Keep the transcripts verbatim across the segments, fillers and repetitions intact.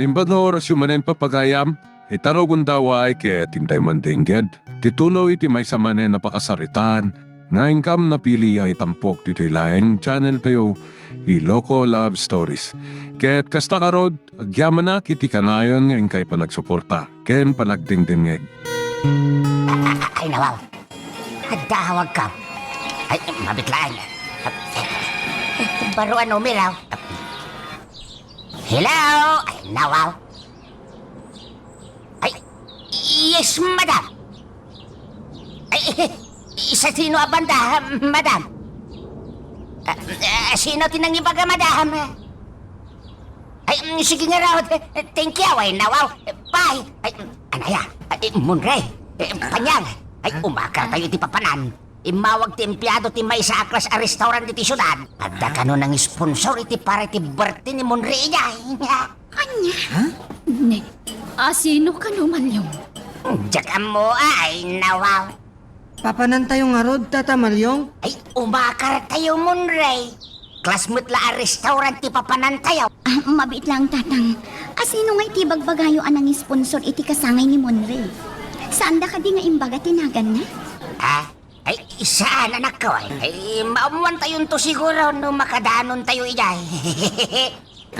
Imbag nga orasyo manen, papagayam, ita no gundaway ket intay mandengged ti tuloy ti maysa manen a pakasaritaan nga inkam napili a itampok ditoy laeng channel tayo, Iloko Love Stories. Ket kasta ngarud, agyamanak iti kanayon nga inkay panagsuporta ken panagdengdengngeg. Ay, nawaw. Adda awagko. Ay, mabit laeng. Baro a numero. Hello? Ay, nawaw. Ay, yes, madam. Ay, sa sino a banda, madam? Ah, ah, sino ti nangibaga, madam? Ay, mm, sige ngarud. Thank you, ay, nawaw. Bye. Ay, mm, anaya? Ay, Munray. Eh, Panyang. Ay, umakar tayo iti papanan. Immawag ti empleyado ti maysa a klas a restaurant iti siudad. Adda kano nang-sponsor iti para iti birthday ni Munray idiay. Ania? Huh? Ne, asino kano, Malyong? Diak ammo, ay, nawaw. Papanantayo ngarud, Tata Malyong? Ay, umakar tayo, Munray. Klas met la a restaurant ti papanantayo. Ah, mabiit lang, Tatang. Asino nga iti bagbagayo a nang-sponsor iti kasangay ni Munray? Saanda kadi nga imbaga ti naganna? Ah, ay, saan, anakko, ay. Ay, maammuantayonto siguro no makadanontayo idiay.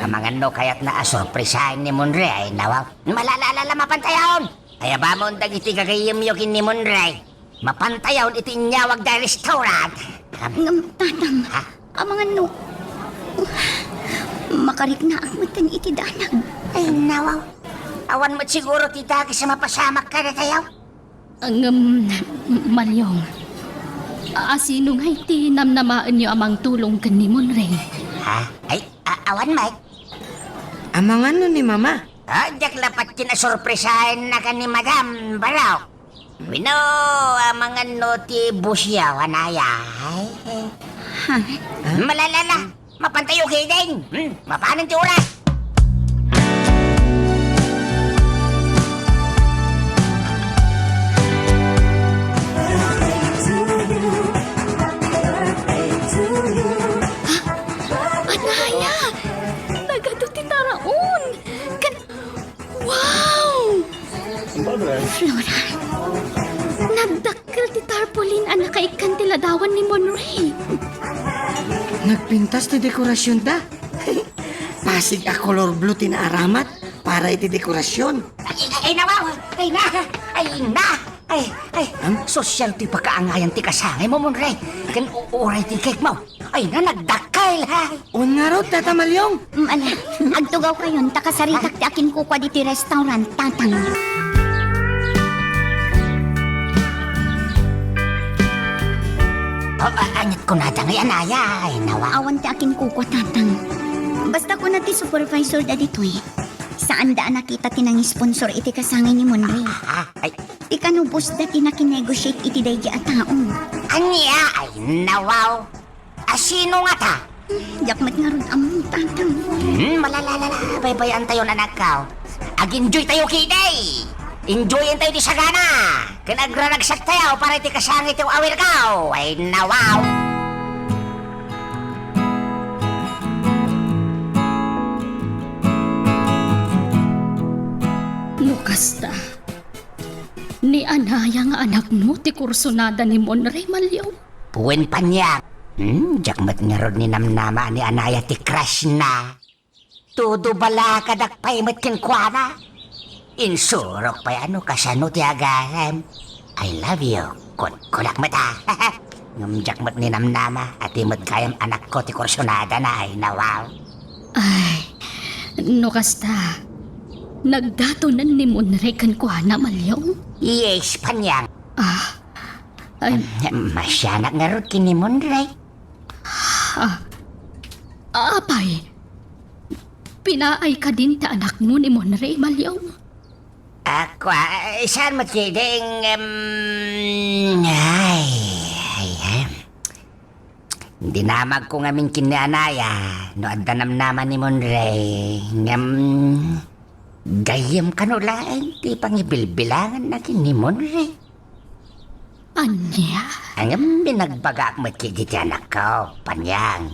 Amangan no kayatna a sorpresaen ni Munray, ay, nawaw. Malalalala, mapantayon. Ay, abamon dagiti gagayyemyo ken ni Munray. Mapantayon iti inyawag da restaurant. Ngem, Tatang, ha? Amangan no makariknaak metten iti danag. Ay, nawaw. Awan met siguro ti dakes a mapasamak kadatayo. Ngem, Malyong, asino ngay ti namnamaenyo a mangtulong ken ni Munray? Ha? Ay, a-, awan met. Amangan no ni Mama. Ah, diak la patien a sorpresaenna ken ni Madam, barok. Wenno, amangan no ti boss-yo, anaya. Ay, ay. Ha? Malalala, mapantayo ketdin. Hmm, mapanen ti oras. Ha? Anaya! Nagadu ti taraon! Kan-, wow! Flora, nagdakkel ti tarpaulin a nakaikkan ti ladawan ni Munray. Nagpintas ti dekorasionda. Pasig a color blue ti naaramat para iti dekorasion. Ay, ay, ay, nawaw! Ay, na! Ay, na! Ay, ay, sosyal ti pakaangayan ti kasangaymo, Munray. Ken u-, uray ti cake mo. Ay, na, nagdakkel, ha? Wen ngarud, Tata Malyong. Mm, ala, agtugawkayon, ta kasaritak ti akinkukua ditoy restaurant, Tatang. Oh, a-, aniat kunada ngay, anaya? Ay, nawaw. Awan ti akinkukua, Tatang. Basta kuna ti supervisor da ditoy, saanda a nakita ti nangisponsor iti kasangay ni Munray. Ah, ay. Ti kano boss da ti nakinegotiate iti daydi a tao. Ania? Ay, nawaw. Asino ngata? Diak met ngarud ammo, Tatang. Hmm, malalalala. Baybay-antayon, anakko. Ag-enjoy tayo ketdi. Enjoyen tayo ti sagana. Ken agraragsaktayo para iti kasangay ti awirko. Ay, nawaw. No kasta, ni Anaya nga anakmo ti kursunada ni Munray, Malyong? Wen, Panyang. Hmm, diak met ngarud ninamnama a ni Anaya ti crush na. Todo balakadak pay met kenkuana. Insurok pay a no kasano ti agasem. I love you. Kunkunak met a. Ngem diak met ninamnama a ti met gayam anakko ti kursunadana, ay, nawaw. Ay, no kasta, nagdatonen ni Munray kenkuana, Malyong? Yes, Panyang. Ah, ay. Em, masianak ngarud ken ni Munray. Ah, apay, pinaay kadin ti anakmo ni Munray, Malyong? Ako, ah, saan met ketdin, em, ay, ay, ay. Dinamagko ngamin ken ni Anaya no adda namnama ni Munray, ngem gayyem kano laeng ti pangibilbilanganna ken ni Munray. Ania? Ngem binagbagaak met ketdi ti anakko, Panyang.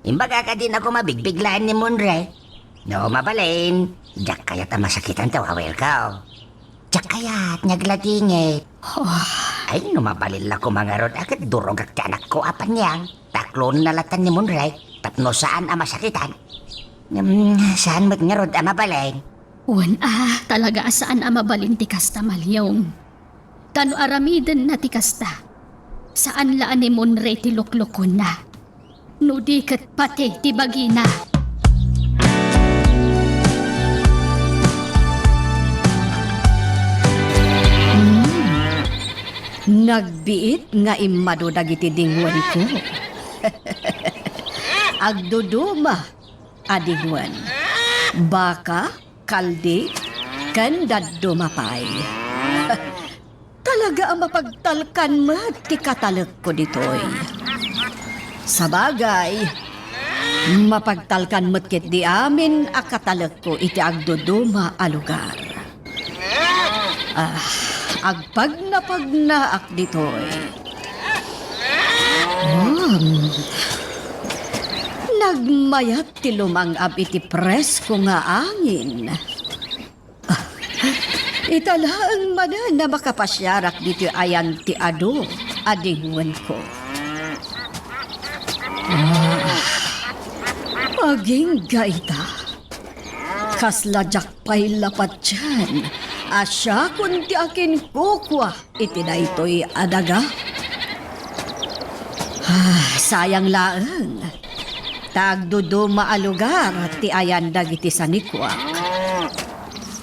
Imbaga kadin a koma bigbiglaen ni Munray. No mabalin, diak kayat a masakitan ti awawirko. Diak kayat nga agladingit. Oh. Ay, no mabalin la koma ngarud a ket durogak ti anakko a paniang, ta aklonna latta ni Monrey tapno saan a masakitan. Ngem saan met ngarud a mabalin. Wen a, talaga a saan a mabalin ti kasta, Malyong. Ta no aramidenna ti kasta, saan la a ni Monrey ti luklukonna. No di ket pati ti bagina. Hmm. Nagbiit nga immadu dagiti dingwenko. Agduduma a dingwen. Baka, kaldi, ken dadduma pay. Talaga a mapagtalkan met ti katalekko ditoy. Sabagay, mapagtalkan met ketdi amin a katalekko iti agduduma a lugar. Ah, agpagnapagnaak ditoy. Hmm. Nagmayat ti lumang-ab iti presko nga angin. Ita laeng manen a makapasiarak ditoy ayan ti adu a dingwenko. Ah, agingga ita. Kasla diak pay la patien a siakon ti akinkukua iti daytoy a daga. Ah, sayang laeng. Ta agduduma a lugar ti ayan dagiti sanikuak.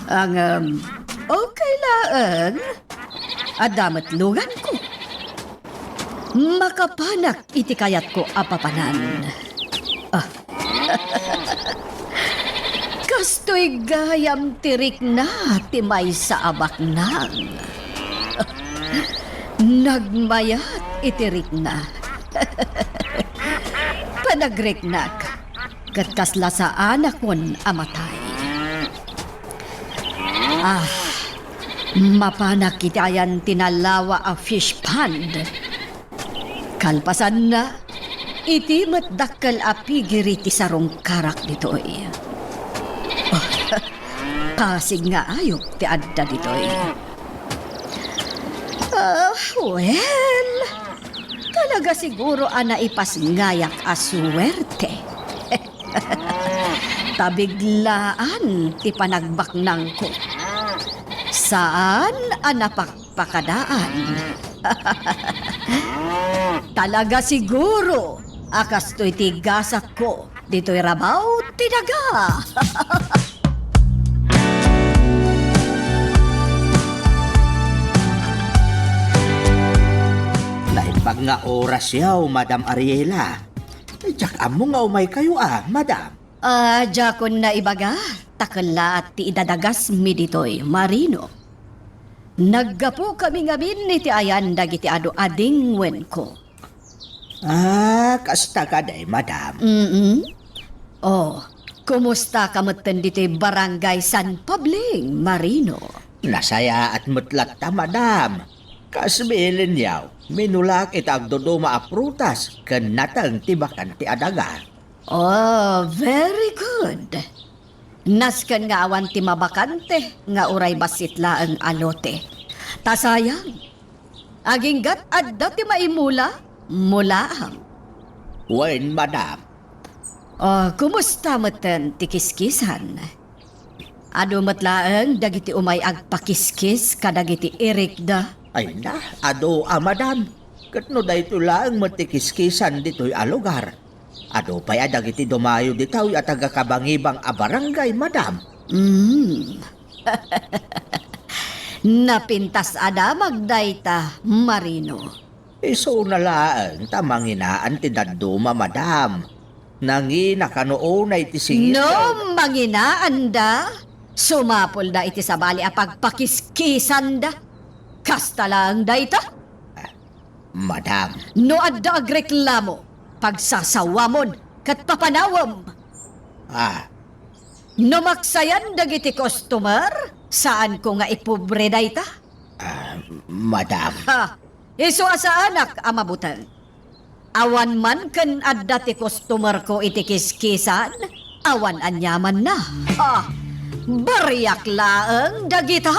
Ngem, okay laeng. Adda met luganko. Makapanak iti kayatko a papanan. Ah. Kastoy gayam ti rikna ti maysa a baknang. Nagmayat iti rikna. Panagriknak, ket kasla saanakon a matay. Ah, mapanak iti ayan ti nalawa a fish pond. Kalpasanna, iti met dakkel a pigiri ti sarungkarak ditoy. Pasig nga ayup ti adda ditoy. Ah, well, talaga siguro a naipasngayak a suwerte. Ta biglaan ti panagbaknangko. Saan a napakpakadaan. Talaga siguro a kastoy ti gasakko ditoy rabaw ti daga. Naimbag nga orasyo, Madam Ariela. Diak ammo nga umaykayo a, Madam. Ah, diakon naibaga, ta kellaat ti idadagasmi ditoy, Marino. Naggapukami ngamin iti ayan dagiti adu a dingwenko. Ah, kasta kadi, Madam. Mm-mm. Oh, kumustaka metten ditoy Barangay San Pabling, Marino? Nasayaat met latta, Madam. Kas bilinyo, minulaak iti agduduma a prutas ken nateng ti bakante a daga. Oh, very good. Nasken nga awan ti mabakante nga uray bassit laeng a lote. Ta sayang, agingga't adda ti maimula, mulaam. Wen, Madam. Oh, kumusta metten ti kiskisan? Adu met laeng dagiti umay agpakiskis kadagiti irikda? Ay na, adu a, Madam. Ket no daytoy laeng met ti kiskisan ditoy a lugar, adu pay a dagiti dumayo ditoy a taga-Kabangibang a barangay, Madam. Mm. Napintas a damag dayta, Marino. Isuna laeng ta manginaan ti dadduma, Madam. Nangina kano unay ti singit. No manginaanda, sumapulda iti sabali a pagpakiskisanda. Kasta laeng dayta? Ah, Madam. No adda agreklamo, pagsasawamon ket papanawem. Ah. No maksayan dagiti customer, saanko nga ipobre dayta. Ah, Madam. Ha, isu a saanak a mabuteng. Awan man ken adda ti customerko iti kiskisan, Awan aniamanna. Ah, bariak laeng dagita.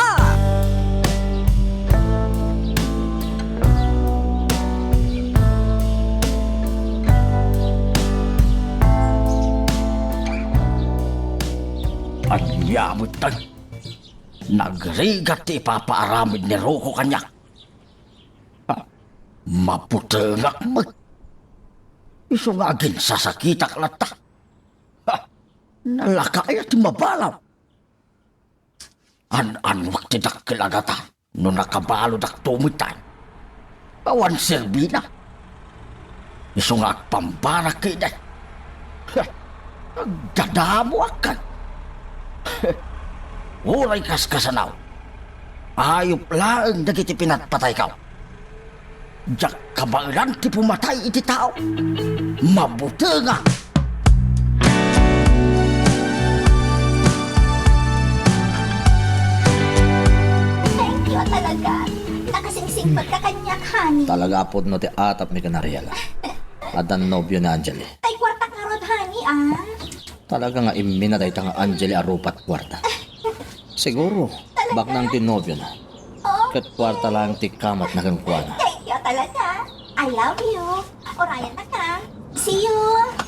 Ania met tay? Nagrigat ti ipapaaramid ni Rocco kaniak. Ha? Mabutengak met. Isu nga aginsasakitak latta. Ha? Nalaka aya ti mabalaw. An-anuak ti dakkel a gatar no nakabalodakto met tay. Awan serbina. Isu nga agpambarak kadi. Agdadamoak. Uray kaskasanaw, ayup laeng dagiti pinatpatayko. Diak kabaelan ti pumatay iti tao. Mabutenga. Thank you talaga. Nakasingsingpet ka kaniak, honey. Talaga a pudno ti atapmi ken Ariela. Addan nobio ni Angeli. Ay, kwartak ngarud, honey, ah. Talaga nga immina dayta nga Angeli a rupat kuarta. Siguro, baknang ti nobiona. Oh. Ket kuarta laeng ti kamatna kenkuana. Thank you talaga. I love you. Urayan na ka. See you.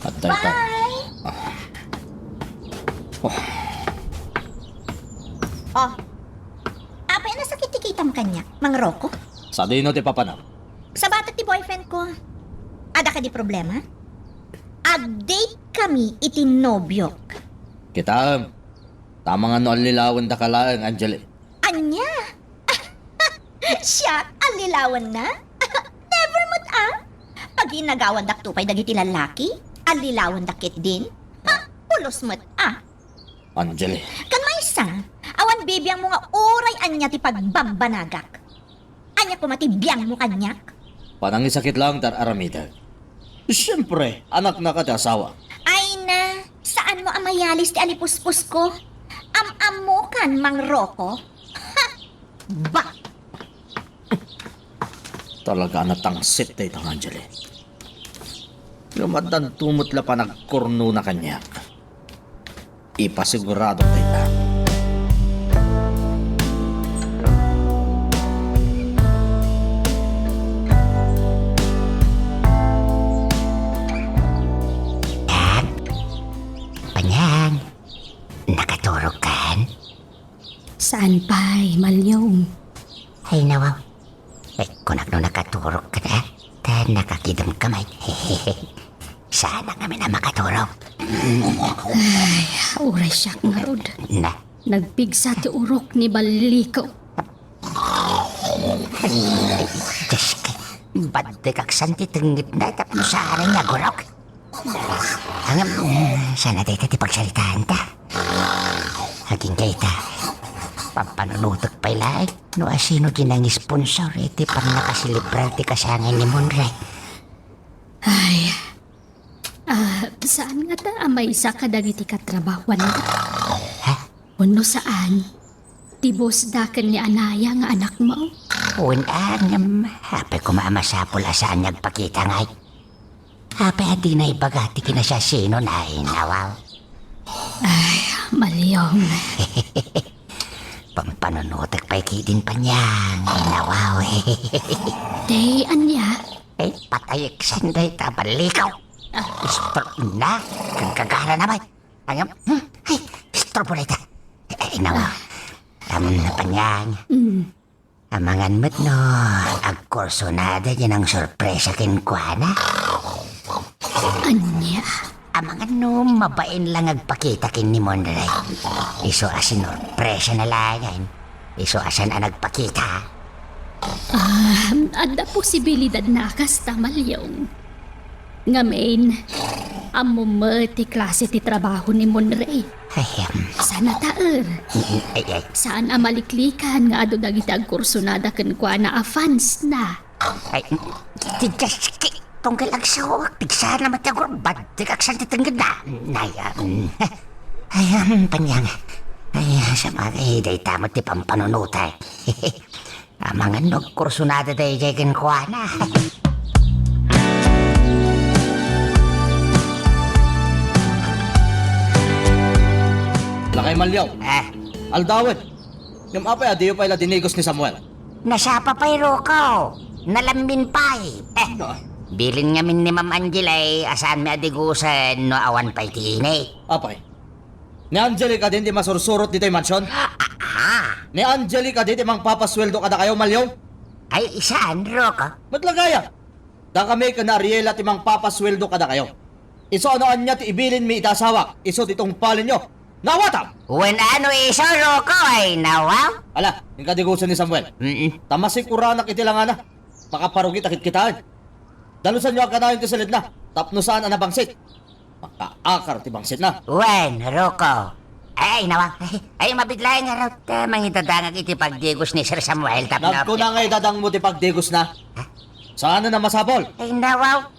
At dayta. Bye. Ah. Oh. Oh. Apay a nasakit ti kitam kaniak, Mang Rocco? Sadino ti papanam? Sabatek ti boyfriend ko. Adda kadi problema? Ag-date kami iti nobiok. Kitaem, ta amangan no allilawendaka laeng, Angeli. Ania? Siak, allilawenna? Never met, ah! Paginagawandakto pay dagiti lallaki, allilawendak ketdin? Ha, pulos met, ah! Angeli. Ken maysa, awan bibiangmo nga uray ania ti pagbambanagak. Ania koma ti biangmo kaniak? Panangisakit laeng ti ar-aramidek. Siempre, anaknaka ti asawa. Ay na, saanmo a mayalis ti alipuspusko? Am-ammokan, Mang Rocco? Ha! Bah! Talaga a natangsit dayta nga Angeli. Ngem addanto met la panagkurnona kaniak. Ipasigurado dayta. Panyang, nakaturogkan? Saan pay, Malyong? Ay, nawaw. Eh, kunak no nakaturogka, ta nakakidemka met. Saan ngamin a makaturog. Ay, uray siak ngarud. Na? Nagpigsa ti urok ni Baliko. Ay, Diyos ko. Baddekak san ti tengngedna tapno saan nga agurok. Ngem, saan a dayta ti pagsaritaanta? Agingga ita, pampanunotek pay laeng no asino ti nangisponsor iti pannakaselebrar ti kasangay ni Monray. Ay, ah, saan ngata a maysa kadagiti katrabahuanta? Ha? Wenno saan? Ti boss da ken ni Anaya nga anakmo? Wen, ngem apay koma a masapul a saan nga agpakita ngay? Apay a dina ibaga ti kinasiasino na inawaw? Ay, Malyong. Pampanunotek pay ketdin Panyang, inawaw. Ti ania? Eh, patayek san dayta a Balikaw. Ah. Istorbo na, kagagala na met. Ay, hmm, ay, istorbo dayta. Eh, inawaw. Am, Panyang. Mm. Amangan met no agkursunada diay nangsorpresa kenkuana. Ania? Amangan no mabain la nga agpakita ken ni Monray. Isu a sinorpresana laengen. Isu a saan a nagpakita. Ah, adda posibilidad na a kasta, Malyong. Ngamin, ammom met ti klase ti trabaho ni Monray. Ay, em. Saan a taer. Ay, ay. Saan a maliklikan nga adu dagiti agkursunada kenkuana a fans na. Ay, ti Diyos ki, tunggal agsawak, pigsana met ti agurbat, ti kaksan ti tenggedda. Ay, em. Ay, em, Panyang. Ay, sabagay, dayta met ti pampanunotek. Amangan no agkursunada daydiay kenkuana. Malyaw. Ah. Aldawen. Ngem apay a diyo pay la dinigos ni Samuel? Nasapa pay, Rocco. Nalammin pay. Eh, Ah. Bilin ngamin ni Ma'am Angel a saanmi a digusen no awan pay ti init. Apay? Ni Angelica din ti masursurot ditoy mansion? Ah, ah. Ni Angelica din ti mangpapasueldo kadakayo, Malyaw? Ay, saan, Rocco? Met la gayam. Dakami ken Ariela ti mangpapasueldo kadakayo. Isu a no ania ti ibilinmi iti asawak, isu ti tungpalenyo. Naawatam! Wen a no isu, Rocco, ay nawaw? Ala, inka digusen ni Samuel. Mm-mm. Ta masikuranak iti langana. Makaparugi ta kitkitaen. Dalusanyo a kanayon ti silidna, tapno saan a nabangsit. Makaakar ti bangsitna. Wen, Rocco. Ay, nawaw. Ay, ay, mabit laeng ngarud, eh, mangidadangag iti pagdigos ni Sir Samuel tapno Nagkuna nga idadangmo ti pagdigosna. Ha? Saan a masapul? Ay, nawaw.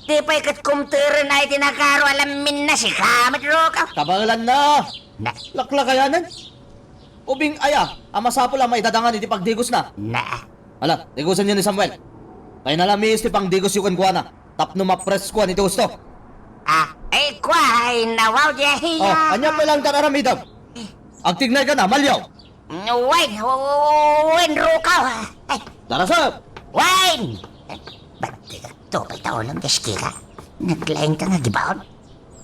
Di pay ket kumteren ay ti nakaro a lamminna, sika met, Rocco. Kabaelanna. Na. Laklakayanan. Ubing aya a masapul a maidadangan iti pagdigosna? Na. Ala, digusenyo ni Samuel. Kay nalamiis ti pangdigosyo kenkuana, tapno mapreskoan iti husto. Ah, ay, kua, ay, nawaw, di Oh, ahiya. Ania pay laeng ti aramidem? Agtignay ka na, Malyaw. Wen, wen, Rocco. Ay. Darasep! Wen! Ba't di ka to pay taulong, Jessica? Naglaing ka nga gibaon?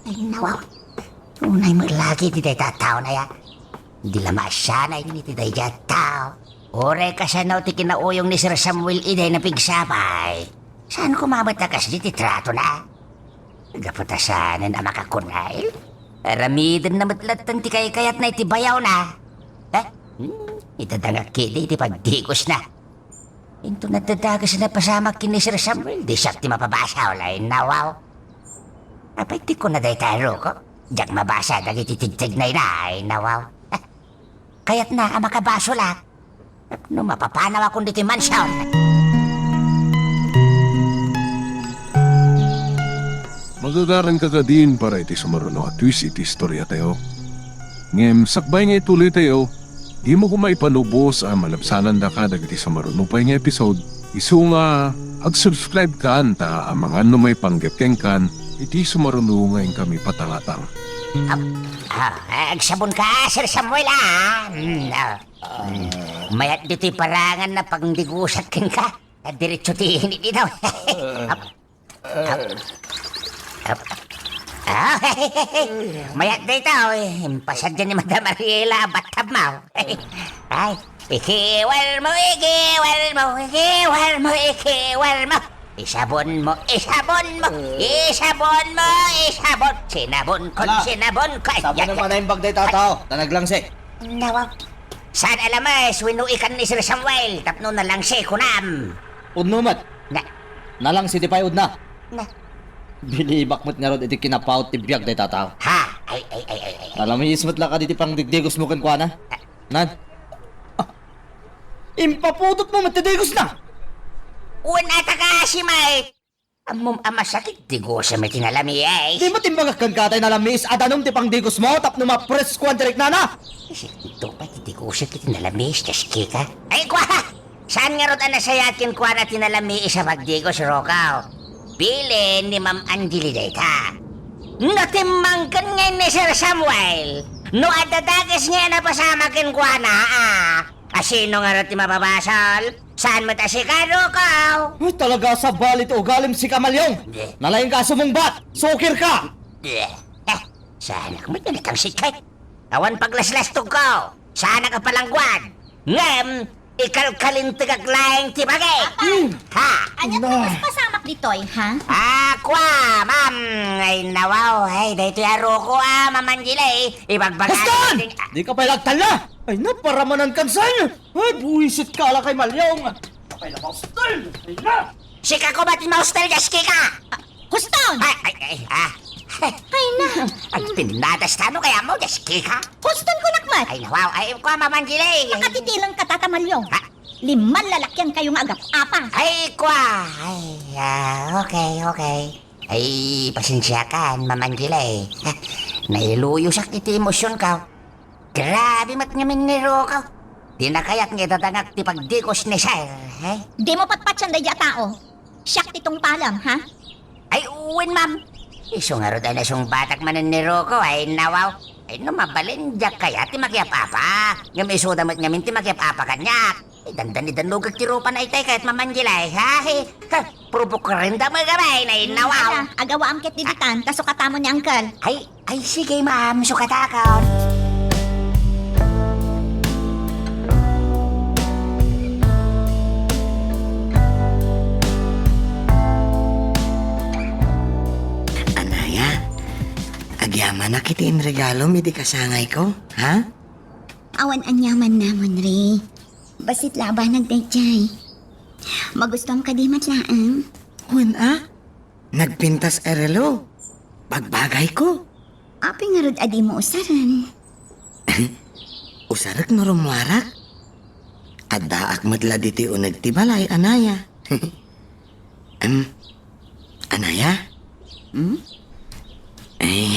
Ay, nawaw. Unay met lagi ti dayta a tao na ya. Di la maasianay iti daydiay a tao. Uray kasano ti kinauyong ni Sir Samuel idiay napigsapay. Saan koma met a kasdi ti tratona? Gapu ta saanen a makakunail. Aramidenna met latta ti kaykayatna iti bayawna. Eh? Hmm, idadangak ketdi iti pagdigosna. Inton adda dakes a napasamak ken ni Sir Samuel, di siak ti mapabasol, ay nawaw. Apay ti kuna dayta, Rocco? Diak mabasa dagiti tigtignayna, ay nawaw. Ah, kayatna a makabasolak. No mapapanawakon ditoy mansion. Magagaranka kadin para iti sumaruno a twist iti istoriatayo. Ngem sakbay nga ituloytayo, dimo koma ipanubos a malabsanandaka dagiti sumaruno pay nga episode. Isu nga ag-subscribe kan ta amangan no maipanggep kenkan iti sumaruno nga inkami patangatang. Ah, ah, agsabon ka, Sir Samuel, ah. Mm, ah. Mm. Mayat ditoy parangan a pangdigusak kenka. Diretso ti init dito. Ap-, ap-, ap-, ah, mayat dito, eh. Impasadya ni Madam Ariela a bathtub mo. Ay, ikiwal mo, ikiwal mo, ikiwal mo, ikiwal mo. Isabon mo, isabon mo, isabon mo, isabon. Sinabon ko, Ala, sinabon ko. Ay, sabon yan, naman yan. Ang bagday tataw, ta naglangsi. Nawa. Saan a lames wenno ikan ni Sir Samuel tapno nalangsi kunam? Udno met. Na. Nalangsi ti pay-udna. Na. Bilibak met ngarud iti kinapaut ti biag dayta a tao. Ha? Ay, ay, ay, ay, ay. Nalamiis met la kadi ti pangdigdigos mo kenkuana? Ah. Nan? Ah. Impaputot mo met ti digosna. Wen, ata kasi, may Ammom a masakit ti gusem iti nalamiis. Di mo timbagak kenka tay nalamiis a danum ti pangdigos mo tapno mapreskoan ti riknana? Isinto pay ti digosek iti nalamiis, Jessica. Ay, kua! Saan ngarud a nasayaat kenkuana ti nalamiis a pagdigos, Rocco? Bilin ni Ma'am Angeli dayta. No timmangken ngay ni Sir Samuel, no adda dakes ngay a napasamak kenkuana, a, a sino ngarud ti mapabasol? Saan met a sika, Rocco? Ay, talaga a sabali ti ugalim, sika, Malyong. Di. Nalaing ka a sumungbat. Sukir ka. Di. Eh, saan ak met nga nakangsit kay? Awan paglaslastog ko. Saan ak a palangguad. Ngem, ikalkalintegak laeng ti bagik. Apa? Hmm. Ha? Ania ti Na. Mas pasamak ditoy, ha? Ah, kua, ma'am. Ay, nawaw. Ay, daytoy a Rocco, ah, Ma'am Angeli. Ibagbaga Basta! Dika pay lagtalla. Ay, naparamanan kan saan. Ay, buwisit ka, ala kay Malyong. Apay la, maustel! Ay na! Sika koma ti maustel, Jessica! Ah, huston! Ay, ay, ay, ah. Ay na! Ay, pinadas tano kaya mo, Jessica? Huston ko, nakmat! Ay, nawaw, ay, kua, Ma'am Angeli. Makatitilang ka, Tata Malyong. Ha? Liman lalakian kayo nga agap-apa. Ay, kua! Ay, ah, okay, okay. Ay, pasensiakan, Ma'am Angeli. Nailuyosak iti emosyon ka. Grabe met ngamin ni Rocco. Di na kayat nga idadangak ti pagdigos ni Sir, eh? Di mo patpatyan daydi a tao. Siak ti tungpalam, ha? Ay, wen, ma'am. Isu ngarud a nasungbatak manen ni Rocco, ay nawaw. Ay, no mabalin, diak kayat ti makiap-apa. Ngem isuda met ngamin ti makiap-apa kaniak. Ay, dandani dannogek ti rupa na itay kayat mamanggilay, ha? He, ha, purpurenda met gabay na innawaw. Ala, agawaam ket diditan, ta sukatamon ni Uncle. Ay, ay, sige, ma'am, sukatakon. Anaya, agyamanak iti inregalom idi kasangayko, ha? Awan aniaman namon, Ray. Bassit la a banag daydiay. Magustuam kadi met laeng? Wen a, nagpintas a relo. Bagbagayko. Apay ngarud a dimo usaren? Usarek no rummuarak. Addaak met la ditoy uneg ti balay, Anaya. Em, Anaya? Hmm? Eh,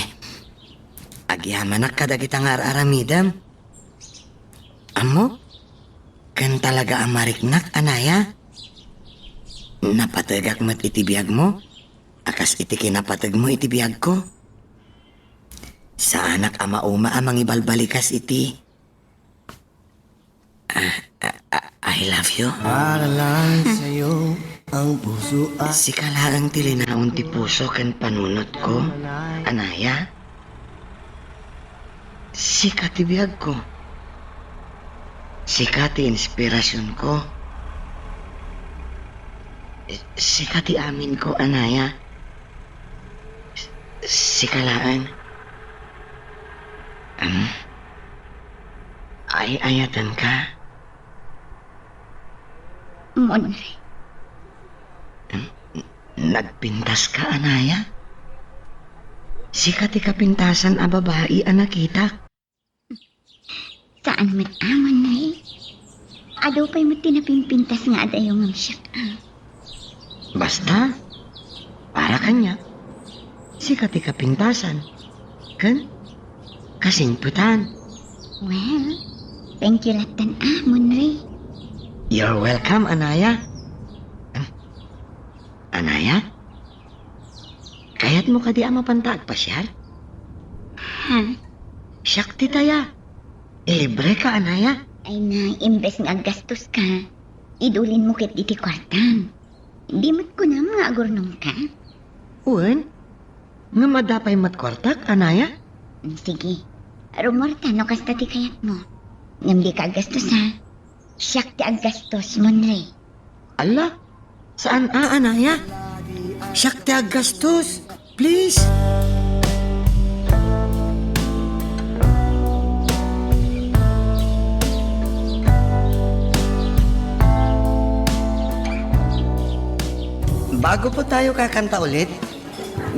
agyamanak kadagita nga ar-aramidem. Ammok, ken talaga a mariknak, Anaya. Napategak met iti biagmo, a kas iti kinapategmo iti biagko. Saanak a mauma a mangibalbalikas iti, ah, ah, ah, I love you. Para lang sa'yo ang puso at Sika laeng ti linaon ti puso ken panunotko, Anaya. Sika ti biagko. Sika ti inspirasionko. Sika ti aminko, Anaya. Sika laeng. Em, ay-ayatenka. Monre. Em, nagpintaska, Anaya? Sika ti kapintasan a babai a nakitak. Saan met a, Monre. Adu pay met ti napimpintas nga adayo ngem siak a. Basta, para kaniak, sika ti kapintasan, ken kasingpetan. Well, thank you lattan a, Monre. You're welcome, Anaya. Em, Anaya? Kayatmo kadi a mapanta agpasiar? Ha? Siak ti taya. Ilibreka, Anaya. Ay na, imbes nga aggastoska, idulinmo ketdi ti kuartam. Di met kunam nga agurnongka? Wen, ngem adda pay met kuartak, Anaya. Mm, sige. Rummuarta no kasta ti kayatmo. Ngem dika aggastos, ha? Siak ti aggastos, Monre. Ala, saan a, Anaya? Siak ti aggastos. Please. Bago po tayo kakanta ulit,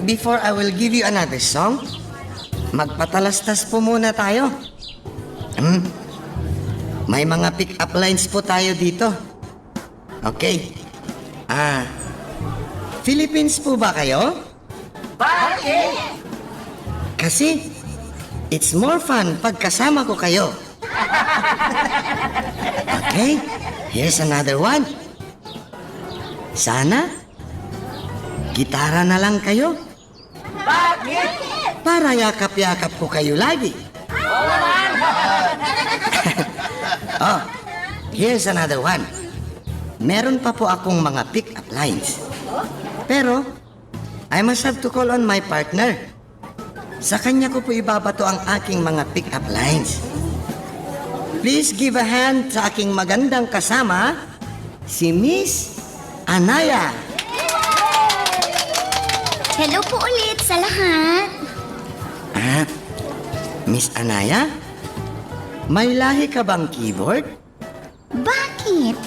before I will give you another song, magpatalastas po muna tayo. Hmm. May mga pick-up lines po tayo dito. Okay. Ah, Philippines po ba kayo? Bakit? Kasi, it's more fun pag kasama ko kayo. Okay, here's another one. Sana, gitara na lang kayo. Bakit? Para yakap-yakap ko kayo lagi. Oh, here's another one. Meron pa po akong mga pick-up lines. Pero, I must have to call on my partner. Sa kanya ko po ibabato ang aking mga pick-up lines. Please give a hand sa aking magandang kasama, si Miss Anaya. Hello po ulit sa lahat. Ah, Miss Anaya? May lahi ka bang keyboard? Bakit?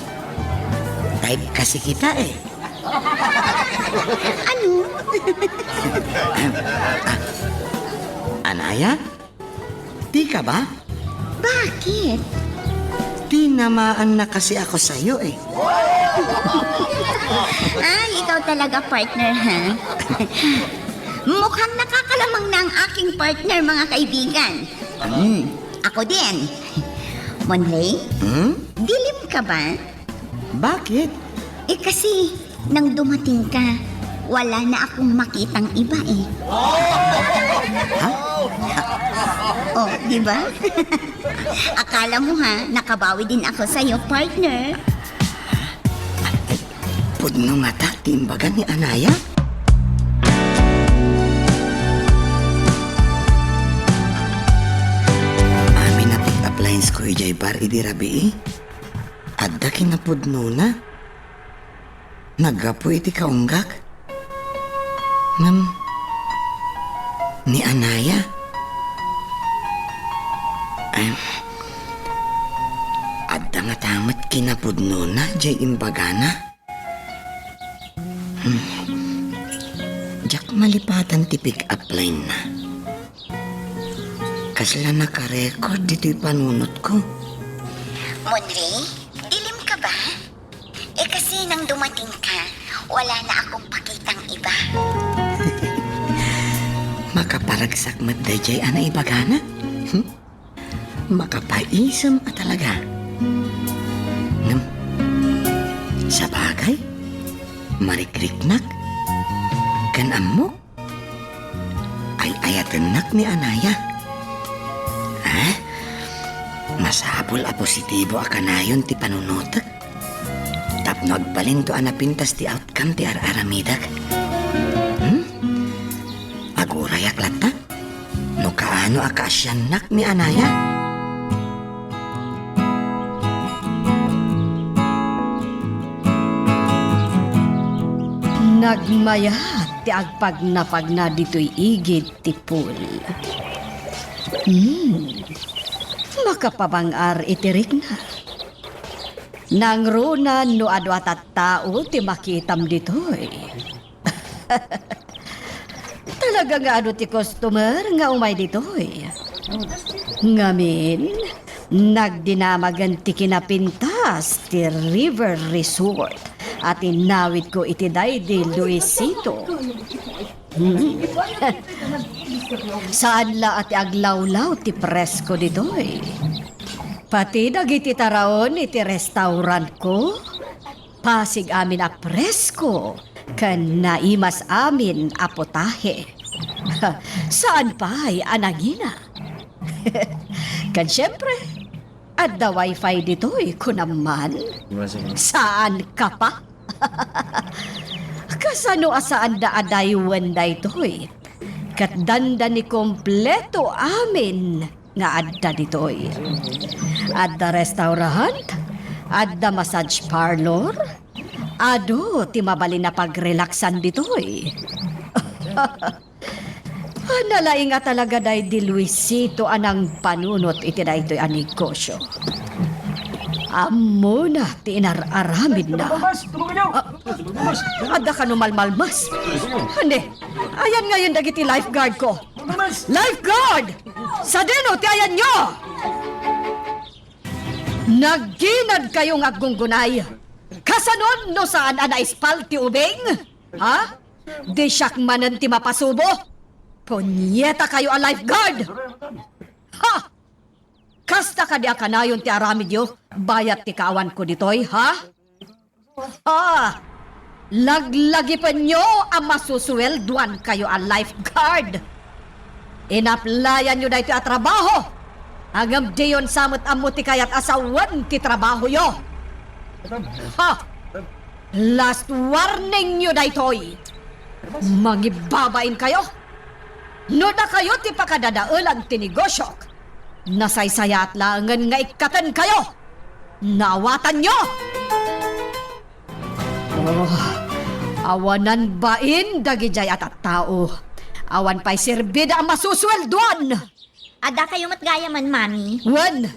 Type kasi kita eh. Ano? Ah, Anaya? Di ka ba? Bakit? Tinamaan na kasi ako sa'yo eh. Ay, ikaw talaga, partner, ha? Mukhang nakakalamang na ang aking partner, mga kaibigan. Hmm. Ako din. Monre, Hmm? Dilim ka ba? Bakit? Eh, kasi, nang dumating ka, wala na akong makitang iba eh. Ha? Oo, Di ba? Akala mo ha, nakabawi din ako sa'yo, partner. Pudno ngata ti imbaga ni Anaya? Amin a pick-up lines ko idiay bar idi rabii. Adda kinapudnona. Naggapu iti kaunggak. Ngem, ni Anaya. Em, adda ngata met kinapudnona jay imbagana. Hmm. Diak malipatan ti pick-up line na. Kasla naka-record ditoy panunotko. Monri, dilim ka ba? E kasi nang dumating ka, wala na akong pakitang iba. Makaparagsak met dayjay a naibagana? Hmm? Makapaisem a talaga. Ngem, sabagay, marikriknak. Ken ammok, ay-ayatennak ni Anaya. Ha? Masapul a positibo a kanayon ti panunotek. Tapno agbalinto a napintas ti outcome ti ar-aramidek. Hmm? Agurayak latta? No kaano a kaasiannak ni Anaya? Nagmayat ti agpagnapagna ditoy igid ti pool. Hmm. Makapabang-ar iti rikna. Nangruna no adu a tattao ti makitam ditoy. Talaga nga adu ti customer nga umay ditoy. Ngamin, nagdinamagen ti kinapintas ti River Resort a tinawidko iti daydi Luisito. Hmm. Saan la a ti aglawlaw ti presko ditoy. Pati dagiti taraon iti restaurantko, pasig amin a presko ken naimas amin a putahe. Saan pay a nangina. Ken siempre, adda wifi ditoy, kunam man. Saan ka pa? Kasano a saanda a daywen daytoy? Ket dandani kompleto amin nga adda ditoy. Adda restaurant, adda massage parlor, adu ti mabalin a pagrelaksan ditoy. Nalaing a talaga daydi Luisito a nangpanunot iti daytoy a negosio. Ammona ti inar-aramidna. Ah, adda kano malmalmes? Ania, ayan ngayon dagiti lifeguard ko. Lifeguard! Sadino ti ayanyo? Nagginadkayo nga aggungunay. Kasanon no saan a naispal ti ubing? Ha? Di siak manen ti mapasubo? Punyeta kayo a lifeguard! Ha! Kasta kadi a kanayon ti aramidyo, bayat ti kaawanko ditoy, ha? Ha! Laglagipenyo a masusueldoan kayo a lifeguard! Inaplayanyo daytoy a trabaho! Ngem diyon sa met ammo ti kayat a sawen ti trabahoyo! Ha! Last warningyo daytoy! Mangibabain kayo! No dakayo ti pakadadaelan ti negosyok, nasaysayaat laengen nga ikkaten kayo! Naawatanyo! Oh, awanan bain dagidiay a tattao. Awan pay serbida a masusueldoan! Adda kayo met gayamen, Mami? Wen!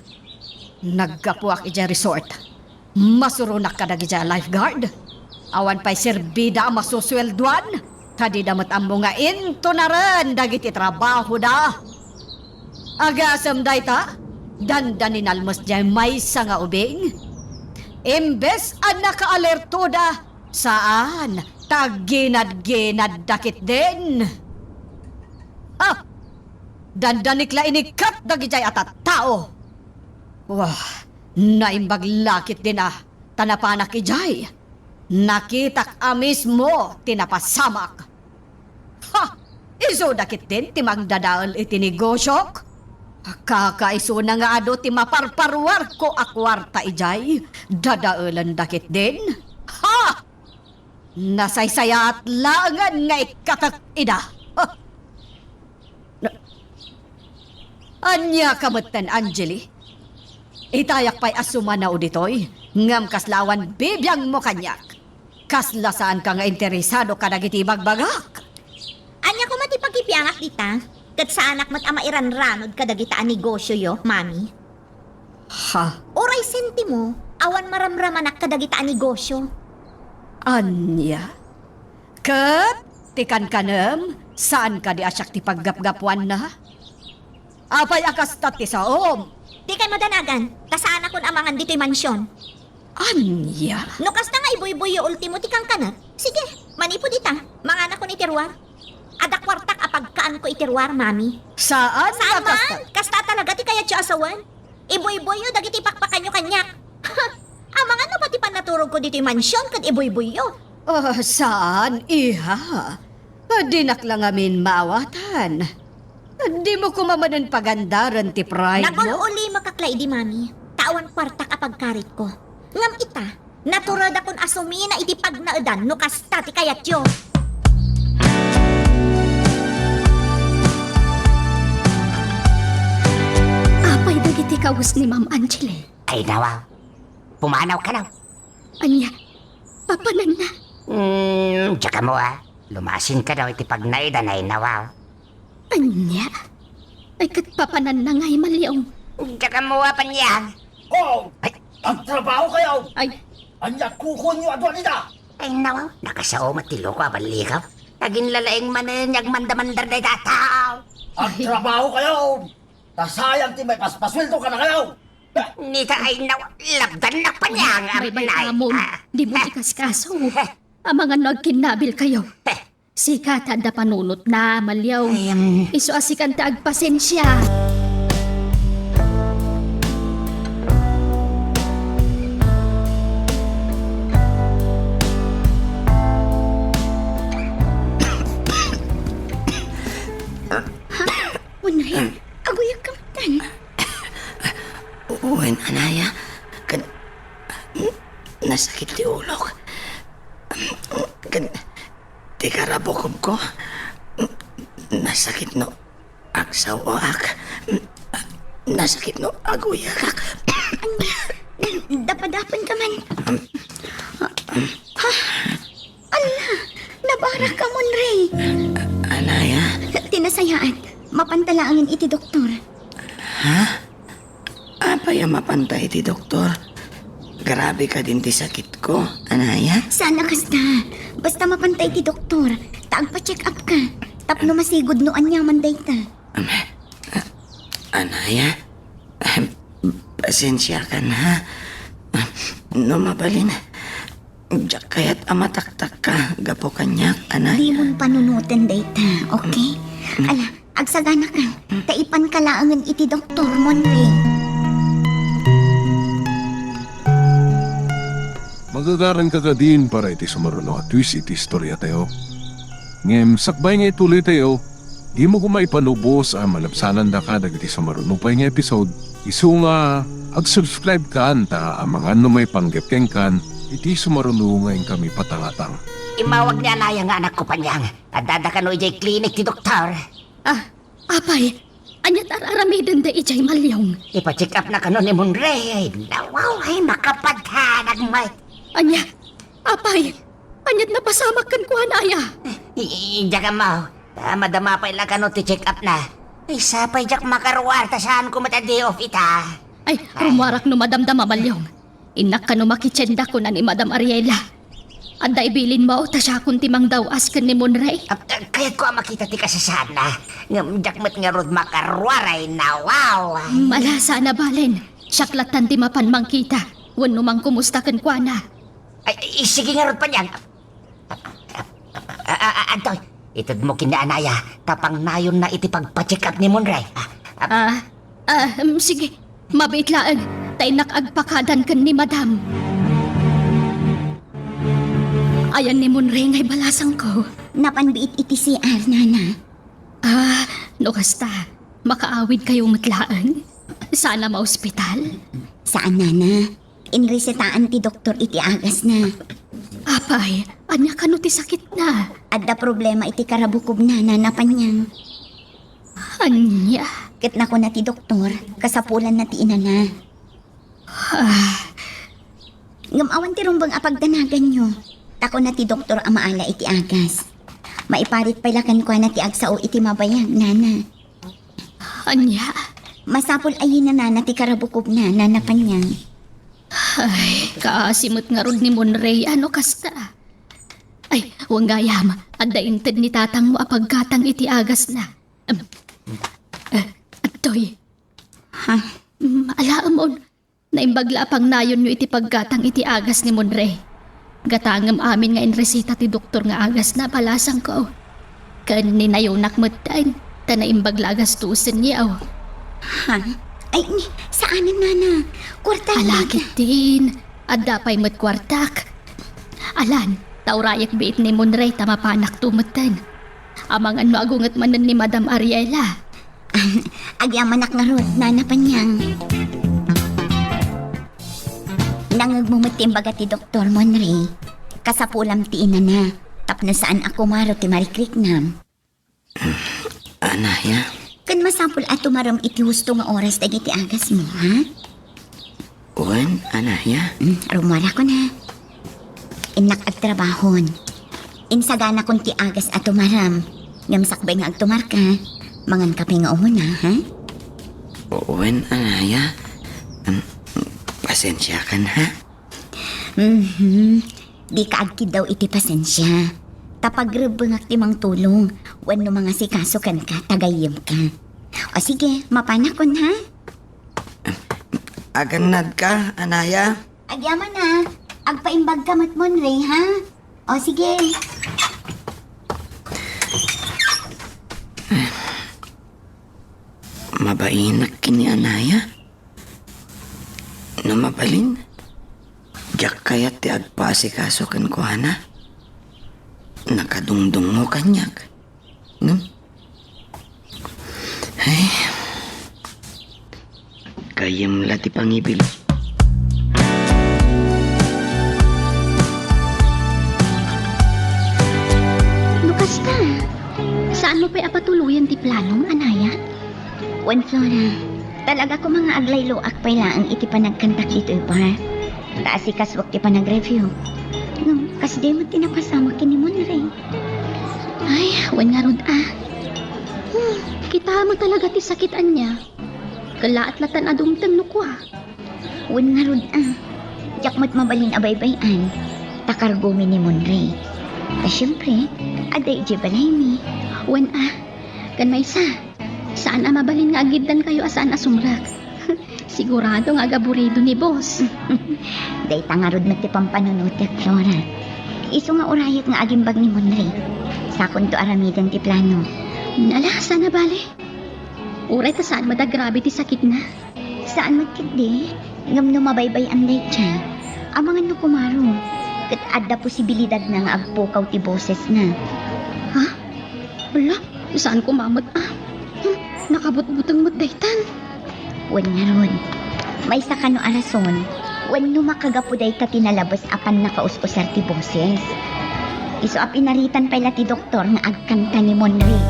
Naggapuak idiay resort. Masuronak kadagidiay a lifeguard. Awan pay serbida a masusueldoan. Ta dida met ammo nga intunaren dagiti trabahoda. Agasem dayta, dandani nalmes diay maysa nga ubing. Imbes a nakaalertoda, saan, ta agginadginadda ketdin. Ha! Dandanik la inikkat dagidiay a tattao. Wah, naimbag la ketdin a, ta napanak idiay. Nakitak a mismo ti napasamak. Ha! Isuda ketdin ti mangdadael iti negosyok? Kakaisuna nga adu ti maparparuarko a kuarta idiay, dadaelenda ketdin. Ha! Nasaysayaat laengen nga ikkatek ida. Ha! Na-, ania ka metten, Angeli? Itayak pay a sumanaw ditoy, ngem kasla awan bibiangmo kaniak. Kasla saanka nga interesado kadagiti ibagbagak. Ania koma ti pakibiangak dita? Ket saanak met a mairanranod kadagita a negosioyo, Mami. Ha? Uray sentimo, awan maramramanak kadagita a negosio. Ania? Ket ti kankanem, saan kadi a siak ti paggapgapuanna? Apay a kasta ti saom? Dikay madanagan, ta saanakon a mangan ditoy mansion. Ania? No kasta nga ibuybuyo ultimo ti kankanek, sige, manipud ita, manganakon iti ruar. Adda kuartak a pagkaanko iti ruar, Mami. Saan Saan nga man? Kasta? Kasta talaga ti kayatyo a sawen? Ibuybuyo dagiti pakpakanyo kaniak. Amangan no pati pannaturogko ditoy mansion ket ibuybuyo. Ah, saan, iha? Ah, dinak la ngamin maawatan. Dimo koma manen pagandaren ti pride mo? Nagul-ulimekak la idi, Mami, ta awan kuartak a pagkaritko. Ngem ita, naturedakon a sumina iti pagnaedan no kasta ti kayatyo. Apay dagiti kawes ni Ma'am Angeli? Ay, nawaw. Pumanaw kano. Ania? Papananna? Hmm, diak ammo a. Lumasin kano iti pagnaedan ay nawaw. Ania? Ay, ket papananna ngay, Maliong? Diak ammo a, Panyang. Oh! Ay! Agtrabaho kayo! Ay! Ania kukuenyo a dua dita? Ay, nawaw. Nakasao met ti loko a ballikaw. Aginlalaing manen nga agmandamandar dayta a tao. Agtrabaho kayo! Ta sayang ti maipaspasueldo kadakayo! Nita ay naw-, lapdannak, Panyang, Baybay amnay. Amon, ah, dimo ikaskaso. Amangan no agkinnabil kayo. Eh. Sika ti adda panunotna, Maliong. Ay, um. Isu a sikan ti agpasensia. Ha? Unay, aguyag ka metten. Wen, Anaya, ken nasakit ti ulok. Ken ti karabukobko, nasakit no agsaoak. Nasakit no aguyagak. Ania? Dapadapan ka man. Ha? Ala, nabarak ka, Monray. Anaya? Ti nasayaat, mapanta laengen iti doktor. Ha? Apay a mapanta iti doktor? Grabe kadin ti sakitko, Anaya? Saan a kasta. Basta mapanta iti doktor, ta agpa-check up ka. Tapno masigud no aniaman dayta. Am, a-, Anaya? Ahem, pasensiakan, ha? No mabalin, diak kayat a mataktakka gapu kaniak, Anaya. Dimon panunoten dayta, okay? Mm. Ala, agsagana ka. Ta ipan ka laengen iti doktor, Monray. Magagaran ka kadin para iti sumaruno a twist iti istoriatayo. Ngem sakbay nga ituloytayo, dimo koma ipanubos a malabsanandaka dagiti sumaruno pay nga episode, isu nga ag-subscribe kan ta amangan no maipanggep kenkan iti sumaruno nga inkami patangatang. Immawag ni Anaya nga anakko, Panyang. Addada kano idiay klinik ti doktor. Ah, apay, ania ti ar-aramidenda idiay, Maliong? Ipa-check up na kano ni Monray. Nawaw, ay, makapadanag met. Ania? Apay, ania ti napasamak kenkuana, aya? I-, i-, diak ammo. Ta madama pay la kano ti check up na. Ay, sapay diak makaruar ta saanko met a day off ita. Ay, ay, rumuarak no madamdama, Maliong. Innak kano makitenda, kuna ni Madam Ariela. Adda ibilinmo ta siakon ti mangdaw-as ken ni Monray? Ah, ah, kayatko a makita ti kasasaadna. Ngem diak met ngarud makaruar ay nawaw. Malasa na balen. Siak lattan ti mapan mangkita. Wenno mangkumusta kenkuana. Ay, ay, sige ngarud, Panyang. A-, a-, a-, adtoy, itedmo ken ni Anaya, ta pangnayonna iti pagpa-check up ni Monray. Ah, ah. Ah, ah, em, sige. Mabiit laeng, ta innak agpakadan ken ni Madam. Ayan ni Monray nga ibalasangko. Napan biit iti C R, Nana. Ah, no kasta, Makaawidkayo met laeng? Saan a maospital? Saan, nana. Inresetaan ti doktor iti agasna. Apay, ania kano ti sakitna? Adda problema iti karabukobna, Nana Panyang. Ania? Ket nakuna ti doktor, kasapulanna ti inana. Ah. Ngem awan ti rumbeng a pagdanaganyo. Ta kuna ti doktor a maala iti agas. Maiparit pay la kenkuana ti agsao iti mabayag, nana. Ania? Masapul a yinanana ti karabukobna, Nana Panyang. Ay, kaasi met ngarud ni Monray, ano kasta? Ay, wen gayam, adda inted ni tatangmo a paggatang iti agasna. Em, eh, adtoy. Ha? Mm, alaem on. Naimbag la a pangnayonyo iti paggatang iti agas ni Monray. Gatangem amin nga inreseta ti doktor nga agasna a balasangko. Ken ninayonak metten, ta naimbag la a gastusenyo. Ha? Ay, ni, saanen, nana. Kuarta. Ala, ketdin. Adda pay met kuartak. Alan, ta urayek biit ni Monray ta mapanakto metten. Amangan no agunget manen ni Madam Ariela. Agyamanak ngarud, Nana Panyang. Nangngegmo met ti imbaga ti Doktor Monray. Kasapulam ti inana, tapno saan a kumaro ti marikriknam. Anaya? Ken masapul a tumarem iti husto nga oras dagiti agasmo, ha? Wen, anaya? Hmm, rummuarako na. Innak agtrabahon. Insaganakon ti agas a tumarem. Ngem sakbay nga agtumarka, manganka pay nga umuna, ha? Wen, anaya? Em, pasensiakan, ha? Mhm. Dika agkiddaw iti pasensia. Ta pagrebbengak ti mangtulong, wenno mangasikaso kenka, ta gayyemka. O sige, mapanakon, ha? Agannadka, anaya? Agyaman a. Agpaimbagka met, Monray, ha? O, sige. Mabainak ken ni anaya? No mabalin, diak kayat ti agpaasikaso kenkuana. Nakadungdungngo kaniak. Ngem, ay, gayyem la ti pangibil. No kasta, saanmo pay a patuloyen ti planom, anaya? Wen, Flora, talaga koma nga aglayloak pay laeng iti panagkantak ditoy bar. Ta asikasuak ti panagreview. Ngem, kasdiay met ti napasamak ken ni Monray. Ay, wen ngarud a. Hmm, kitaem talaga ti sakit ania. Kellaat latan a dumteng no kua. Wen ngarud a. Diak met mabalin a baybay-an. Ta kargomi ni Monray. Ta siempre, adda idiay balaymi. Wen a. Ken maysa, saan a mabalin nga agiddankayo a saan a sumrek. Sigurado nga agaburido ni boss. Dayta ngarud met ti pampanunotek, Flora. Isu nga urayek nga agimbag ni Monray. Sakonto aramiden ti plano. Ala, saan a bale. Uray ta saan met a grabe ti sakitna. Saan met ketdi, ngem no mabaybay-an daydiay, amangan no kumaro, ket adda posibilidadna nga agpukaw ti bosesna. Ha? Ala, saan koma met a. Hmm, nakabutbuteng met daytan. Wen ngarud, maysa kano a rason, wenno makagapu dayta ti nalabes a pannakaus-usar ti boses. Isu a pinaritan pay la ti doktor nga agkanta ni Monray.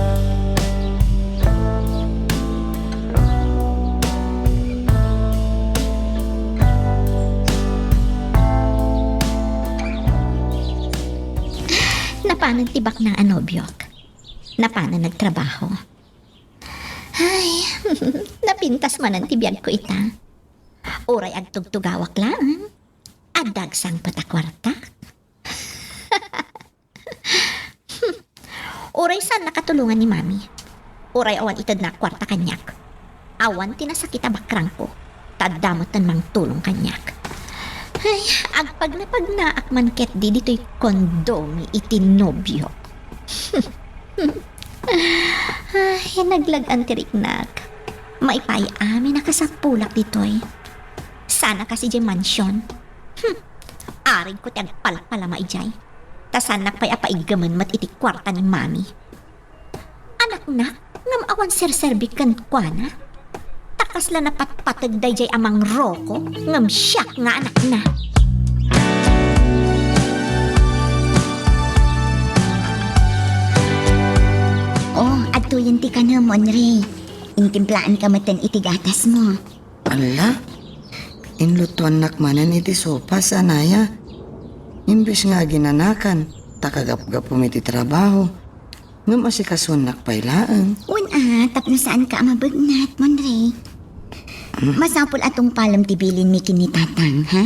Napanen ti baknang a nobiok. Napanen nagtrabaho. Ay, napintas manen ti biagko ita. Uray agtugtugawak laeng, adda agsangpet a kuarta. Uray saan nakatulongan ni Mami. Uray awan itedna a kuarta kaniak. Awan ti nasakit a bakrangko. Ta adda metten mangtulong kaniak. Ay, agpagnapagnaak man ketdi ditoy kondomi iti nobiok. Ay, naglag-an ti riknak. Maipaay amin a kasapulak ditoy. Saan a kas idiay mansion. Hmm. Aregko ti agpalpalama idiay. Ta saannak pay a paiggemen met iti kuarta ni Mami. Anaknak, Ngem awan serserbik kenkuana. Ta kasla napatpateg daydiay a mangroko, ngem siak nga anakna. Oh, adtoyen ti kanem, Monre. Intimplaanka metten iti gatasmo. Alla, inlutuannak manen iti sopas, Anaya. Imbes nga aginanakan, ta kagapgapum iti trabaho, ngem asikasuennak pay laeng. Wen a, tapno saanka a mabegnat, Monre. Hmm? Masapul a tungpalem ti bilinmi ken ni Tatang, ha?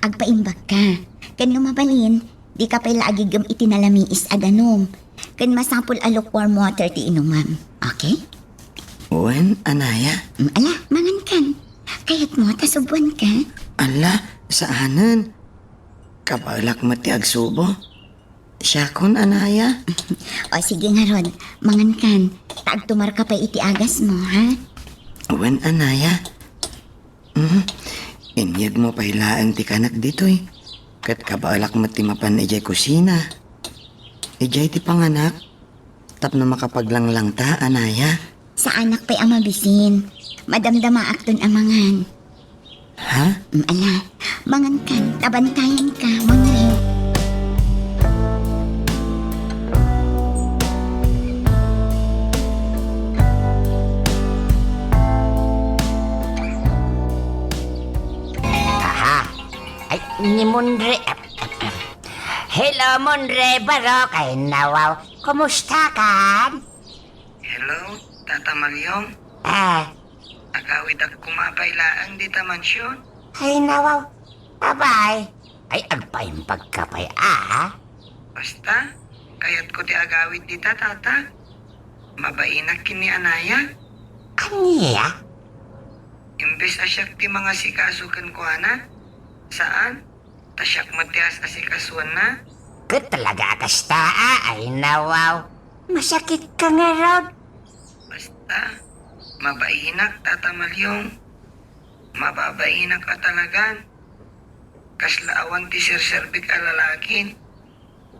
Agpaimbagka. Ken no mabalin, dika pay la agigem iti nalamiis a danum. Ken masapul a lukewarm water ti inumem. Okay? Wen, Anaya. Mm, ala, mangankan. Kayatmo ta suboanka? Ala, saanen. Kabaelak met ti agsubo. Siakon, Anaya. O, sige ngarud, mangankan. Ta agtumarka pay iti agasmo, ha? Wen, Anaya. Mm. Inyegmo pay laeng ti kanek ditoy. Ket kabaelak met ti mapan idiay kusina. Idiay ti panganak. Tapno makapaglanglangta, Anaya. Saanak pay a mabisin. Madamdamaakton a mangan. Ha? Mm, ala, mangankan, ta bantayanka, Monre. Aha. Ay, ni Monre. Hello, Monre, barok. Ay, nawaw. Kumusta kan? Hello, Tata Malyong? Ah. Agawidak koma pay laeng dita mansion. Ay, nawaw. Abay. Ay, agpaimbagka pay, ah. Basta, kayatko ti agawid dita, Tata. Mabainak ken ni Anaya. Ania? Imbes a siak ti mangasikaso kenkuana, saan? Ta siak met ti as-asikasuenna. Ket talaga a kasta, a? Ay, nawaw. Masakitka ngarud. Basta, mabainak, Tata Malyong. Mababainak a talagan. Kasla awan ti serserbik a lalakin.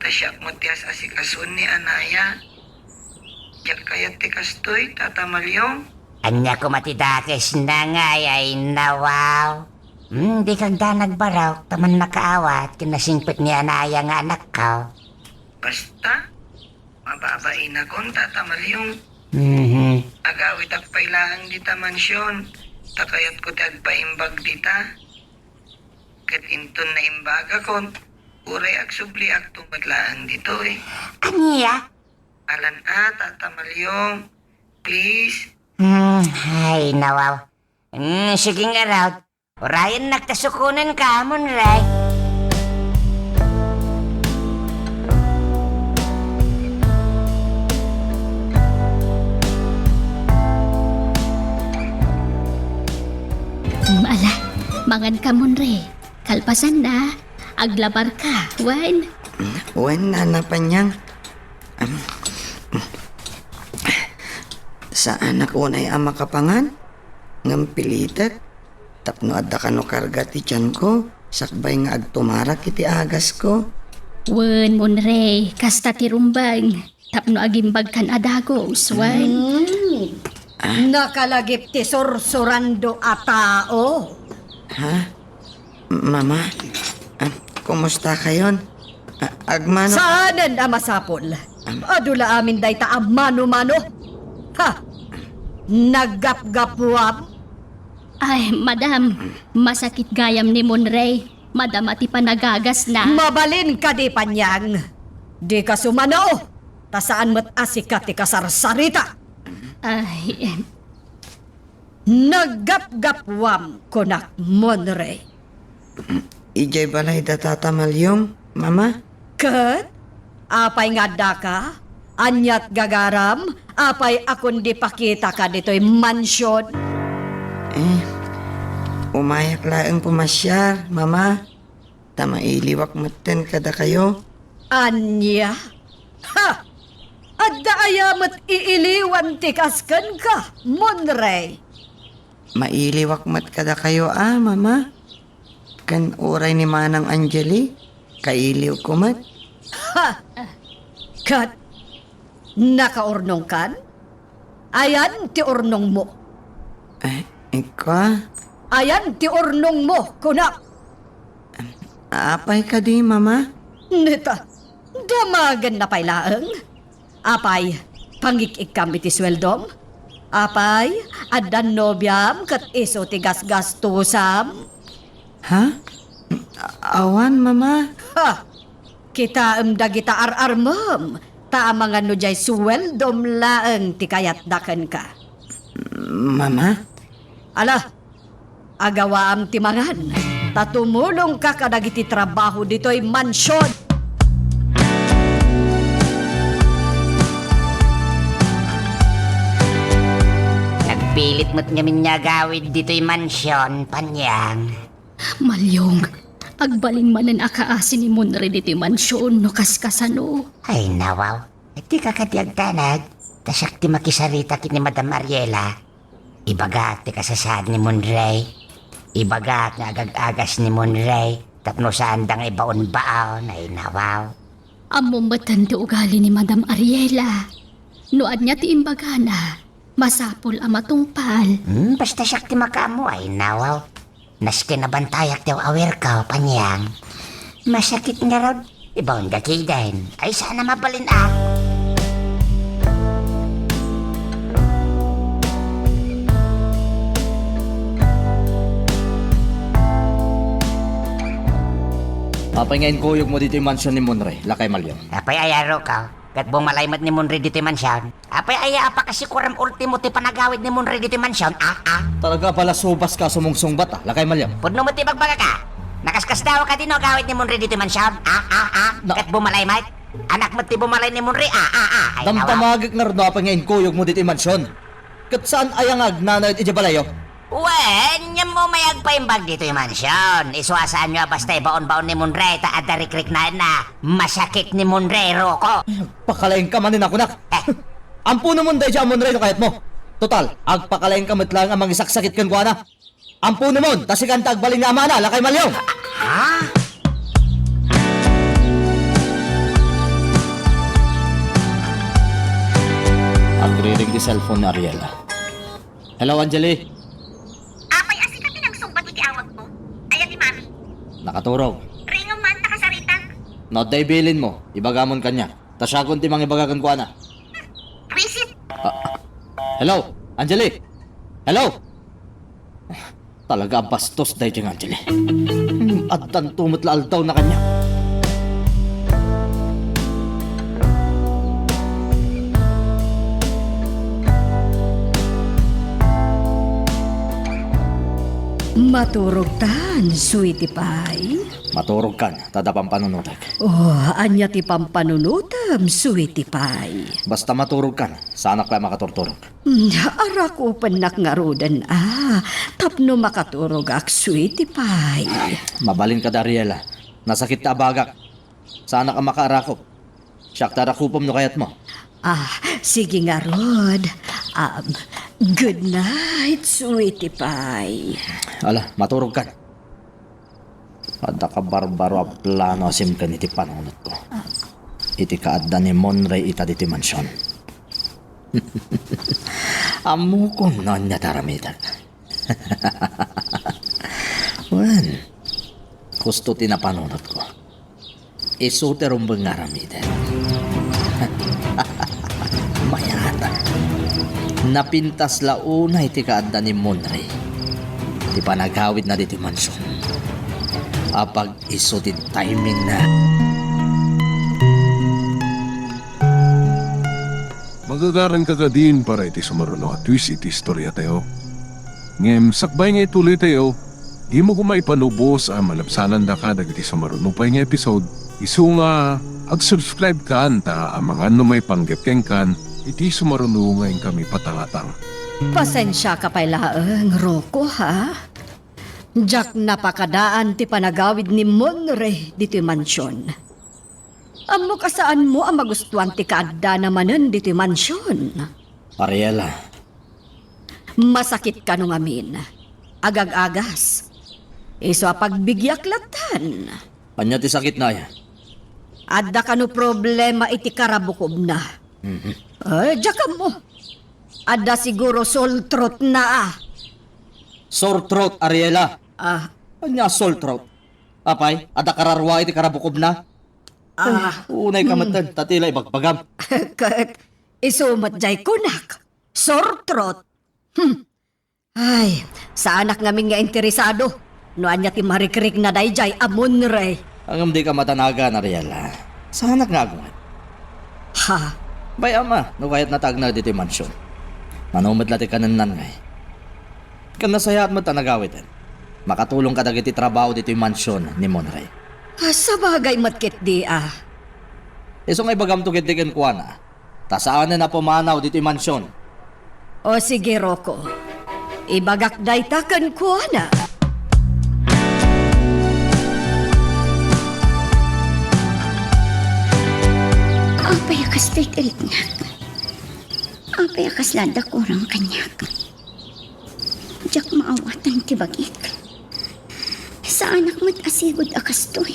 Ta siak met ti as-asikasuen ni Anaya. Diak kayat ti kastoy, Tata Malyong. Ania koma ti dakesna ngay, ay, nawaw? Hmm, dika agdanag barok, ta mannakaawat ken nasingpet ni Anaya nga anakko. Basta, mababainakon, Tata Malyong. Mhm. Agawidak pay laeng dita mansion, ta kayatko ti agpaimbag dita. Ket inton naimbagakon, uray agsubliakto met laeng ditoy. Ania? Alan a, Tata Malyong. Please. Hmm, ay, nawaw. Hmm, sige ngarud. Urayennak ta sukonenka, Monre. Hmm, ala, manganka, Monre. Kalpasanna, aglabarka, wen? Wen, Nana Panyang. Am, saanak unay a makapangan, ngem pilitek. Tapno adda kano karga ti tianko, sakbay nga agtumarak iti agasko. Wen, Monre, kasta ti rumbeng. Tapno agimbagkan a dagus, wen? Hmm. Ah. Nakalagip ti sursurando a tao. Ha? M-, Mama? Ah, kumusta kayon? Ah, agmano. Saanen a masapul. Am- Adu la amin dayta a mano-mano. Ha? Naggapgapuam? Ay, madam, masakit gayam ni Monrey. Madama ti panagagasna. Mabalin kadi, Panyang? Dika sumano, ta saan met a sika ti kasarsarita. Ay, em. Naggapgapuam, kunak, Monrey. Idiay balay da Tata Malyong, Mama? Ket? Apay nga addaka? Aniat gagaram? Apay a kundi pakitaka ditoy mansion? Eh, umayak laeng pumasiar, Mama. Ta mailiwak metten kadakayo. Ania? Ha! Adda aya met iiliwan ti kas kenka, Monrey? Mailiwak met kadakayo a, Mama. Ken uray ni Manang Angeli, kailiwko met. Ha! Ket nakaurnongkan? Ayan ti urnongmo. Eh, ikwa? Ayan ti urnongmo, kunak. Apay kadi, Mama? Neta, damagenna pay laeng. Apay, pangik-ikkam iti sueldom? Apay, addan nobiam ket isu ti gasgastusam? Ha? Awan, Mama. Ha! Kitaem dagita ar-armem, ta amangan no diay sueldom laeng ti kayatda kenka. Mama? Ala, agawaam ti mangan, ta tumulongka kadagiti trabaho ditoy mansion. Nagpilit met ngamin nga agawid ditoy mansion, Panyang. Malyong, agbalin manen a kaasi ni Monre ditoy mansion no kaskasano. Ay, nawaw. Dika kadi agdanag, ta siak ti makisarita ken ni Madam Ariela. Ibagak ti kasasaad ni Monre. Ibagak nga agag-agas ni Monre tapno saanda nga ibaon-baon. Ay, nawaw. Ammom metten ti ugali ni Madam Ariela. No ania ti imbagana, masapul a matungpal. Hmm, basta siak ti makaammo, ay, nawaw. Nasken a bantayak ti aw-awirko, Panyang. Masakit ngarud, ibaon nga kiden. Ay, saan a mabalin, a. Apay nga inkuyogmo ditoy mansion ni Monre, Lakay Malyong? Apay aya, Rocco? Ket bumalay met ni Monre ditoy mansion. Apay aya a pakasikuram ultimo ti panagawid ni Monre ditoy mansion, a, a? Talaga a balasubas ka sumungsungbat, a, Lakay Malyong. Pudno met ti bagbagak, a. Nakaskasdaaw kadi no agawid ni Monre ditoy mansion, a, a, a? Na- Ket bumalay met. Anak met ti bumalay ni Monre, a, a, a? Ay, nawa. Damdamagek ngarud no apay nga inkuyogmo ditoy mansion. Ket saan aya nga agnanayon idiay balayyo? Wen, ngem umay agpaimbag ditoy mansion. Isu a saanyo a basta ibaon-baon ni Monre ta adda rikriknaenna. Masakit ni Monre, Rocco. Pakalaingka manen a kunak. Eh. Amponemon daydiay a Monre no kayatmo. Total, agpakalaingka met laeng a mangisaksakit kenkuana. Amponemon, ta sikan ti agbalin nga amana, Lakay Malyong. Ha? Agriring ti cellphone ni Ariela. Hello, Angeli. Apay, a sika ti nagsungbat iti awagko? Ayan ni Mami. Nakaturog. Ringom man, nakasaritak. No adda ibilinmo, ibagamon kaniak. Ta siakon ti mangibaga kenkuana. Wisit. Ah, hello, Angeli. Hello. Talaga a bastos daydiay nga Angeli. Hmm, addanto met la aldawna kaniak. Maturogtan, sweetie pie. Maturogkan, ta adda pampanunotek. Oh, ania ti pampanunotem, sweetie pie? Basta maturogkan, saanak pay a makaturturog. Hmm, arakupennak ngaruden, a, tapno makaturogak, sweetie pie. Mabalin kada, Ariela. Nasakit ti abagak. Saanak a makaarakop. Siak ti arakupem no kayatmo. Ah, sige ngarud. Um, good night, sweetie pie. Ala, maturogkan. Adda kabarbaro a plano a simken iti panunotko. Iti kaadda ni Monre ita ditoy mansion. Ammokon no ania ti aramidek. Wen, husto ti napanunotko. Isu ti rumbeng nga aramiden. Mayat. Napintas la unay ti kaadda ni Monre. Ti panagawidna ditoy mansion. Apag isu ti timingna. Magagaranka kadin para iti sumaruno a twist iti istoriatayo. Ngem sakbay nga ituloytayo, dimo koma ipanubos a malabsanandaka dagiti sumaruno pay nga episode. Isu nga, ag-subscribe kan ta amangan no maipanggep kenkan iti sumaruno nga inkami patangatang. Pasensiaka pay laeng, Rocco, ha? Diak napakadaan ti panagawid ni Monre ditoy mansion. Ammok a saanmo a magustuan ti kaaddana manen ditoy mansion. Ariela. Masakit kano ngamin. Agag-agas. Isu a pagbigiak lattan. Ania ti sakitna aya? Adda kano problema iti karabukobna? Mhm. Ay, diak ammo. Adda siguro sore throat na, ah. Sore throat, Ariela. Ah. Ania sore throat? Apay, adda kararua iti karabukobna? Ah. Ay, unay ka Hmm. met, ta ti la ibagbagam. Ket isu met jay kunak. Sore throat. Hmm. Ay, saanak ngamin nga interesado no ania ti marikrikna dayjay a Monrey. Ngem dika matanagan, Ariela. Saanak nga agwan. Ha? Bay, ama, no kayatna ta agna ditoy mansion. Mano met la ti kanennan ngay. Ken nasayaat met ta nagawiden. Makatulong kadagiti trabaho ditoy mansion ni Monrey. Ah, sabagay met ketdi, ah. Isu nga ibagamto ketdi kenkuana. Ta saanen a pumanaw ditoy mansion. O sige, Rocco. Ibagak dayta kenkuana. Apay a kastoy ti riknak? Apay a kasla adda kurang kaniak? Diak maawatan ti bagik. Saanak met a sigud a kastoy.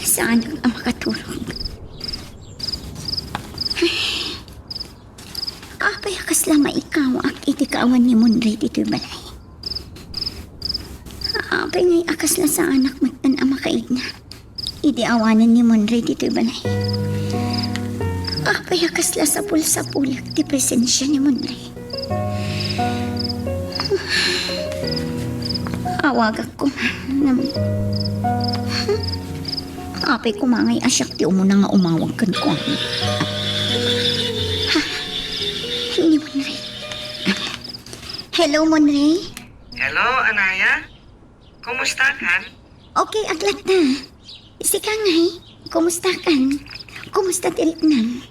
Saanak a makaturog. Apay a kasla maikawaak iti kaawan ni Monrey ditoy balay? Apay ngay a kasla saanak met a makaigna? Idi awanen ni Monrey ditoy balay. Apay a kasla sapul-sapulek ti presensia ni Monrey. Awagak koma, ngem, apay koma ngay a siak ti umuna nga umawag kenkuana? Ha? Ni Monrey. Hello, Monrey? Hello, Anaya? Kumustakan? Okay ak latta. Sika ngay, kumustakan? Kumusta ti riknam?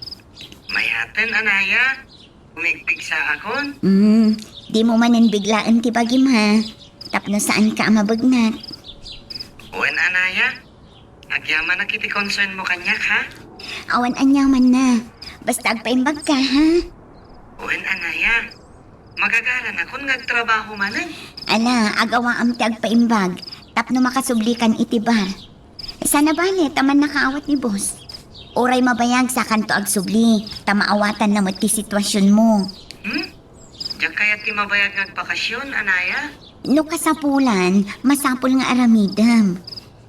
Mayaten, Anaya. Umigpigsaakon. Hmm, dimo manen biglaen ti bagim, ha? Tapno saanka a mabegnat. Wen, Anaya. Agyamanak iti concernmo kaniak, ha? Awan aniamanna. Basta agpaimbagka, ha? Wen, Anaya. Magagaranakon nga agtrabaho manen. Ala, agawaam ti agpaimbag tapno makasublikan iti bar. Saan a bale ta mannakaawat ni boss. Uray mabayag sakanto agsubli ta maawatanna met ti situasionmo. Hmm? Diak kayat ti mabayag nga agbakasyon, Anaya? No kasapulan, masapul nga aramidem.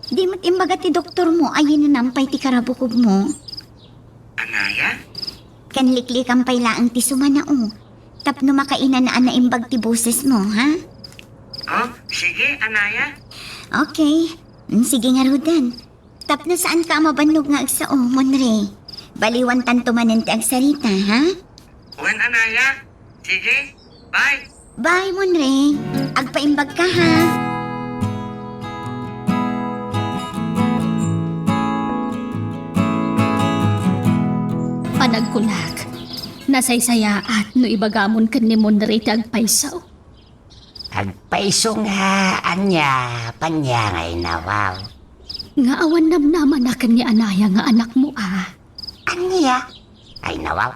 Di met imbaga ti doktormo a yinanam pay ti karabukobmo? Anaya? Ken liklikam pay laeng ti sumanao tapno makainanaan a naimbag ti bosesmo, ha? Oh, sige, Anaya. Okay. Mm, sige ngaruden. Tapno saanka a mabannog nga agsao, Monre. Baliwantanto manen ti agsarita, ha? Wen, Anaya. Sige. Bye. Bye, Monre. Agpaimbagka, ha? Panagkunak, nasaysayaat no ibagamon ken ni Monre ti agpayso. Agpayso nga ania, Panyang, ay nawaw? Nga awan namnamana ken ni Anaya nga anakmo, a? Ania? Ay nawaw.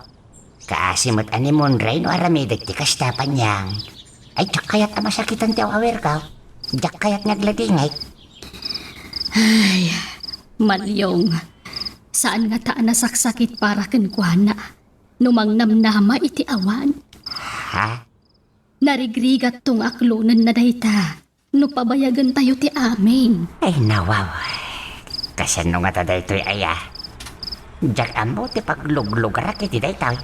Kaasi met a ni Monre no aramidek ti kasta, Panyang. Ay, diak kayat a masakitan ti aw-awirko. Diak kayat nga agladingit. Ay, Malyong, saan ngata a nasaksakit para kenkuana no mangnamnama iti awan. Ha? Narigrigatto nga aklonenna dayta no pabayagentayo ti amin. Ay, nawaw. Kasano ngata daytoy aya? Diak ammo ti pagluglugarak iti daytoy.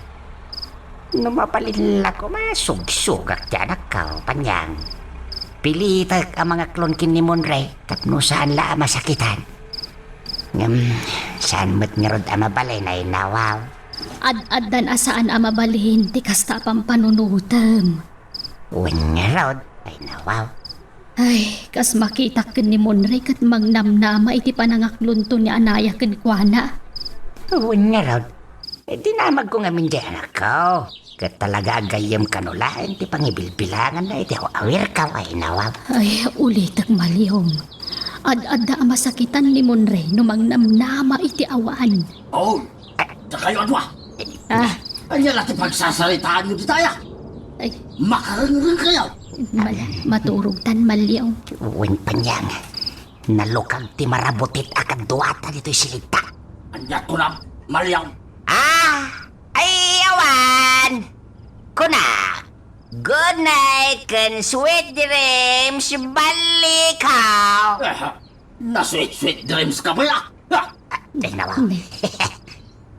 No mabalin la koma, sugsugak ti anakko, Panyang. Pilitek a mangaklon ken ni Monre tapno saan la a masakitan. Ngem, saan met ngarud a mabalin, ay nawaw? Ad-addan a saan a mabalin ti kasta a pampanunotem. Wen ngarud, ay nawaw. Ay, kas makitak ken ni Monre ket mangnamnama iti panangaklonto ni Anaya kenkuana. Wen ngarud, eh, dinamagko ngamin diay anakko. Ket talaga a gayyem kano laeng ti pangibilbilanganna iti aw-awirko, ay nawaw. Ay, ulitek, Malyong. Ad-adda a masakitan ni Monre no mangnamnama iti awan. Oh, dakayo a dua. Ah. Ania la ti pagsasaritaanyo dita aya? Ay. Makarengreng kayo. Mal-, maturogtan, Malyong. Wen, Panyang, nalukag ti marabutit a kaduata ditoy silidta. Ania kunam, Malyong? Una, good night ken sweet dreams, Ballikaw. Ah, na-sweet, sweet dreams ka ba, ah? Ah! Ay, nawa.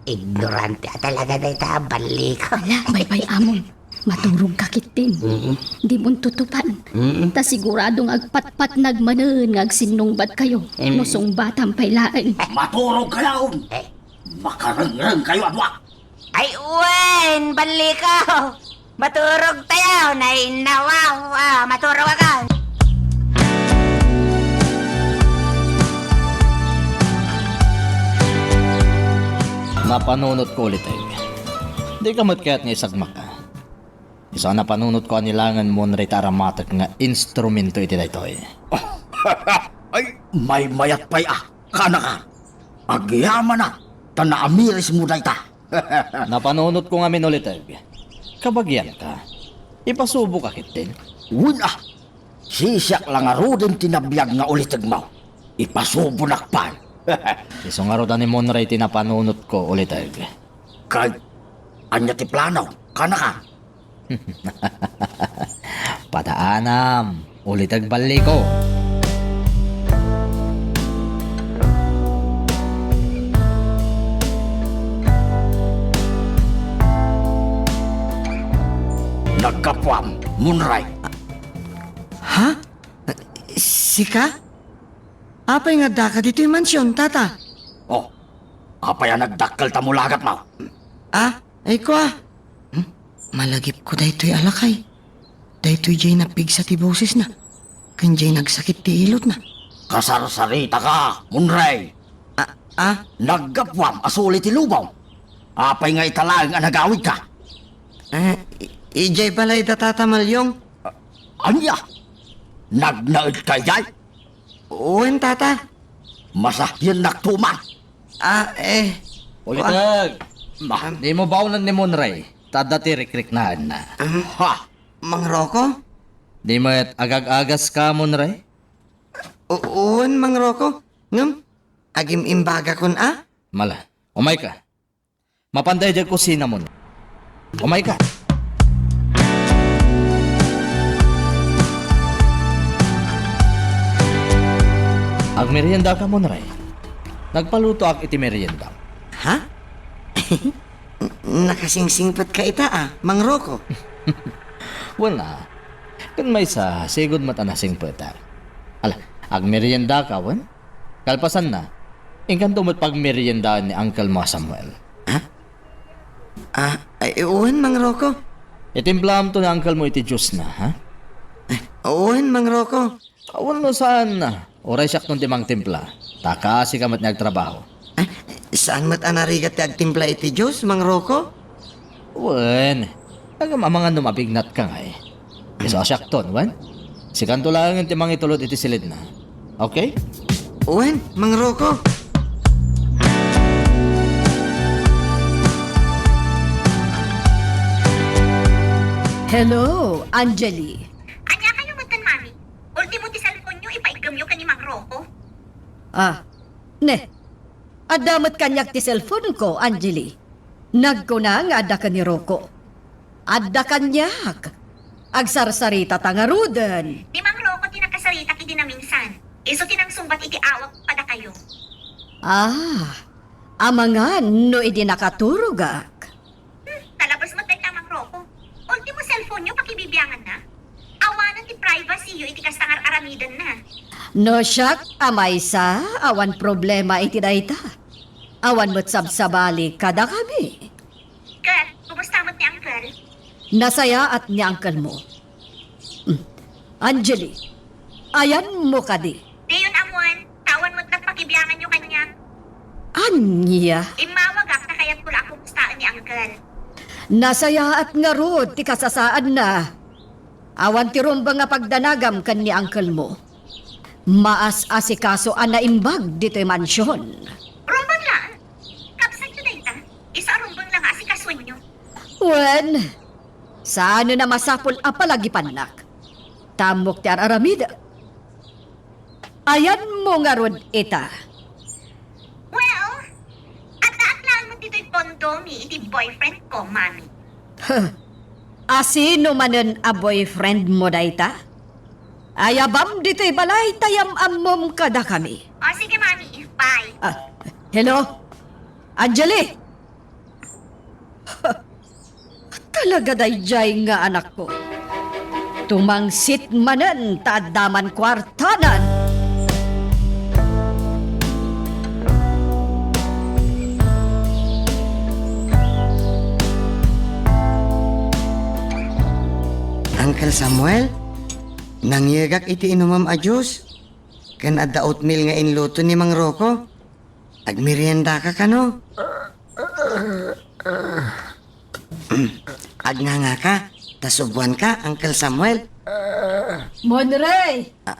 Ignorante a talaga dayta, Ballikaw. Ala, baybay-amon. Maturog ka ketdin. Mm-mm. Di mo tutupan. Mm-mm. Ta sigurado nga agpatpatnag manen nga agsinnungbat kayo. Mm. No sungbatam pay laeng. Maturog kayo! Eh. Makarengreng kayo a dua. Ay, wen, Ballikaw. Maturog tayo, nainawa. Ah, maturog ako. Napanunot ko, Uliteg. Di ka met kayat nga isagmaka. Isu a napanunot ko a nilangen mo ni Rita Aramatek nga instrumento iti daytoy. Ay, maymayat pay a, kanaka. Agyamanak, ta naamiris mo dayta. Napanunot ko ngamin, Uliteg. Kabagian ka. Ipasubo ka ketdin. Wen a, sisiak la ngaruden ti nabiag nga Uliteg mo. Ipasubonak pay. Isu ngarud a ni Monray ti napanunot ko, Uliteg. Kay, ania ti plano, kanaka? Padaanam, Uliteg Balliko. Naggapuam, Monray. Ha? Sika? Apay nga addaka ditoy mansion, tata? Oh, apay a nagdakkelta mo la gatmo? Ah, ay kua. Hmm? Malagipko daytoy a lakay. Daytoy diay napigsa ti bosesna. Ken diay nagsakit ti ilotna. Kasarsaritaka, Monray. Ah, ah? Naggapuam a suli ti lubong. Apay nga ita laeng a nagawidka? Eh, i-, idiay balay da Tata Malyong. Ah, ania? Nagnaedka idiay? Wen, tata. Masahiennakto man. Ah, eh. Uliteg. Ma, di mo baonen ni Monray. Ta adda ti rikriknaenna. Ah, ha? Mang Rocco? Di met agag-agas ka, Monray? U-, wen, Mang Rocco. Ngem, agim-imbagakon a? Mala. Umayka. Mapanda idiay kusina, Mon. Umayka. Agmeriendaka, Monray. Nagpalutoak iti merienda. Ha? Nakasingsingpetka ita a, Mang Rocco? Wen a. Ken maysa, sigud met a nasingpetak. Ala, agmeriendaka, wen? Kalpasanna, inkanto met pagmeriendaen ni uncle mo a Samuel. Ha? Ah, ay, wen, Mang Rocco. Itimplaamto ni uncle mo iti juice na, ha? Ay, wen, Mang Rocco. Awan no saan, uray siakton ti mangtimpla. Ta kaasika met nga agtrabaho. Ah, saan met a narigat ti agtimpla iti juice, Mang Rocco? Wen, agam-amangan no mabignatka ngay. Isu a siakton, wen? Sikanto laengen ti mangitulod iti silidna. Okay? Wen, Mang Rocco. Hello, Angeli. Ania kayo met ken Mami? Ultimo ti cellphone-yo, ipaiggem-yo ken ni Mang Rocco. Ah, ne. Adda met kaniak ti cellphone-ko, Angeli. Nagkuna nga adda ken ni Rocco. Adda kaniak. Agsarsarita ta ngaruden. Ni Mang Rocco ti nakasaritak idi naminsan. Isu ti nangsungbat iti awak kadakayo. Ah, amangan no idi nakaturogak. Hmm, nalabes met dayta, Mang Rocco. Ultimo cellphone-yo, pakibibianganna. Awanen ti privacy-yo iti kasta nga ar-aramidenna. No siak a maysa, awan problema iti dayta. Awan met sabsabali kadakami. Ket, kumusta met ni Uncle? Nasayaat ni uncle mo. Hmm. Angeli, ayanmo kadi? Diyon ammoen, ta awan met nagpakibianganyo kaniak. Ania? Immawagak ta kayatko la a kumustaen ni Uncle. Nasayaat ngarud ti kasasaadna. Awan ti rumbeng a pagdanagam ken ni uncle mo. Maas-asikaso a naimbag ditoy mansion. Rumbeng la? Kabsatyo dayta? Isu a rumbeng la nga asikasoenyo. Wen, saanen a masapul a palagipannak. Ta ammok ti ar-aramidek. Ayanmo ngarud ita. Well, addaak laeng met ditoy kondomi iti boyfriend ko, Mami. Huh. Asino manen a boyfriend mo dayta? Ayabam ditoy balay ta yam-ammom kadakami. O, sige, Mami. Bye. Ah, hello? Angeli! Talaga daydiay nga anakko. Tumangsit manen ta adda man kuartanan. Uncle Samuel, nangyegak iti inumem a juice, ken adda oatmeal nga inluto ni Mang Rocco. Agmeriendaka kano? Agngangaka, ta subuanka, Uncle Samuel. Monrey! Ah,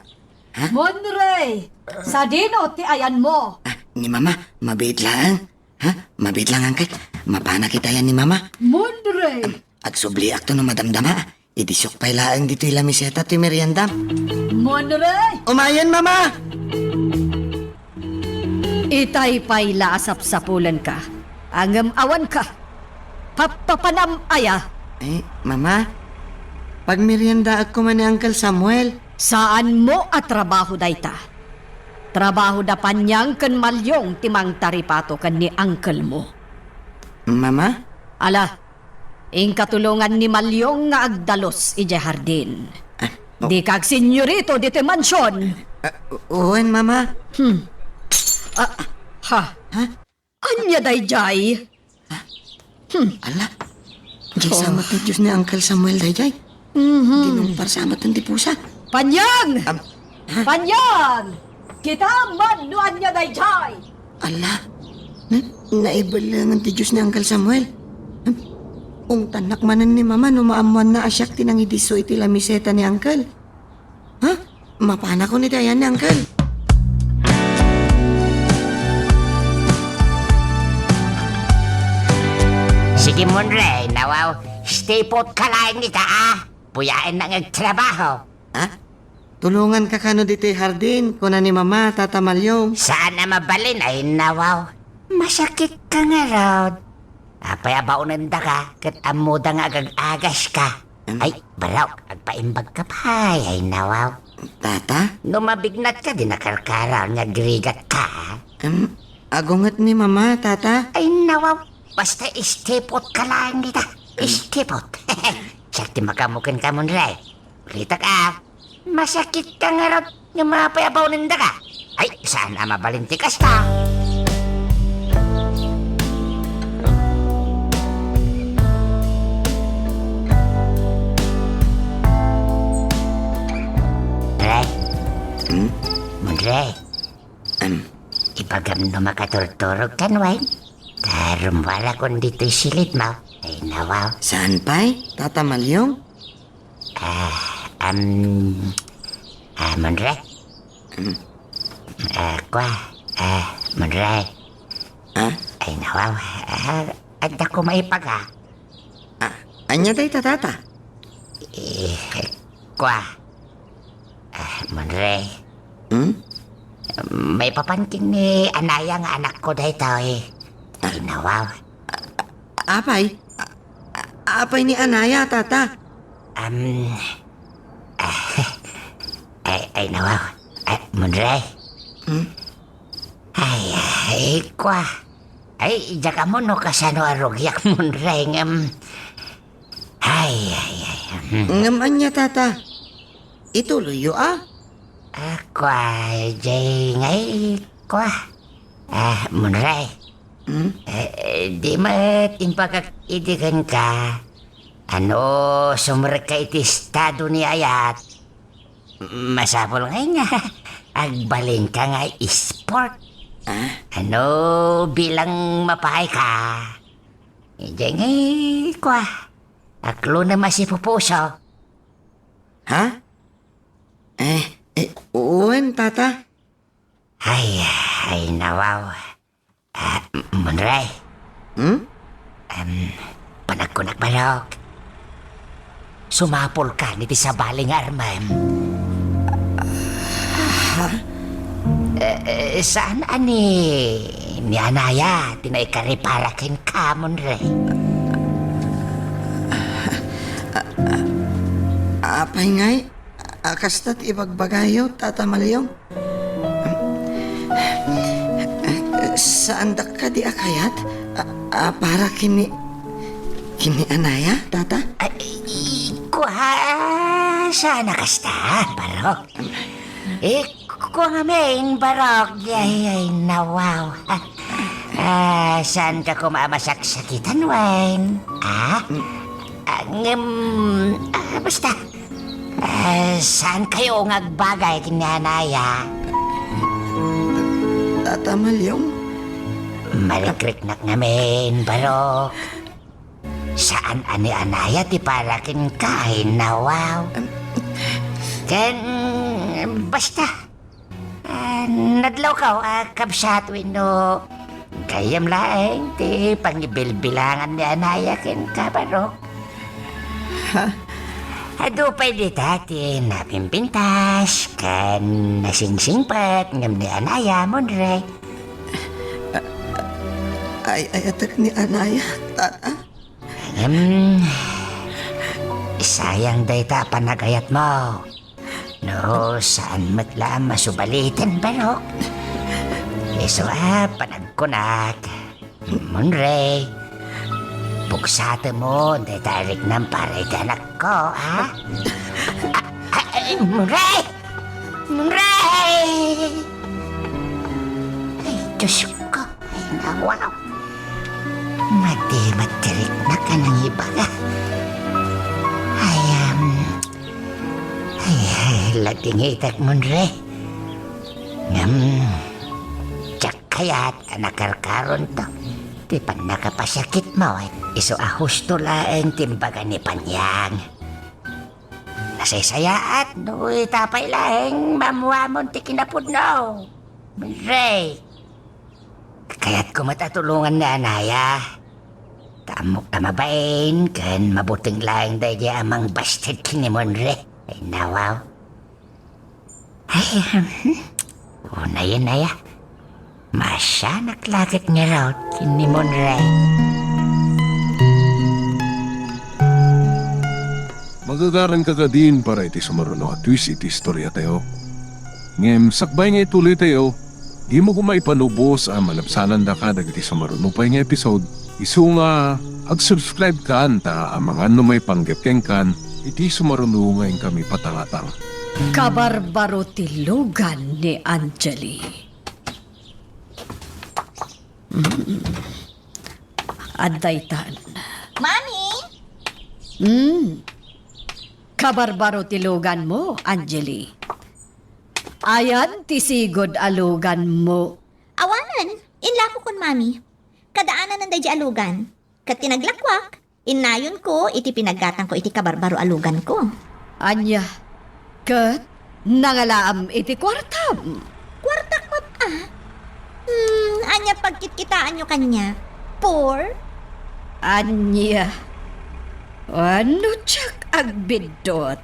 ha? Monrey! Sadino ti ayanmo? Ah, ni Mama, mabiit laeng. Ha? Mabiit lang, Uncle. Mapanak iti ayan ni Mama. Monrey! Agsubliakto no madamdama. Idi siok pay laeng ditoy lamiseta ti meriendam. Monrey! Umayen, Mama! Itay pay la a sapsapulenka, ngem awanka. Pappapanam aya? Eh, Mama, pagmeriendaek koma ni Uncle Samuel. Saanmo a trabaho dayta. Trabaho da Panyang ken Malyong ti mangtaripato ken ni uncle mo. Mama? Ala, inka tulongan ni Malyong nga agdalus idiay hardin. Ah, oh. Dika agsenyorito ditoy mansion. Ah, wen, Mama. Hmm. Ah, ha? Ha? Ania daydiay? Ah. Hmm. Ala, diay Oh. Sama ti juice ni Uncle Samuel daydiay. Mhm. Dinumpar sama ti pusa. Panyang! Am, ha? Panyang! Kitam man no ania daydiay! Ala, na, naibellengen ti juice ni Uncle Samuel. Hmm? Ungtannak manen ni Mama no maammoanna a siak ti nangidisso iti lamiseta ni Uncle. Ha? Mapanakon iti ayan ni Uncle. Sige, Monrey, nawaw. Stay put ka laeng ita, ah. Buyaennak nga agtrabaho. Ha? Tulonganka kano ditoy hardin, kuna ni Mama, Tata Malyong. Saan a mabalin, ay nawaw. Masakit ka ngarud. Apay a baonendaka, ket ammoda nga agag-agas ka. Em? Ay, barok, agpaimbag ka pay, ay nawaw. Tata? No mabignatka, di nakarkaraw nga agrigat ka, ah. Em, agunget ni Mama, Tata? Ay nawaw, basta stay put ka laeng dita. Em? Stay put. Siak ti makaammo kenka, Monrey. Ulitek, ah. Masakit ka ngarud nga apay a baonendaka. Ay, saan a mabalin ti kasta. Monrey. Hmm? Monrey. Em. Ibagam no makaturturog kan wen. Ta rummuarakon ditoy silidmo. Ay, nawaw. Saan pay, Tata Malyong? Ah, am, ah, Monrey? Hmm. Ah, kua, ah, Monrey. Ah? Ay, nawaw, ah, adda ko maipaga. Ah, ania dayta, Tata? Eh, kua. Ah, Monrey. Hmm? Maipapan ken ni Anaya nga anakko daytoy. Ay, nawaw. Apay? A-, a-, apay ni Anaya, Tata? Am, ah, ay, ay, nawaw. Ay, Monrey. Hmm? Ay, ay, kua. Ay, diak ammo no kasano a rugiak, Monrey, ngem, ay, ay, ay, hmm. Ngem ania, Tata? Ituloyyo, a? Ah, kua, diay ngay, kua. Ah, Monrey. Hmm? Eh, eh, di met imbagak idi kenka, a no sumrekka iti estado ni ayat, masapul ngay nga agbalinka nga sport. Ah? A no bilang mapaayka, idiay ngay, kua, aklonem a sipupuso. Ha? Eh, eh, wen, Tata. Ay, ay, nawaw. Ah, M-, Monrey. Hmm? Em, panagkunak barok. Sumapulkan iti sabali nga armem. Ha? Eh, eh, saan a ni, ni Anaya ti naikaripara kenka, Monrey? Ah, Pay ngay, a, kasta ti ibagbagayo, Tata Malyong? Saandak kadi a kayat a, a para ken ni, ken ni Anaya, Tata? Ay, kua, saan a kasta, Barok? Eh, kua ngamin, Barok, ay, ay, nawaw. Ah, saanka koma a masaksakitan, wen? Ah? Ah, ngem, ah, basta. Ah, saankayo nga agbagay ken ni Anaya? Tata Malyong? Marikriknak ngamin, Barok. Saan a ni Anaya ti para kenka, ay nawaw. Ken, basta. Ah, nadlawkaw a kabsat wenno gayyem laeng ti pangibilbilangan ni Anaya kenka, Barok? Ha? Adu pay dita ti napimpintas ken nasingsingpet ngem ni Anaya, Monrey. Ay-ayatek ni Anaya, Tata. Ngem, sayang dayta a panagayatmo. No, saan met la a masubaliten, Barok? Isu a panagkunak, Monrey, pugsatemon dayta a riknam para iti anakko, ha? Ah, ah, eh, Monrey! Monrey! Ay, Diyos ko. Ay, nawaw. Madi met ti riknak a nangibaga. Ay, um, ay, ay, ladingitek, Monrey. Ngem, diak kayat a nakarkaronto ti pannakapasakitmo. Isu a husto laeng ti imbaga ni Panyang. Nasaysayaat no ita pay laeng maammuamon ti kinapudno. Monrey, kayatko met a tulongan ni Anaya. Ta ammok a mabain ken mabuteng laeng daydiay a mangbasted ken ni Monrey. Ay, nawaw. Ay, hmm. Unayen aya. Maasianak la ket ngarud ken ni Monrey. Magagaranka kadin para iti sumaruno a twist iti istoriatayo. Ngem sakbay nga ituloytayo, dimo koma ipanubos a malabsanandaka dagiti sumaruno pay nga episode. Isu nga, ag-subscribe kan ta amangan no maipanggep kenkan iti sumaruno nga inkami patangatang. Kabarbaro ti lugan ni Angeli. Mm. Adda itan. Mami! Mm. Kabarbaro ti luganmo, Angeli. Ayan ti sigud a luganmo. Awanen, inlako kon Mami. Kadaananan daydi a lugan. Ket ti naglakuak, innayonko iti pinaggatangko iti kabarbaro a luganko. Ania? Ket nangalaam iti kuartam? Kuartak met a? Hmm, ania pagkitkitaanyo kaniak? Poor? Ania? Wen no diak agbiddut?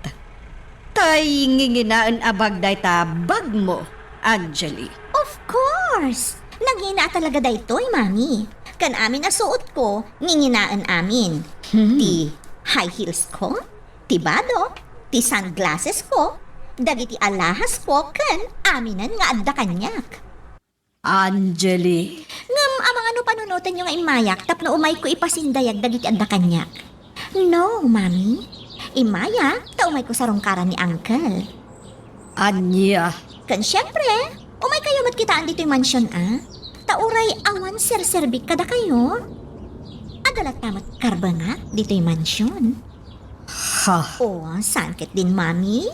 Tay nginginaen a bag dayta bagmo, Angeli. Of course! Nangina a talaga daytoy, Mami. Ken amin a suotko, nginginaen amin. Hmm. Ti high heels ko, ti bado, ti sunglasses ko, dagiti alahas ko, ken aminen nga adda kaniak. Angeli. Ngem amangan no panunotenyo nga immayak tapno umayko ipasindayag dagiti adda kaniak? No, Mami. Immayak ta umayko sarungkaran ni Uncle. Ania? Ken siempre, umaykayo met kitaen ditoy mansion a. Ta uray awan serserbik kadakayo. Adda latta met karbengak ditoy mansion. Ha? O, saan ketdin, Mami?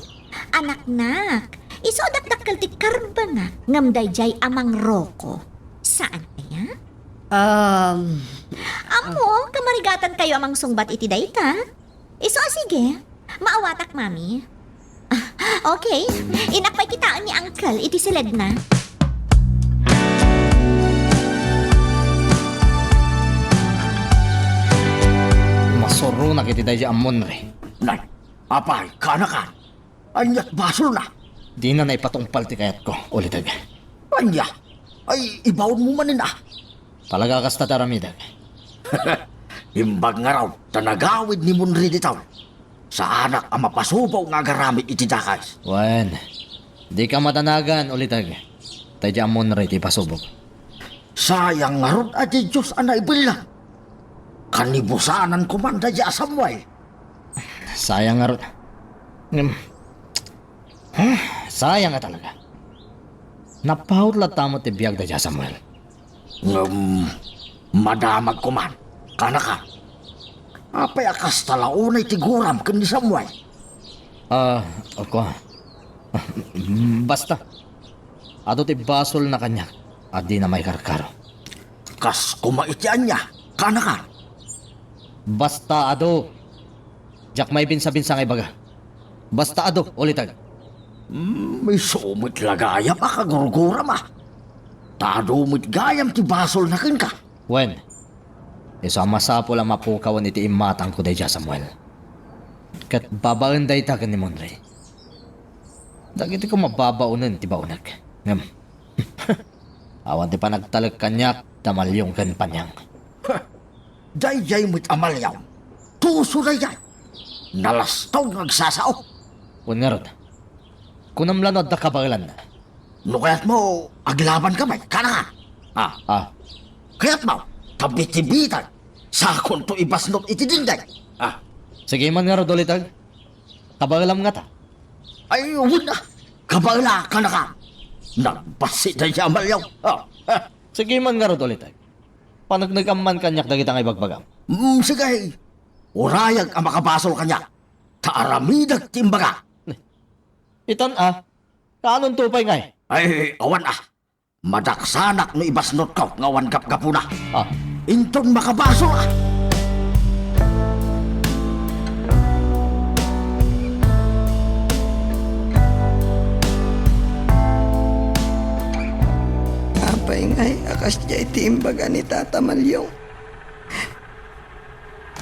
Anaknak, isu a dakdakkel ti karbengak ngem daydiay a mangroko. Saan kaya? Um, Ammo, kamarigatankayo a mangsungbat iti dayta. Isu a sige, maawatak, Mami. Ah, okay, innak pay kitaen ni Uncle iti siledna. Masuronak iti daydiay a Monrey. Nay, apay, kaanakan? Ania't basolna? Dina naipatungpal ti kayatko, uliteg. Ania? Ay, ibaonmo manen a. Talaga kasta ti aramidek. Imbag ngarud ta nagawid ni Monrey ditoy. Saanak a mapasubo nga agaramid iti dakes. Wen, dika madanagan, Uliteg. Tay di ammon ray ti ipasubok. Sayang ngarud a di Dios a naibellan. Kanibusanan koman daydi a Samuel. Sayang ngarud. Ngem, ah, sayang a talaga. Napawt latta met ti biag daydi a Samuel. Ngem, madamag koman, kanaka. Apay a kasta la unay ti guram ken ni Samuel? Ah, kua. Basta, adu ti basolna kaniak a dina maikarkaro. Kas koma iti ania, kanaka? Basta adu. Diak maibinsa-binsa nga ibaga. Basta adu, Uliteg. Hmm, isu met la gayam a kagurguram, a. Ta adu met gayam ti basolna kenka. Wen, isu a masapul a mapukawen iti immatangko daydi a Samuel. Ket babaen dayta ken ni Monroy. Dagiti koma babaonen ti baonek. Ngem, awan ti panagtalek kaniak, Tamaliong ken Panyang. Daydiay met a Maliaw. Tuso daydiay. Nalastog nga agsasao. Wen ngarud, kunam la no adda kabaelanna. No kayatmo, aglabanka met, kanaka. Ah. Ah. Kayatmo, ta bitibitag. Sakonto ibasnot iti dingding. Ah. Sige man ngarud, Uliteg. Kabaelam ngata? Ay, wen a. Kabaela, kanaka. Nagbassit daydiay a Maliaw. Ah. Ah. Sige man ngarud, Uliteg. Paneknekam man kaniak dagita nga ibagbagam. Mm, sige. Urayag a makabasol kaniak. Ta aramidek ti imbaga. Itan a, kaanonto pay ngay? Ay, awan a. Madaksanak no ibasnotko nga awan gapgapuna. Ah. Inton makabasol a. Apay ngay a kasdiay ti imbaga ni Tata Maliong?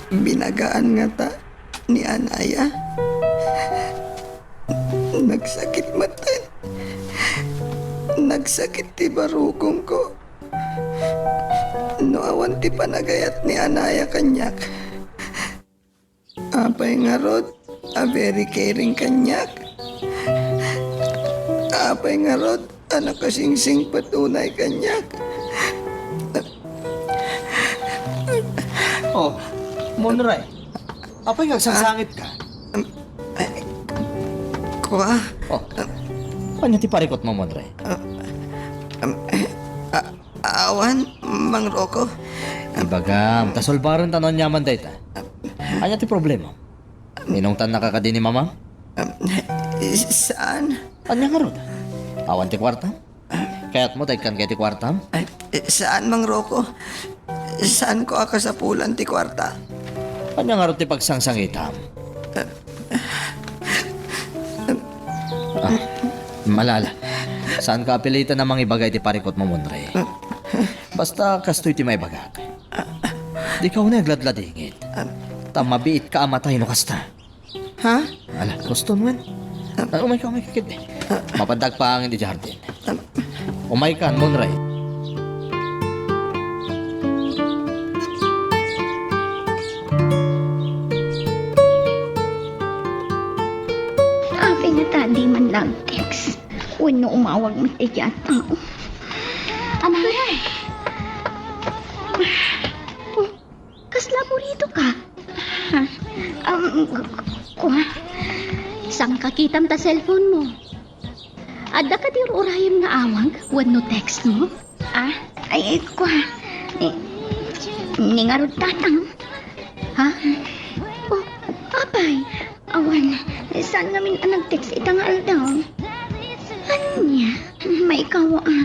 Binagaan ngata ni anaya? Nagsakit metten. Nagsakit ti barukongko. No awan ti panagayat ni anaya kaniak. Apay ngarud a very caring kaniak? Apay ngarud a nakasingsingpet unay kaniak? Oh, Monroy. Apay nga agsangsangitka? Ay, kua? Oh. Ania ti parikutmo, Monroy? Ah, um, eh, ah, awan, Mang Rocco. Ibagam, ta sulbarenta no aniaman dayta. Ania ti problema? Inungtannaka kadi ni Mamam? Um, saan? Ania ngarud? Awan ti kuarta? Kayatmo ta ikkan kay ti kuartam? Ay, eh, saan, Mang Rocco? Saanko a kasapulan ti kuarta. Ania ngarud ti pagsangsangitam? Ah, malala. Saanka a pilitan a mangibaga iti parikutmo, Monroy. Basta kastoy ti maibagak. Dika unay agladladingit. Ta mabiitka a matay no kasta. Ha? Ala, gusto mo yan? Ah, umayka, umayka, kidni. Ah. Mapandag pa angin di jardin. Ah. Umayka, Monroy. Apay ngata di man lang text wenno umawag met daydiay a tao. Anay. Oh, kasla aburidoka? Ha? Um, kua, saan ka kitam ta cellphone mo? Adda kadi ur-urayem nga awag wenno text mo? Ah? Ay, kua, ni, ni ngarud tatang. Ha? Oh, apay, awan, saan ngamin a nag-text ita nga aldaw? Ania? Maikaw a.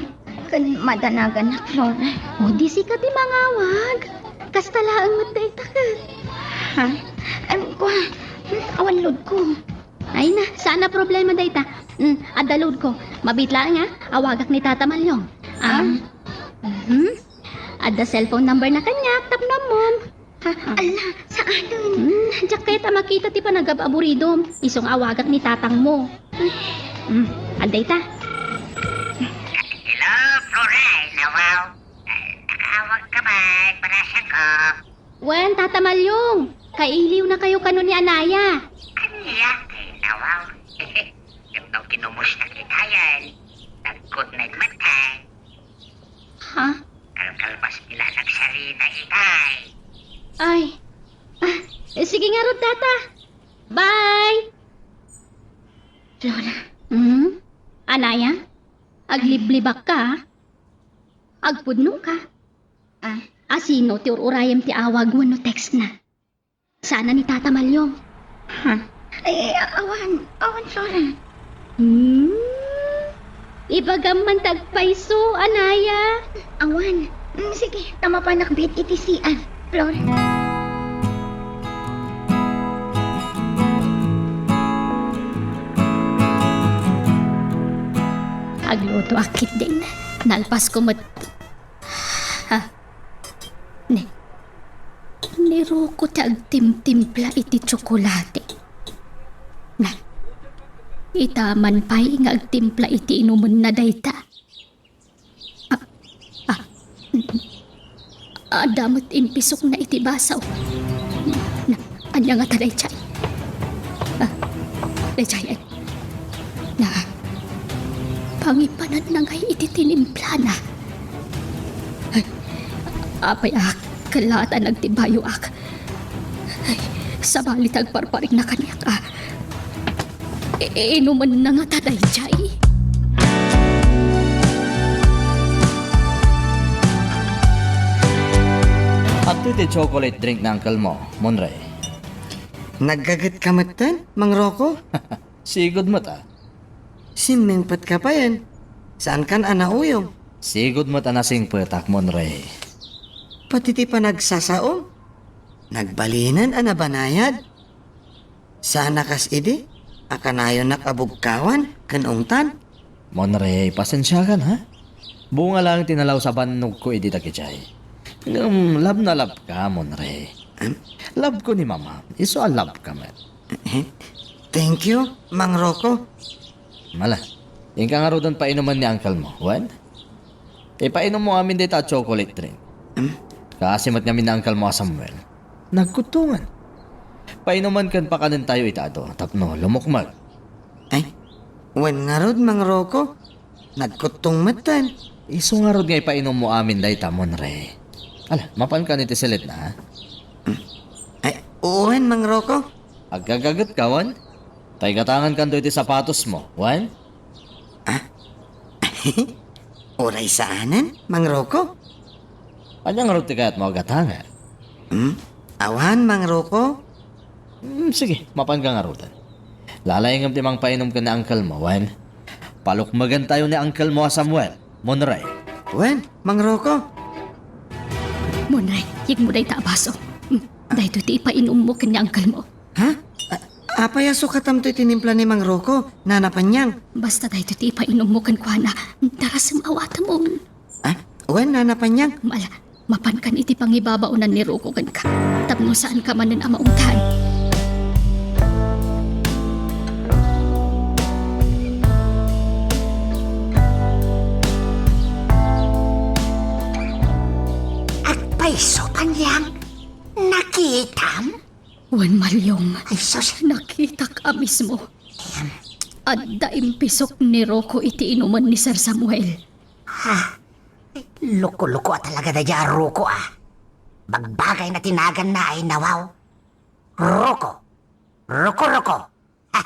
Ken madanaganak, Flor. O, di sika ti mangawag. Kasta laeng met dayta ket. Ha? Em, kua, awan loadko. Ay na, saan a problema dayta. Mm, adda loadko. Mabiit laeng a, awagak ni Tata Malyong. Ah? Mhm. Adda cellphone number na kaniak tapno ammom. Ha? Ala, saanen? Hmm, diak kayat a makita ti panagab-aburidom. Isu nga awagak ni tatang mo. Hmm, adda ita. Hello, Floray, nawaw. Awag ka ba? Panasan ko. Wen, Tata Malyong. Kailiwnakayo kano ni Anaya. Ania? Ay, nawaw. Yung daw kinubos na kitayan. Nagkutnag matay. Ha? Kalkalpas nila nagsarina itay. Ay. Ah, sige ngarud, Tata. Bye! Flora. Hmm? Anaya? Agliblibak ka, ah. Agpudno ka. Ah, asino ti ur-urayem ti awag wenno text na? Sana ni Tata Malyong. Ha? Ay, awan, awan, Flora. Hmm? Ibagam man ti agpayso, Anaya. Awan. Mm, sige, ta mapanak bet iti C R, Flora. Aglutoak ketdin. Nalpasko met. Ha? Ni, ni Rocco ti agtimtimpla iti tsokolate. Na, ita man pay nga agtimpla iti inumenna dayta. Ah, ah, adda met impisokna iti baso. Na, ania ngata daydiay? Ah, daydiay, ay, na, pangipananna ngay iti tinimplana. Ay, apay a, kellaat a nagtibayoak. Ay, sabali ti agparparikna kaniak, ah. I-, inumenna ngata daydiay? Adtoy ti chocolate drink ni uncle mo, Monray. Naggaget ka metten, Mang Rocco? Sigud met, ah. Simmingpet ka payen. Saan kan a nauyong? Sigud met a nasingpetak, Monray. Pati ti panagsasaom, nagbalinen a nabanayad. Sana kas idi a kanayonnak a bugkawan ken ungtan. Monray, pasensiakan, ha? Bunga laeng ti nalaus a bannogko idi dagijay. Ngem love na love ka, Monray. Em? Love ko ni Mama. Isu a love ka met. Eh, thank you, Mang Rocco. Mala, inka ngaruden painumen ni uncle mo, wen? Ipainom mo amin dayta a chocolate drink. Hmm? Kaasi met ngamin ni uncle mo a Samuel. Nagkuttongan. Painumen ken pakanentayo ita adu tapno lumukmeg. Ay, wen ngarud, Mang Rocco. Nagkuttong metten. Isu ngarud nga ipainom mo amin dayta, Monray. Ala, mapankan iti silitna, ha? Ay, wen, Mang Rocco. Agkagaget ka, wen? Tay gatangan kanto iti sapatos mo, wen? Ah? Uray saanen, Mang Rocco? Ania ngarud ti kayatmo a gatangen? Hmm? Awan, Mang Rocco. Hmm, sige, mapanka ngaruden. Lalayngem ti mangpainom ken ni uncle mo, wen? Palukmegentayo ni uncle mo a Samuel, Monray. Wen, Mang Rocco. Monray, yegmo dayta a baso. Hmm, daytoy ti ipainommo ken ni uncle mo. Ha? A-, apay a sukatam toy tinimpla ni Mang Rocco, Nana Panyang? Basta daytoy ti ipainommo kenkuana, darasem awatemon. Ah, wen, Nana Panyang. Mala, mapankan iti pangibabaonan ni Rocco kenka, tapno saanka manen a maungtan. Agpayso, Panyang? Nakitam? Wen, Malyong. Ay, sus. Nakitak a mismo. Em. Adda impisok ni Rocco iti inumen ni Sir Samuel. Ha? Loko-loko a talaga daydiay a Rocco, ah. Bagbagayna ti naganna ay nawaw. Rocco. Rocco, Rocco. Ha?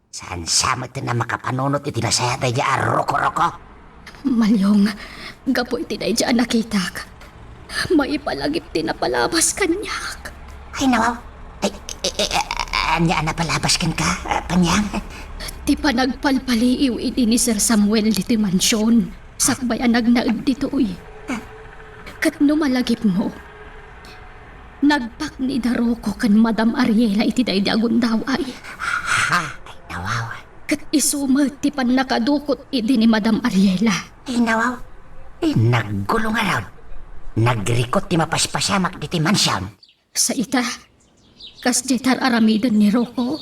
Saan sa met a makapanunot iti nasayaat daydiay a Rocco, Rocco? Malyong, gapu iti daydiay a nakitak, maipalagip ti napalabas kaniak. Ay, nawaw. Ay, eh, eh, eh, ania a napalabas kenka, ah, Panyang? Ti panagpalpaliiw idi ni Sir Samuel ditoy mansion, sakbay a nagnaed ditoy. Ket no malagipmo, nagpakni da Rocco ken Madam Ariela iti daydi a gundaway. Ha? Ay, nawaw. Ket isu met ti pannakadukot idi ni Madam Ariela. Ay, nawaw. Ay, naggulo ngarud. Nagrikot ti mapaspasamak ditoy mansion. Sa ita, kasdiay ti ar-aramiden ni Rocco.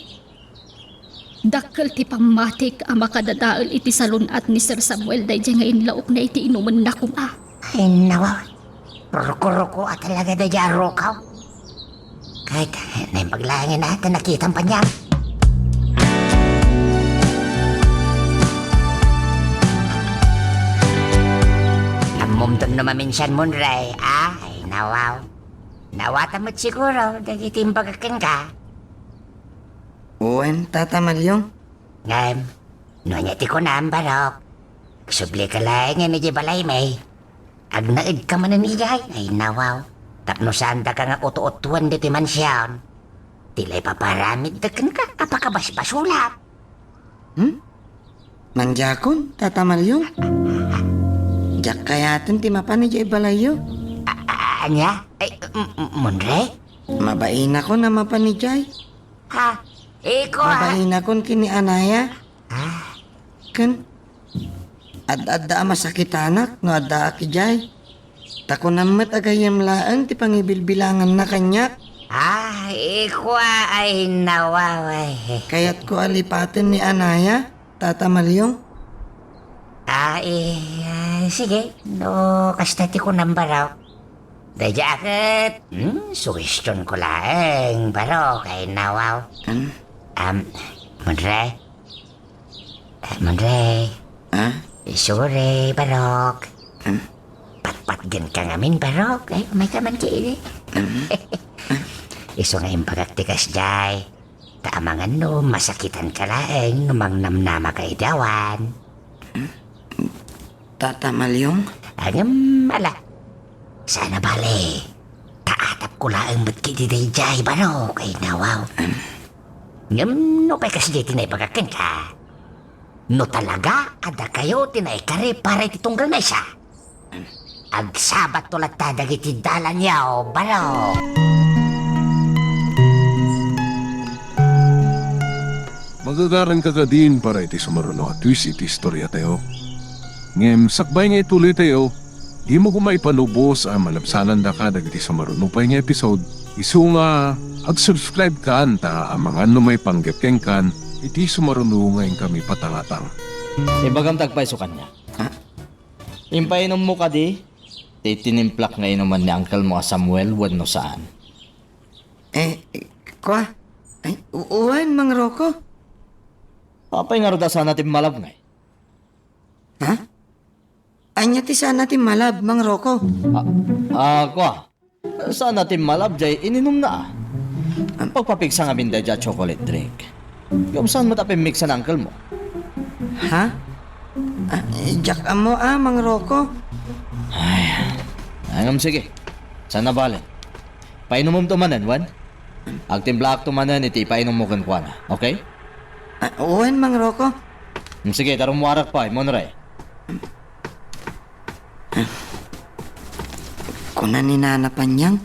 Dakkel ti pammatik a makadadael iti salun-at ni Sir Samuel daydiay nga inlaokna iti inumenna koma. Ay, nawaw. Rocco-Rocco a talaga daydiay a Rocco. Ket, naimbag laengen a ta nakitam paniak. Ammomton no maminsan, Monre, a? Ay, nawaw. Naawatan met siguro dagiti imbagak kenka. Wen, Tata Maliong. Ngem, no ania ti kunam, Barok? Agsublika laengen idiay balaymi. Agnaedka manen idiay, ay nawaw. Tapno saandaka nga ututuan ditoy mansion. Ti la ipaparamidek kenka a pakabasbasolak. Hmm? Mangdiakon, Tata Maliong? Diak kayaten ti mapan idiay balayyo. A-, a-, ania? Ay, m-, m-, Monre? Mabainakon a mapan idiay. Ha? Iko, ha? Mabainakon ken ni Anaya. Ah. Ken, ad-adda a masakitanak no addaak idiay. Ta kunam met a gayyem laeng ti pangibilbilanganna kaniak. Ah, ikua ay nawaw, ay. Kayatko a lipaten ni Anaya, Tata Maliong. Ah, eh, ah, sige. No, kasta ti kunam, Barok. Daydiay a ket, hmm, sugestionko laeng, Barok, ay nawaw. Hmm? Am, Monre? Eh, Monre. Ah? Sorry, Barok. Hmm? Patpatgenka ngamin, Barok. Ay, umayka man kaili. Hmm? Isu nga imbagak ti kasdiay. Ta amangan no masakitanka laeng no mangnamnamaka iti awan. Tata Maliong? Ngem, ala. Saan a bale. Ta atapko laeng met ket daydiay, Barok, ay nawaw. Ngem, no pay kasdiay ti naibagak kenka, no talaga a dakayo ti naikari para iti tunggal maysa, agsabatto latta dagiti dalanyo, Barok. Magagaranka kadin para iti sumaruno a twist iti istoriatayo. Ngem sakbay nga ituloytayo, dimo koma ipanubos a malabsanandaka dagiti sumaruno pay nga episode, isu nga ag-subscribe kan ta amangan no maipanggep kenkan iti sumaruno nga inkami patangatang. Ibagam ti agpayso kaniak. Ha? Impainommo kadi ti tinimplak nga inuman ni uncle mo a Samuel wenno saan? Eh, kua? Ay, u-, wen, Mang Rocco. Apay ngarud a saanna ti malab ngay? Ha? Ania ti saanna ti malab, Mang Rocco? Ah, ah, kua? Saanna ti malab jay ininumna, ah. Am- Pagpapigsa ngamin daydiay a chocolate drink. Ngem saan met a pimmiksa ni uncle mo? Ha? Ah, eh, diak ammo, ah, Mang Rocco. Ay, ay, ngem sige. Saan a bale. Painumemto manen, wen? Agtimplaakto manen iti ipainommo kenkuana, okay? Ah, wen, Mang Rocco. Mm, sige, ta rummuarak pay, Monre. Kuna ni Nana Panyang,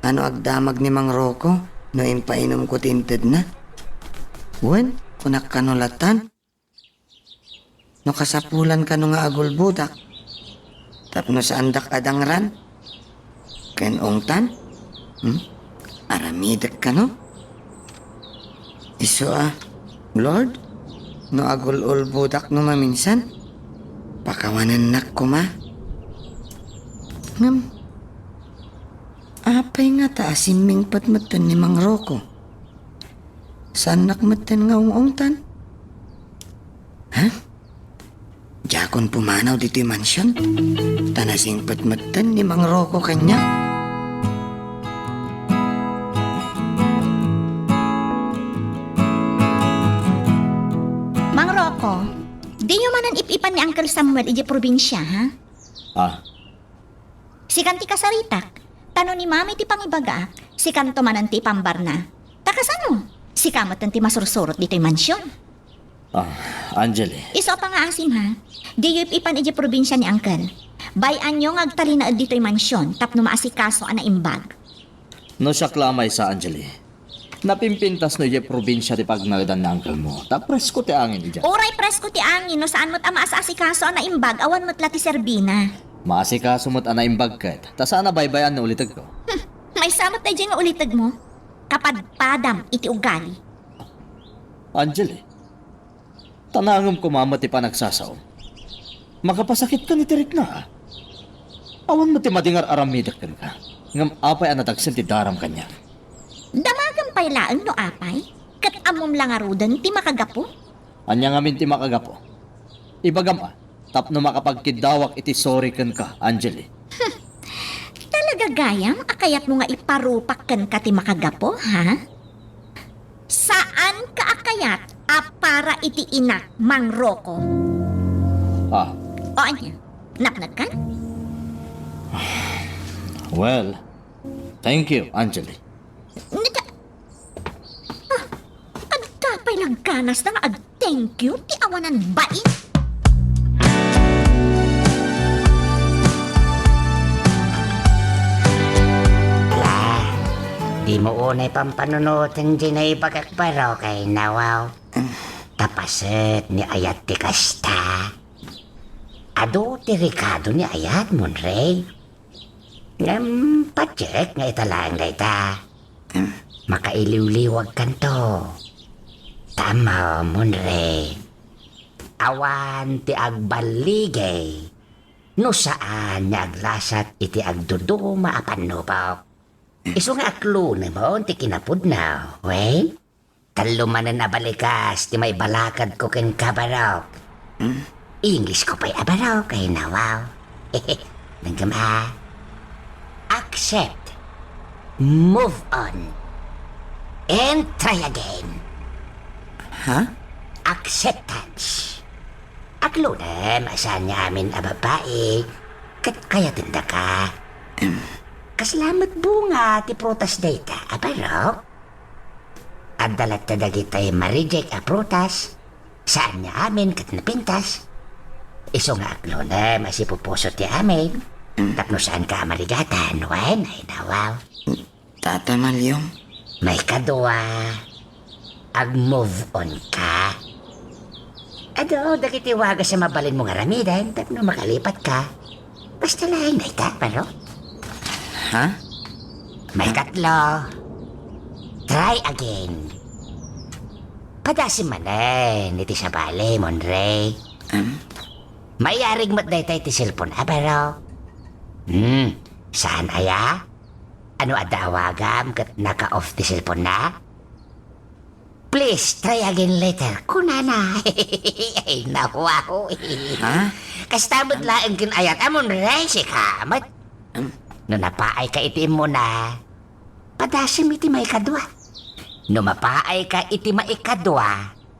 ano agdamag ni Mang Rocco no impainomko ti intedna? Wen, kunak kano latan. No kasapulan kano nga agulbodak tapno saandak a dangran ken ungtan? Hmm? Aramidek kano? Isu a, Lord, no agul-ulbodak no maminsan, pakawanennak koma. Ngem, apay ngata a simmingpet metten ni Mang Rocco? Saannak metten nga ung-ungtan? Ha? Diakon pumanaw ditoy mansion? Ta nasingpet metten ni Mang Rocco kaniak. Mang Rocco, diyo manen ip-ipan ni Uncle Samuel idiay probinsia, ha? Ah, Sikan ti kasaritak, ta no ni Mami ti pangibagaak, sikanto manen ti ipambarna. Ta kasano? Sika met ti masursurot ditoy mansion. Ah, Angeli. Isu a pangaasim, ha? Diyo ip-ipan idiay probinsia ni Uncle. Bay-anyo nga agtalinaed ditoy mansion tapno maasikaso a naimbag. No siak la a maysa, Angeli, napimpintasno idiay probinsia ti pagnaedan ni uncle mo, ta presko ti angin idiay. Uray presko ti angin, no saan met a maas-asikaso a naimbag, awan met la ti serbina. Maasikaso met a naimbag ket, ta saan a baybay-an no ulitegko. Hmm, maysa met daydiay nga ulitegmo. Kapadpadam iti ugali. Angeli, ta naangem koma met ti panagsasaom. Makapasakitkan iti rikna, a. Awan met ti madi nga ar-aramidek kenka. Ngem apay a nadagsen ti daram kaniak? Damagam pay laeng no apay, ket ammom la ngaruden ti makagapu? Ania ngamin ti makagapu? Ibagam a, tapno makapagkiddawak iti sorry kenka, Angeli. Talaga gayam a kayatmo nga iparupak kenka ti makagapu, ha? Saanka a kayat a para iti inak, Mang Rocco? Ah. O ania, napnekkan? Well, thank you, Angeli. Nita-, ah, adda pay la ganasna nga ag-thank you ti awanan bai? Ala, dimo unay pampanunoten diay naibagak, barok, ay nawaw. Ta paset ni ayat ti kasta. Adu ti rekado ni ayat, Monrey. Ngem patiek nga ita laeng dayta. Makailiwliwagkanto. Ta ammom, Monrey, awan ti agballigay no saan nga aglasat iti agduduma a pannubok. Isu nga aklonemon ti kinapudno, wen? Tallo manen a balikas ti maibalakadko kenka, barok. Hmm? English ko pay a barok, ay nawaw. Nanggam a. Accept. Move on. And try again. Ha? Acceptance. Aklonem a saan nga amin a babai ket kayatendaka. Kasla met bunga ti prutas dayta a barok? Adda latta dagitay ma-reject a prutas, saan nga amin ket napintas. Isu nga aklonem a sipupuso ti amin, tapno saanka a marigatan, wen, ay nawaw. Tata Malyong. Maikadua, ag-move on ka. Adu dagiti wagas a mabalinmo nga aramiden tapno makalipatka. Basta laeng dayta, barok. Ha? Maikatlo, try again. Padasem manen iti sabali, Monrey. Em? Maiyarig met dayta iti cellphone-a, barok. Hmm, saan aya? Ano adda awagam ket naka-off ti cellphone-na? Please, try again later, kunana. Ay, naku, ako. Ha? Kasta met laeng ken ayat a, Monrey, sika met. Em? No napaayka iti immuna, padasem iti maikadua. No mapaayka iti maikadua,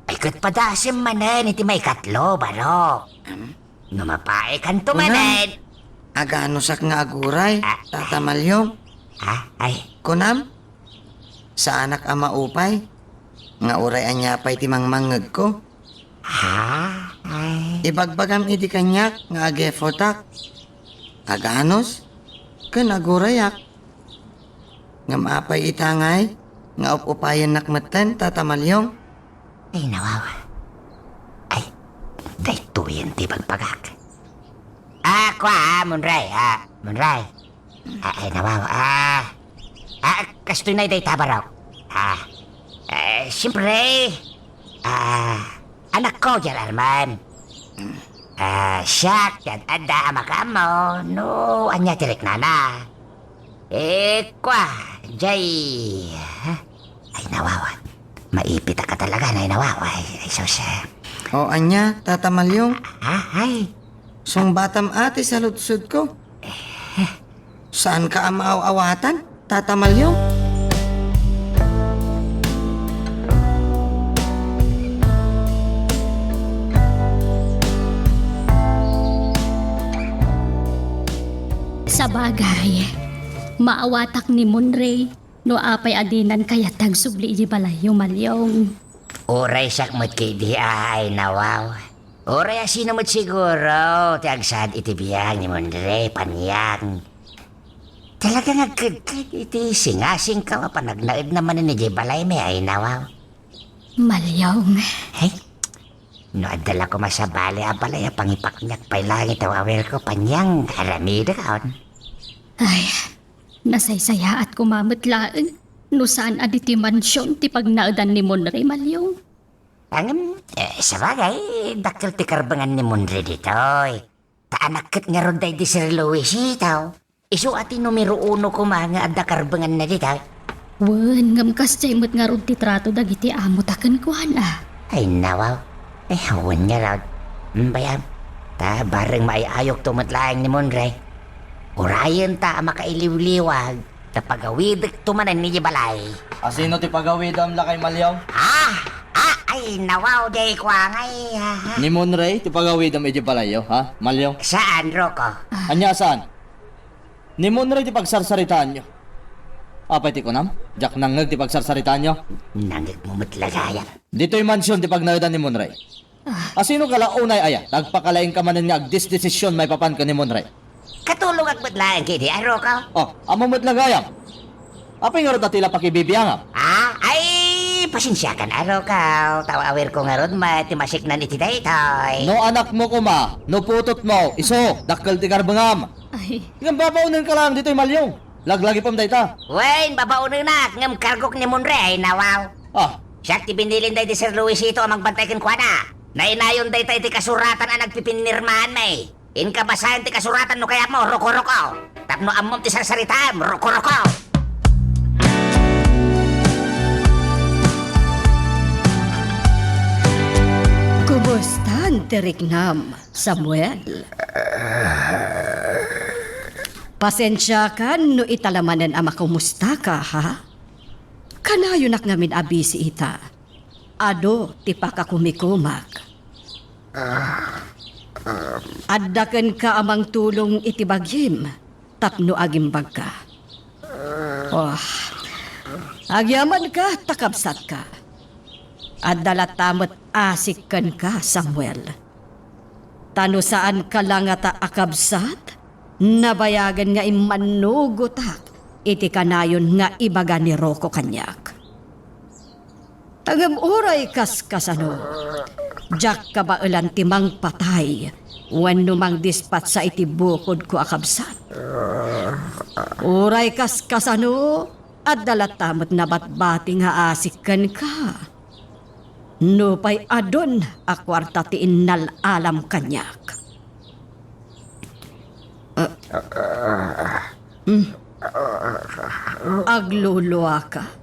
ay ket padasem manen iti maikatlo, barok. Em? No mapaaykanto manen. Aganusak nga aguray, ah, Tata Malyong. Ah, ay. Kunam, saanak a maupay, nga uray ania pay ti mangmangngegko. Ha? Ay. Ibagbagam idi kaniak nga ag-effortak. Aganus, ken agurayak. Ngem apay ita ngay nga up-upayennak metten, Tata Malyong? Ay, nawaw. Ay, daytoyen ti bagbagak. Ah, kua, ah, Monrey, ah, Monrey. Ah, ay, nawaw, ah. Ah, kastoy na dayta, barok. Ah, eh, siyempre, ah, anakko, Jar Arman. Ah, siak ti ad-adda a makaammo no ania ti riknana. Eh, kua, jay, ha? Ay, nawaw. Maipitaka talaga, ay, nawaw. Ay, ay, sus, eh. O, ania, Tata Malyong? Ah, ay. Sungbatam a ti saludsodko. Eh. Saanka a maaw-awatan, Tata Malyong? Sabagay, maawatak ni Monrey no apay a dinan kayat ti agsubli idiay balayyo, Malyong. Uray siak met ketdi, ay, nawaw. Uray a sino met siguro ti agsaad iti biag ni Monrey, Panyang. Talaga nga agkedked iti singasingkaw a panagnaedna manen idiay balaymi, ay, nawaw. Malyong. Hey, no adda la koma sabali a balay a pangipakniak pay laeng iti awawirko, Panyang, aramidekon. Ay, nasaysayaat koma met laeng no saan a ditoy mansion ti pagnaedan ni Monrey, Malyong. Ngem, eh, sabagay, dakkel ti karbengan ni Monrey ditoy. Ta anak ket ngarud daydi Sir Luisito. Isu a ti numero uno koma nga adda karbenganna ditoy. Wen, ngem kasdiay met ngarud ti trato dagiti amota kenkuana. Ay, nawaw. Ay, wen ngarud. Mm, bay-am. Ta bareng maay-ayokto met laeng ni Monray. Urayenta a makailiwliwag, ta pagawidekto manen idiay balay. Asino ti pagawidem, Lakay Malyong? Ah! Ah! Ay, nawaw, diay kuangay, ah. Ni Monray ti pagawidem idiay balayyo, ha, Malyong? Saan, Rocco? Ania saan? Ni Monray ti pagsarsaritaanyo. Apay ti kunam? Diak nangngeg ti pagsarsaritaanyo. Nangngegmo met la gayam. Ditoy mansion ti pagnaedan ni Monray. Ah. Asino ka la unay aya? Nagpakalaingka manen nga agdesdesisyon maipapan ken ni Monray. Katulongak met laeng ketdi, a, Rocco? Oh, ammo met la gayam. Apay ngarud a ti la pakibibiangam? Ah, ay, pasensiakan, a, Rocco. Ta awerko ngarud met ti masiknan iti daytoy. No anakmo koma, no putotmo, isu, dakkel ti karbengam. Ay. Ngem babaonenka laeng ditoy, Malyong. Laglagipem dayta. Wen, babaonenak, ngem kargok ni Monray, nawaw. Ah. Siak ti binilin daydi Sir Luisito a mangbantay kenkuana. Nainayon dayta iti kasuratan a nagpipinirmaanmi. Inka basaen ti kasuratan no kayatmo, Rocco-Rocco. Tapno ammom ti sarsaritaem, Rocco-Rocco. Kumustan ti riknam, Samuel? Pasensiakan no ita la manen a makumustaka, ha? Kanayonak ngamin a bisi ita. Adu ti pakakumikumak. Adda kenka a mangtulong iti bagim tapno agimbagka. Oh, agyamanka ta kabsatka. Adda latta met asik kenka, Samuel. Ta no saanka la ngata a kabsat, nabayagen nga immannugotak iti kanayon nga ibaga ni Rocco kaniak. Ngem uray kaskasano, diak kabaelan ti mangpatay wenno mangdispatsa iti bukodko a kabsat. Uray kaskasano, adda latta met nabatbati nga asik kenka. Nupay adun a kuarta ti innal-alam kaniak. Ah. Hmm. Agluluaka.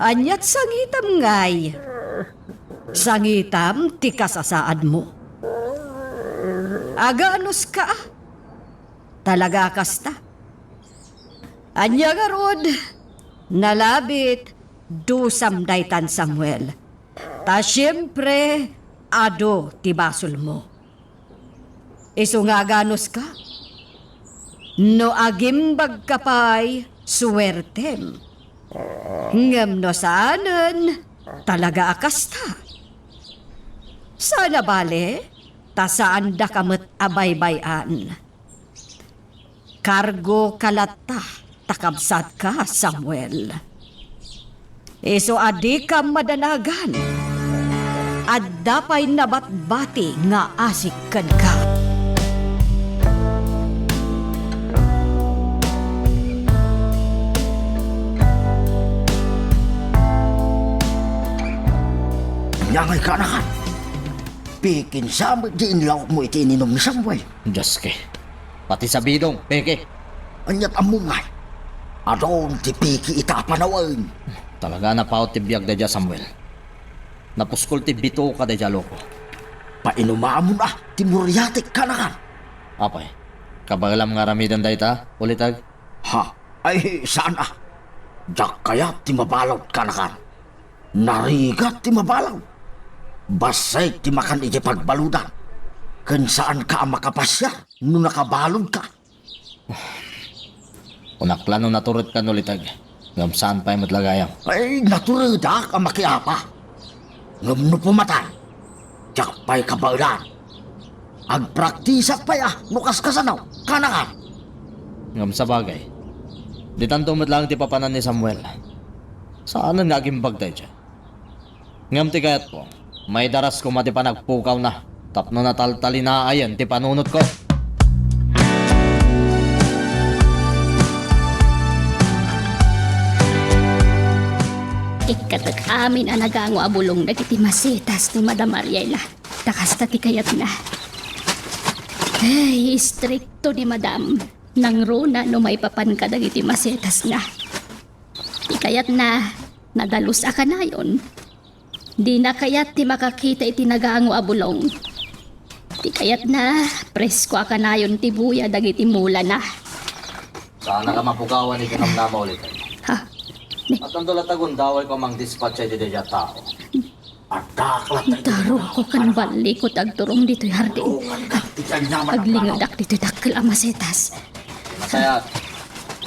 Aniat sangitam ngay? Sangitam ti kasasaadmo. Aganuska? Talaga a kasta? Ania ngarud, nalabit, dusam daytan, Samuel. Ta siempre, adu ti basolmo. Isu nga aganuska? No agimbagka pay, suertem. Ngem no saanen, talaga a kasta. Saan a bale, ta saandaka met a baybay-an. Kargoka latta ta kabsatka, Samuel. Isu a dika madanagan, adda pay nabatbati nga asik kenka. Ania ngay, kaanakan? Pikinsa met di inlawkmo iti ininum ni Samuel. Dios, ke. Pati sabidong, peke. Aniat ammom ngay? Adun ti peke ita a panawen. Talaga a napaut ti biag daydiay, Samuel. Napuskol ti bituka daydiay a loko. Painumamon a ti muriatek, kaanakan. Apay, kabaelam nga aramiden dayta, uliteg? Ha? Ay, saan a. Diak kayat ti mabalud, kaanakan. Narigat ti mabalud. Bassit ti makan iti pagbaludan. Ken saanka a makapasiar no nakabaludka. Kunak la no naturedka, uliteg. Ngem saan pay met la gayam. Ay, naturedak a makiapa. Ngem no pumatay, diak pay kabaelan. Agpraktisak pay a no kaskasano, kaanakan. Ngem sabagay, ditanto met laeng ti papanan ni Samuel. Saanen nga agimbag daydiay. Ngem ti kayatko, maidaras koma ti panagpukawna tapno nataltalinaen ti panunotko. Ikkatek amin a nagango a bulong dagiti masetas ni Madam Ariela. Ta kasta ti kayatna. Ay, istrikto ni Madam. Nangruna no maipapan kadagiti masetasna. Ti kayatna, nadalus a kanayon. Dina kayat ti makakita iti nagango a bulong. Ti kayatna, presko a kanayon ti buya dagiti mulana. Saan a mapukawan iti namnama ulit. Ha? Ni- At ang dalatag, undaway ko mang dispatcha iti daydiay a tao. Adda aklat. Ita Roko ken Balliko ti agturong ditoy hardin. Aglingeddak ditoy dakkel a masetas. Masayat.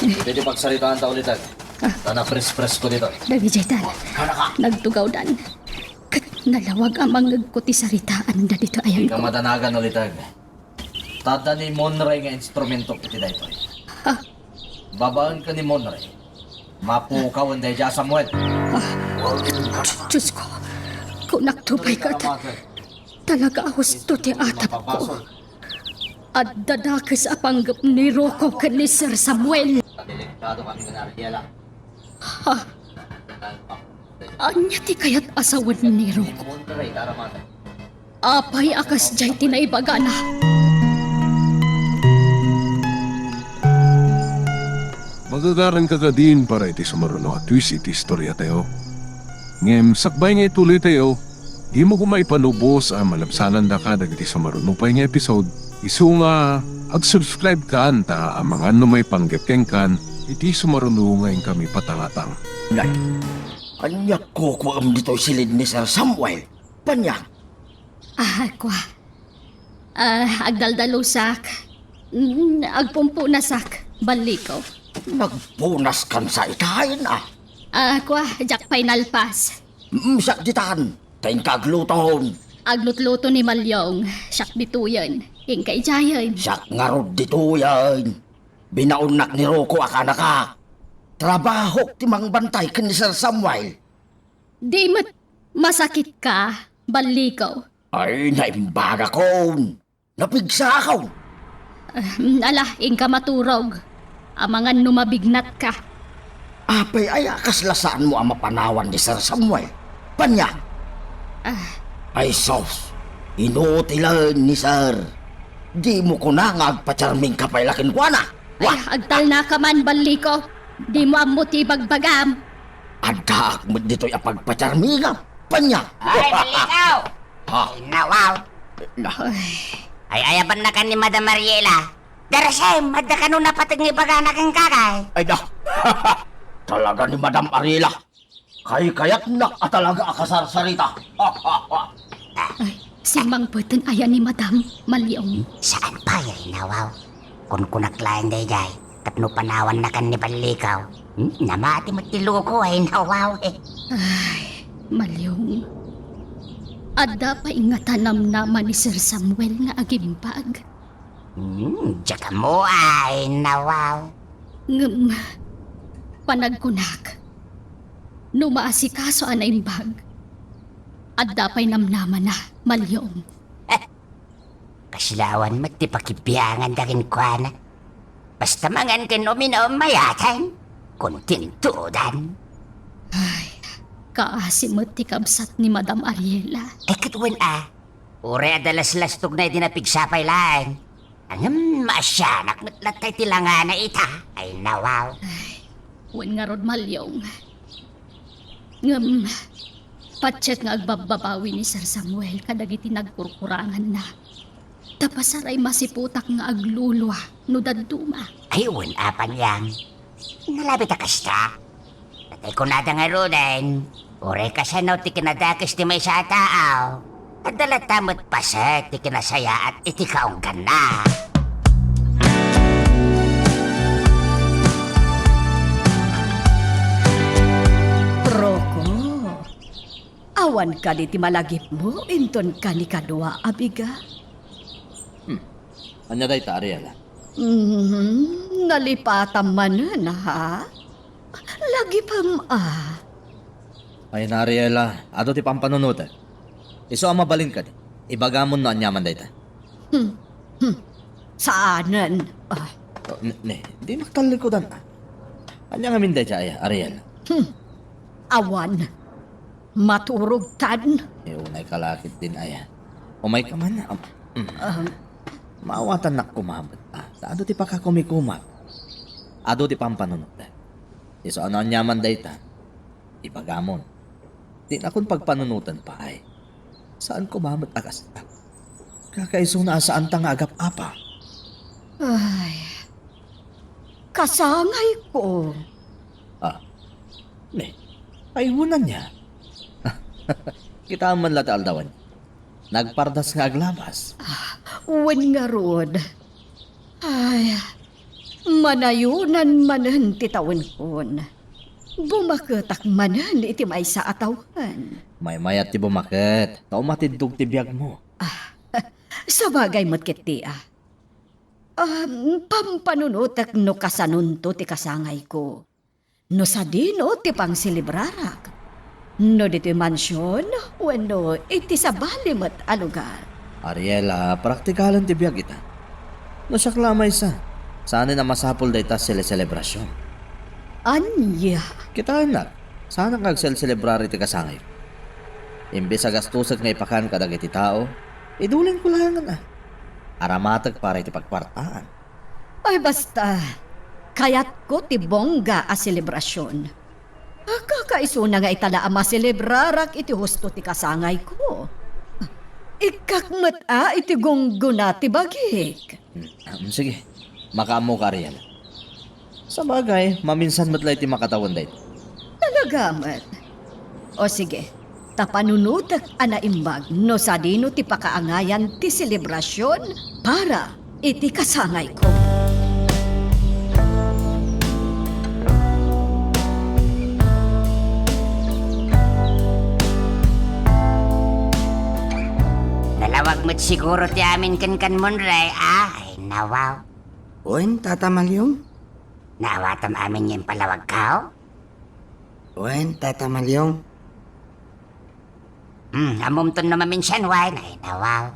Pwede pagsaritaan ta ulit, ag. Ah. Ta napres-pres ko dito. Dagijay dan. Nagtugawdan. Ket nalawag a mangngegko ti saritaanda ditoy ayam. Ika madanagan ulit, ag. Tadda ni Monray nga instrumento iti daytoy. Ha? Babaen ken ni Monray, mapukawen daydiay a Samuel. Ah, Diyos ko, kunak to pay ket talaga a husto ti atapko. Adda dakes a panggep ni Roko ken ni Sir Samuel. Delikado kami ni Ariela. Ha? Ania ti kayat a sawen ni Roko? Apay a kasdiay ti naibagana? Magagaranka kadin para iti sumaruno a twist iti istoriatayo. Ngem sakbay nga ituloytayo, dimo koma ipanubos a malabsanandaka dagiti sumaruno pay nga episode, isu nga agsubscribe kan ta amangan no maipanggep kenkan iti sumaruno nga inkami patangatang. Nay, ania kukuam ditoy silid ni Sir Samuel? Paniag. Ah, kua. Ah, agdaldalusak. Mm, agpumpunasak. Balliko. Nagpunas kan sa itaen, ah. Ah, kua, diak pay nalpas. Mm, siak ditan. Ta inka agluton. Aglutluto ni Malyong. Siak ditoyen. Inka idiayen. Siak ngarud ditoyen. Binaonnak ni Roko a kanakak. Trabahok ti mangbantay ken ni Sir Samuel. Di met masakitka, Balliko. Ay, naimbagakon. Napigsakon. Ah, ala, inka maturog. Amangan no mabignatka. Apay aya kasla saanmo a mapanawan ni Sir Samuel? Paniag. Ah. Ay sus, inutilen ni Sir. Dimo kuna nga agpacharmingka pay la kenkuana? Ay, agtalnaka man, Balliko. Dimo ammo ti ibagbagam. Addaak met ditoy a pagpacharmingam. Paniag. Ay, Balliko! Ha? Ay, nawaw. Na. Ay, ayabannakan ni Madam Ariela. Darasem, adda kano napateg nga ibagana kenka, kay? Ay, na. Talaga ni Madam Ariela. Kaykayatnak a talaga a kasarsarita. Ay, simmangpeten aya ni Madam, Malyong? Saan pay, ay nawaw. Kunkunak laeng daydiay, tapno panawannakan ni Balliko. Hmm, namati met ti loko, ay nawaw, eh. Ay, Malyong. Adda pay ngata namnama ni Sir Samuel nga agimbag? Hmm, diak ammo, ay nawaw. Ngem, panagkunak, no maasikaso a naimbag, adda pay namnamana, Malyong. Kasla awan met ti pakibianganda kenkuana. Basta mangan ken uminum, mayatan. Kontentodan. Ay, kaasi met ti kabsat ni Madam Ariela. Ay, ket wen a. Uray adda laslastogna idi napigsa pay laeng. Ngem maasianak met latta iti langana ita. Ay, nawaw. Ay, wen ngarud, Malyong. Ngem, patiek nga agbabbabawi ni Sir Samuel kadagiti nagkurkuranganna. Ta pasaray masiputak nga aglulua no dadduma. Ay, wen a, Paniag. Nalabit a kasta. Natay kunada ngaruden, uray kasano ti kinadakes ti maysa a tao, adda latta met paset ti kinasayaat iti kaungganna. Roko, awan kadi ti malagipmo inton kanikadua a bigat? Hmm. Ania dayta, Ariela? Mhm, nalipatam manen, ha? Lagipem a. Ay, na, Ariela, adu ti pampanunotek. Isu a mabalin kadi, ibagamon no aniaman dayta. Hmm. Hmm. Saanen. Ah. Oh, ne, ne, di maktallikudan, ah. Ania ngamin dayta, ay, Ariela? Hmm. Awan. Maturogtan. Eh, unay kalakit din, ay. Umayka man, ah. Mm. Ah. Maawatannak koma met, ah. Ta adu ti pakakumikumak. Adu ti pampanunotek. Isu a no aniaman dayta, ibagamon. Dinakon pagpanunoten pay. Saan koma met a kasta. Kakaisuna a saanta nga agap-apa. Ay, kasangayko. Ah, ne, kaiwunan niya. Kita man la ti aldawan. Nagpardas nga aglabas. Ah, wen ngarud. Ay, manayonan manen ti tawenkon. Bumaketak manen iti maysa a tawen. Maymayat ti bumaket, ta umatiddog ti biagmo. Ah, sabagay met ketdi, ah. Ah, pampanunotek no kasanonto ti kasangayko. No sadino ti pangselebrarak. No ditoy mansion, wenno iti sabali met a lugar. Ariela, praktikalen ti biag ita. No siak la a maysa, saanen a masapul dayta a seleselebrasion. Ania? Kitaennak, saanak nga agselselebrar iti kasangay. Imbes a gastusek nga ipakan kadagiti tao, idulenko laengen a. Aramatek para iti pagkuartaan. Ay, basta, kayatko ti bongga a selebrasion. Kakaisuna nga ita la a maselebrarak iti husto ti kasangayko. Ikkak met a iti gunggona ti bagik. Hmm, sige, makaammoka, Ariel. Sabagay, maminsan met la iti makatawen dayta. Talaga met. O sige, ta panunotek a naimbag no sadino ti pakaangayan ti selebrasion para iti kasangayko. Nalawag met siguro ti amin kenkan, Monrey, a? Ay, nawaw. Wen, Tata Maliong? Naawatam amin nga impalawagko? Wen, Tata Maliong. Hmm, ammomton no maminsan, wen? Ay, nawaw.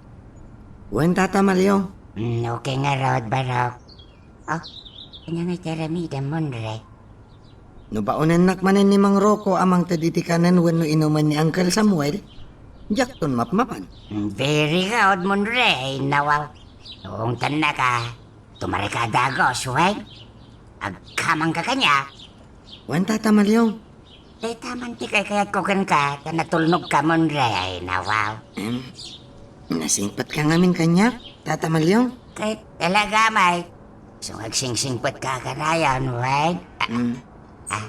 Wen, Tata Maliong. Hmm, okay ngarud, Barok. Oh, ania nga iti aramidem, Monrey? No baonennak manen ni Mang Rocco a mangted iti kanen wenno inumen ni Uncle Samuel, diakton mapmapan. Hmm, very good, Monrey. Nawaw. Ungtannaka. Tumarika a dagus, wen? Agkamangka kaniak? Wen, Tata Maliong. Dayta man ti kaykayatko kenka, ta natulnogka, Monrey, ay nawaw. Em, nasingpetka ngamin kaniak, Tata Maliong? Ket talaga, Mike. So, agsingsingpetka kanayon, wen? Ah, Hmm. ah,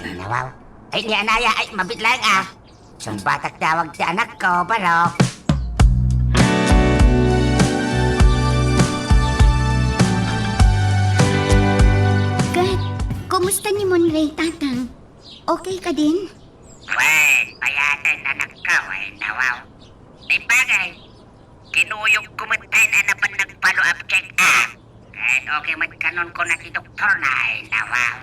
ay nawaw. Ay, ni anaya, ay, mabiit laeng, ah. Sumbatak ti awag ti anakko, Barok. Ket, kumusta ni Monrey, Tatang? Okay kadin? Wen, bayaten, anakko, ay nawaw. Imbagay, kinuyogko met tayen a napan nag-follow up check up. Ket okay met kanon kuna ti doktorna, ay nawaw.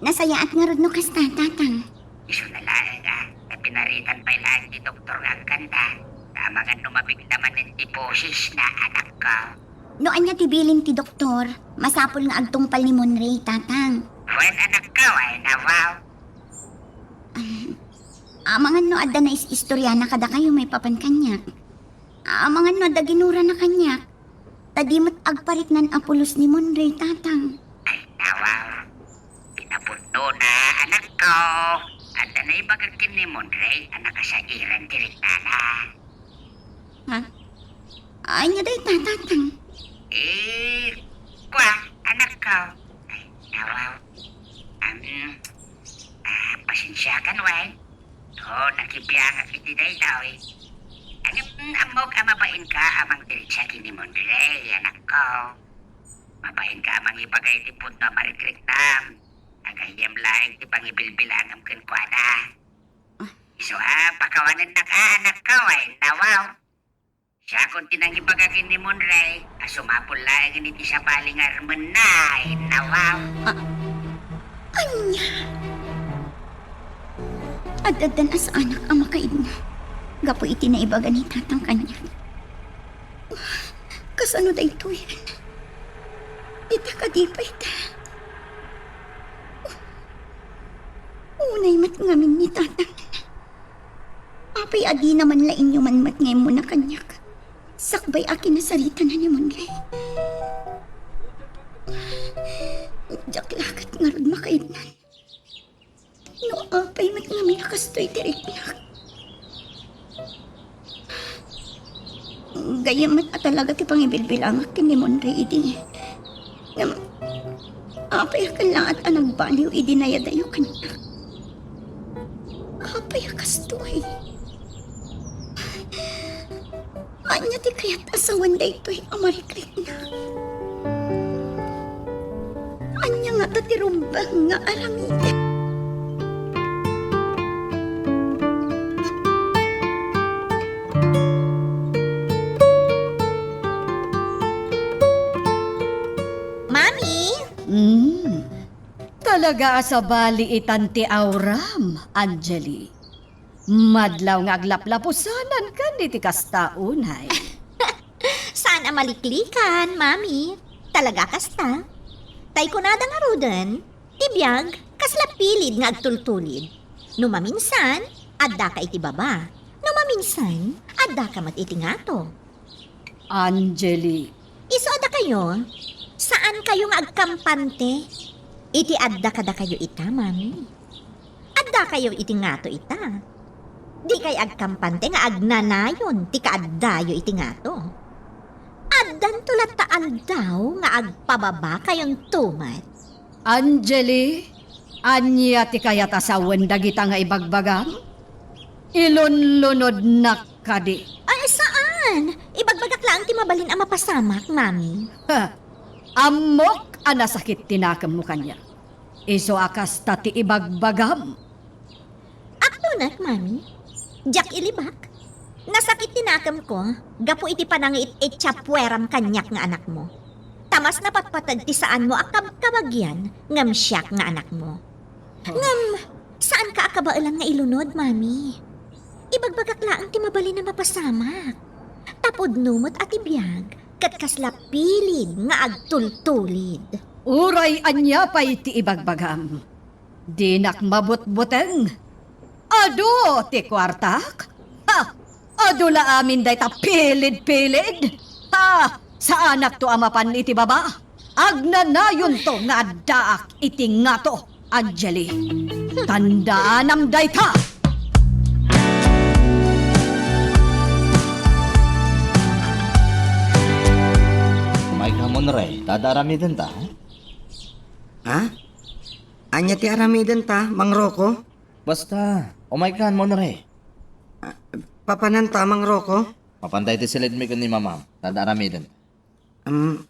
Nasayaat ngarud no kasta, Tatang. Isu na laeng, ah, ta pinaritan pay laeng ti doktor nga agkanta. Ta amangan no mabigla manen ti bosesna, anakko. No ania ti bilin ti doktor, masapul nga agtungpal ni Monrey, Tatang. Wen, anakko, ay nawaw. Amangan no adda nais-istoriana kadakayo maipapan kaniak. Amangan no adda ginurana kaniak. Ta di met agpariknan a pulos ni Monrey, Tatang. Ay, nawaw. Kinapudnona, anakko. Adda naibagak ken ni Monrey a nakasairan ti riknana. Ha? Ania dayta, Tatang? Eh, kua, anakko. Ay, nawaw. Am, ah, pasensiakan, wen. O, nakibiangak iti daytoy. Ngem, ammok a mabainka a mangdiritsa ken ni Monrey, anakko. Mabainka a mangibaga iti pudno a marikriknam. Agayyem laeng ti pangibilbilangam kenkuana. Ah. Isu a, pakawanennak a, anakko, ay nawaw. Siakon ti nangibaga ken ni Monrey a sumapul laengen iti sabali nga armenna, ay nawaw. Ah, ania? Ad-addan a saanak a makaidna gapu iti naibaga ni Tatang kaniak. Kasano daytoyen? Ita kadi pay ta? Unay met ngamin ni Tatang. Apay a dina man la inyuman met nga immuna kaniak sakbay a kinasaritana ni Monrey? Diak la ket ngarud makaidnan. Apay met ngamin a kastoy ti riknak? Gayyem met a talaga ti pangibilbilangak ken ni Monroy idi. Ngem, apay a ket laeng a nagbaliw idi nayadayo kaniak? Apay a kastoy? Ania ti kayat a sawen daytoy a marikrikna? Ania ngata ti rumbeng nga aramidek? Mami! Mm. Talaga a sabali itan ti auram, Angeli. Madlaw nga aglaplapusanankan iti kasta unay. Saan a maliklikan, Mami. Talaga kasta. Tay kunada ngaruden, ti biag, kasla pilid nga agtultulid. No maminsan, addaka iti baba. No maminsan, addaka met iti ngato. Angeli. Isu a dakayo, saankayo nga agkampante iti adda kadakayo ita, Mami. Addakayo iti ngato ita. Dikay agkampante nga agnanayon ti kaaddayo iti ngato. Addanto latta aldaw nga agpababakayonto met. Angeli, ania ti kayat a sawen dagita nga ibagbagam? Ilunlunodnak kadi. Ay, saan? Ibagbagak laeng ti mabalin a mapasamak, Mami. Ha! Ammok a nasakit ti nakemmo kaniak. Isu a kasta ti ibagbagam. Aktonek, Mami. Diak ilibak. Nasakit ti nakemko gapu iti panangit-itsa pueram kaniak nga anakmo. Ta mas napatpateg ti saanmo a kabkabagian ngem siak nga anakmo. Ngem, saanka a kabaelan nga ilunod, Mami. Ibagbagak laeng ti mabalin a mapasamak. Ta pudno met a ti biag ket kasla pilid nga agtultulid. Uray ania pay ti ibagbagam, dinak mabutbuteng. Adu ti kuartak? Ha! Adu la amin dayta pilid-pilid? Ha! Saanakto a mapan iti baba. Agnanayonto nga addaak iti ngato, Angeli. Tandaanam dayta! Umayka, Monroy, ta adda aramidenta, ha? Ha? Ania ti aramidenta, Mang Rocco? Basta, umaykan, Monroy. Ah, papananta, Mang Rocco? Mapanta iti silidmi ken ni Mamam, ta adda aramiden. Um,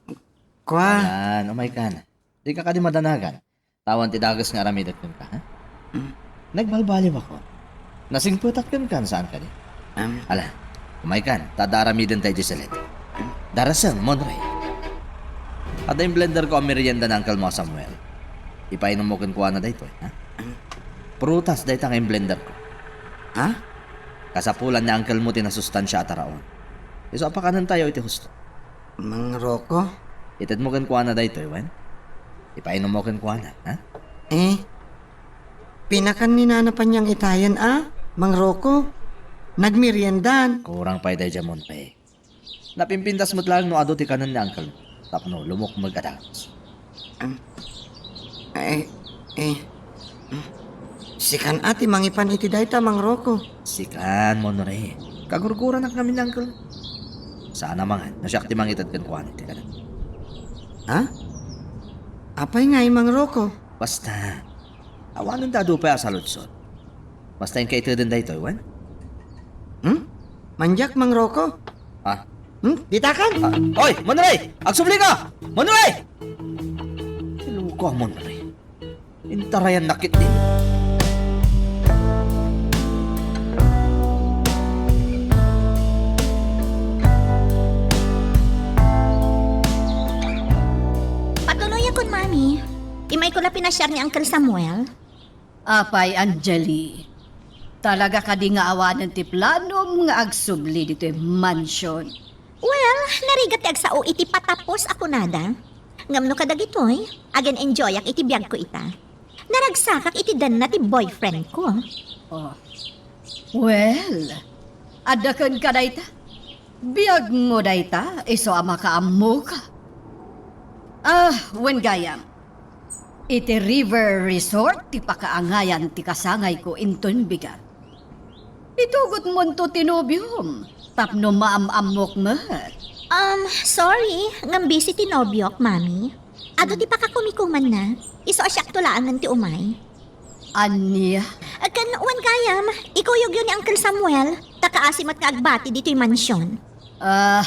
kua. Ayan, umaykan. Dika kadi madanagan. Awan ti dakes nga aramidek kenka, ha? Mm. Nagbalbaliwakon. Nasingpetak kenka, saan kadi? Um. Ala, umaykan, ta adda aramidenta iti silid. Darasem, Monroy. Adda imblenderko a merienda ni uncle mo a Samuel. Ipainommo kenkuana daytoy, ha? Um. Prutas dayta nga imblenderko. Ha? Kasapulan ni uncle mo ti nasustansia a taraon. Isu a pakanentayo iti husto. Mang Rocco? Itedmo kenkuana daytoy, wen? Ipainommo kenkuana, ha? Eh, pinakan ni Nana Panyang itayen a, Mang Rocco. Nagmeriendan. Kurang pay daydiay, Monroy. Napimpintas met laeng no adu ti kanen ni uncle mo tapno lumukmeg a dagus. Am, eh, eh, hmm. Sikan a ti mangipan iti dayta, Mang Rocco. Sikan, Monroy. Kagurguranak ngamin ni uncle. Saan a mangan, no siak ti mangited kenkuana iti kanen. Ha? Apay ngay, Mang Rocco? Basta, awanen ta adu pay a saludsod. Basta inka iteden daytoy, wen? Hmm? Mandiak, Mang Rocco? Ah. Hmm? Ditakan? Ah, oy, Monroy! Agsublika! Monroy! Iluko a Monroy. Intarayan na kit din. Patuloyakon, Mami. Imayko la pinasiar ni Uncle Samuel. Apay, Angeli, talaga kadi nga awanen ti planom nga agsubli ditoy mansion? Well, narigat ti agsao iti patapos a kunada. Ngem no kadagitoy, agen-enjoyak iti biagko ita. Naragsakak iti danna ti boyfriend ko. Oh. Well, adda kenka dayta? Biagmo dayta, isu a makaammoka. Ah, wen gayam. Iti River Resort ti pakaangayan ti kasangayko inton bigat. Itugotmonto ti nobiom tapno maam-ammok met. Um, sorry, ngem busy ti nobiok, Mami. Adu ti pakakumikumanna. Isu a siakto laengen ti umay. Ania? Ken wen gayam, ikuyogyo ni Uncle Samuel, ta kaasi met nga agbati ditoy mansion. Ah,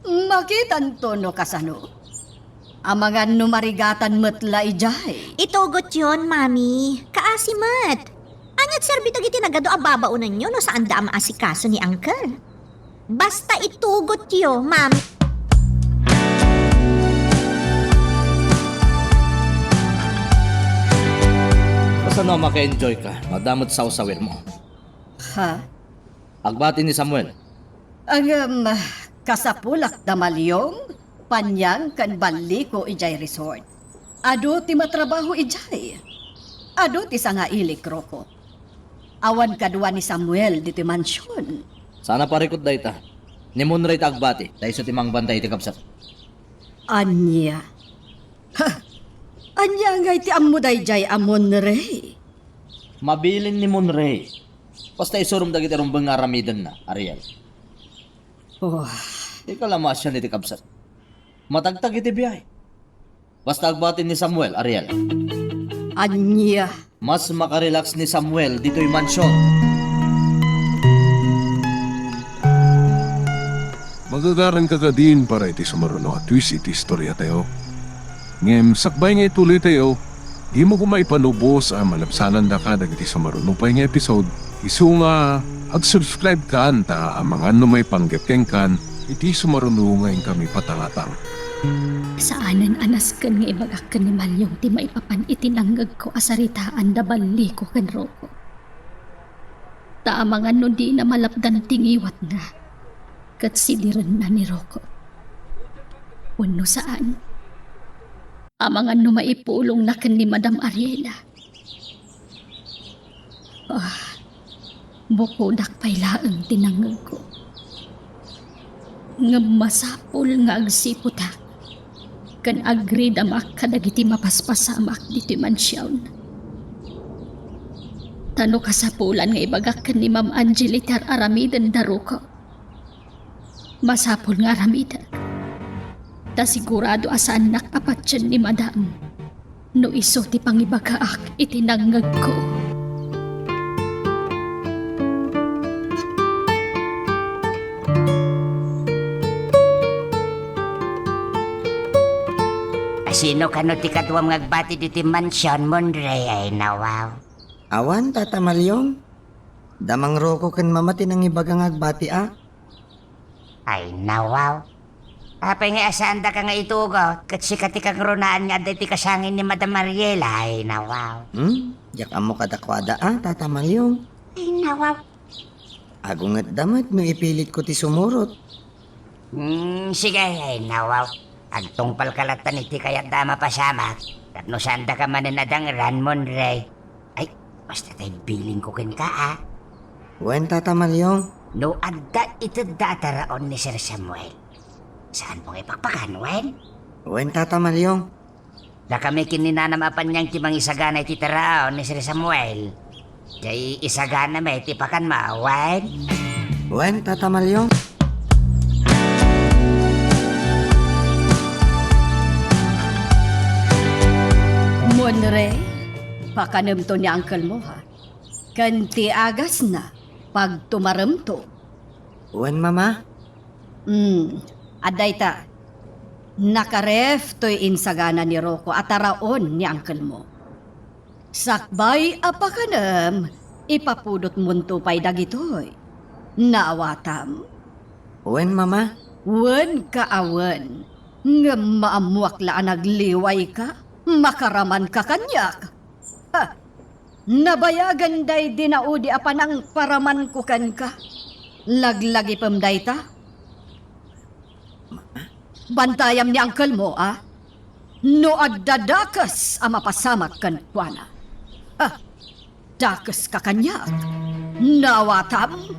makitanto no kasano. Amangan no marigatan met la idiay. Itugotyon, Mami. Kaasi met. Ania't serbi dagiti nagadu a babaonenyo no saanda a maasikaso ni Uncle? Basta itugotyo, Mami. Kasano a maka-enjoy ka no adda met sawsawirmo? Ha? Agbati ni Samuel. Ngem, kasapulak da Maliong, Panyang ken Balliko idiay resort. Adu ti matrabaho idiay. Adu ti sangailik, Rocco. Awan kadua ni Samuel ditoy mansion. Saan a parikut dayta. Ni Monray ti agbati, ta isu ti mangbantay iti kabsat. Ania? Ha? Ania ngay ti ammo daydiay a Monray? Mabilin ni Monray. Basta isurom dagiti rumbeng nga aramidenna, Ariel. Oh. Ika la masian iti kabsat. Matagtag iti biay. Basta agbati ni Samuel, Ariel. Ania? Mas makarelax ni Samuel ditoy mansion. Magagaran ka kadin para iti sumaruno a twist iti istoriatayo. Ngem sakbay nga ituloytayo, dimo koma ipanubos a malabsanandaka dagiti sumaruno pay nga episode. Isu nga ag-subscribe kan ta amangan no maipanggep kenkan iti sumaruno nga inkami patangatang. Saanen a nasken nga ibagak ken ni Maliong ti maipapan iti nangngegko a saritaan da Balliko ken Rocco. Ta amangan no dina malapdan ti ngiwatna ket sidirenna ni Rocco. Wenno saan, amangan no maipulongna ken ni Madam Ariela. Ah, bukodak pay laeng ti nangngegko. Ngem masapul nga agsiputak ken agridamak kadagiti mapaspasamak ditoy mansion. Ta no kasapulan nga ibagak ken ni Ma'am Angeli ti ar-aramiden da Rocco, masapul nga aramidek. Ta sigurado a saannak a patien ni Madam no isu ti pangibagaak iti nangngegko. Asino kano ti kaduam nga agbati ditoy mansion, Monray? Ay, nawaw. Awan, Tata Maliong. Da Mang Rocco ken Mama ti nangibaga nga agbati, a. Ay, nawaw. Apay nga asaandaka nga itugot, ket sika ti kangrunaan nga adda iti kasangay ni Madam Ariela? Ay, nawaw. Hmm? Diak ammo kadakuada, a, Tata Maliong. Ay, nawaw. Agungetda met no ipilitko ti sumurot. Hmm, sige, ay, nawaw. Agtungpalka lattan iti kayatda a mapasamak, tapno saandaka manen a dangran, Monray. Ay, basta tay bilingko kenka, a. Wen, Tata Maliong. No adda itedda a taraon ni Sir Samuel, saanmo nga ipakpakan, wen? Wen, Tata Maliong. Dakami ken ni Nanam a Panyang ti mangisagana iti taraon ni Sir Samuel. Jay isagana met ti pakanmo, wen? Wen, Tata Maliong. Monray, pakanemto ni uncle mo, ha? Ken ti agasna, pagtumaremto. Wen, Mama. Hmm, adda ita. Nakaref toy insagana ni Rocco a taraon ni uncle mo. Sakbay a pakanem, ipapudotmonto pay dagitoy. Naawatam? Wen, Mama. Wen ka a wen. Ngem maammoak la a nagliwayka, makaramanka kaniak. Ha! Nabayagen daydi naudi a panangparamanko kenka. Laglagipem dayta. Bantayam ni uncle mo, a? No adda dakes a mapasamak kenkuana. Ha! Dakeska kaniak. Naawatam?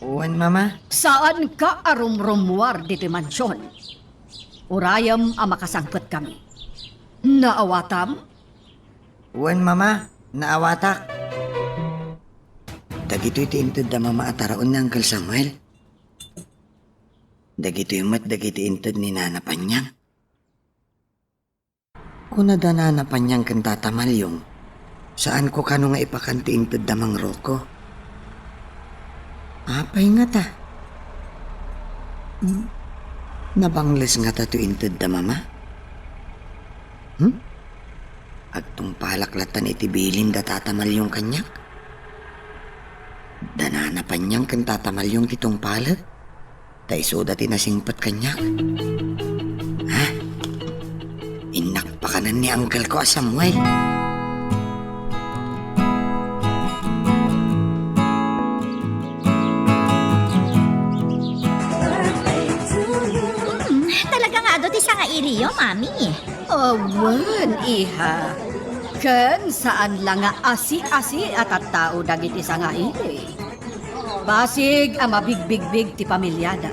Wen, Mama. Saanka a rumrumuar ditoy mansion. Urayem a makasangpetkami. Naawatam? Wen, Mama, naawatak. Dagitoy ti inted da Mama a taraon ni Uncle Samuel. Dagitoy met dagiti inted ni Nana Panyang. Kuna da Nana Panyang ken Tata Malyong, saanko kano nga ipakan ti inted da Mang Rocco. Apay ngata? Hmm? Nabangles ngata ti inted da Mama? Hmm? Agtungpalak latta iti bilin da Tata Malyong kaniak? Da Nana Panyang ken Tata Malyong ti tungpalek? Ta isuda ti nasingpet kaniak. Ha? Innak pakanen ni uncle ko a Samuel. Hmm, talaga nga adu ti sangailiyo, Mami. Awan, iha. Ken saan la nga asi-asi a tattao dagiti sangaili. Basig a mabigbigbig ti pamiliada.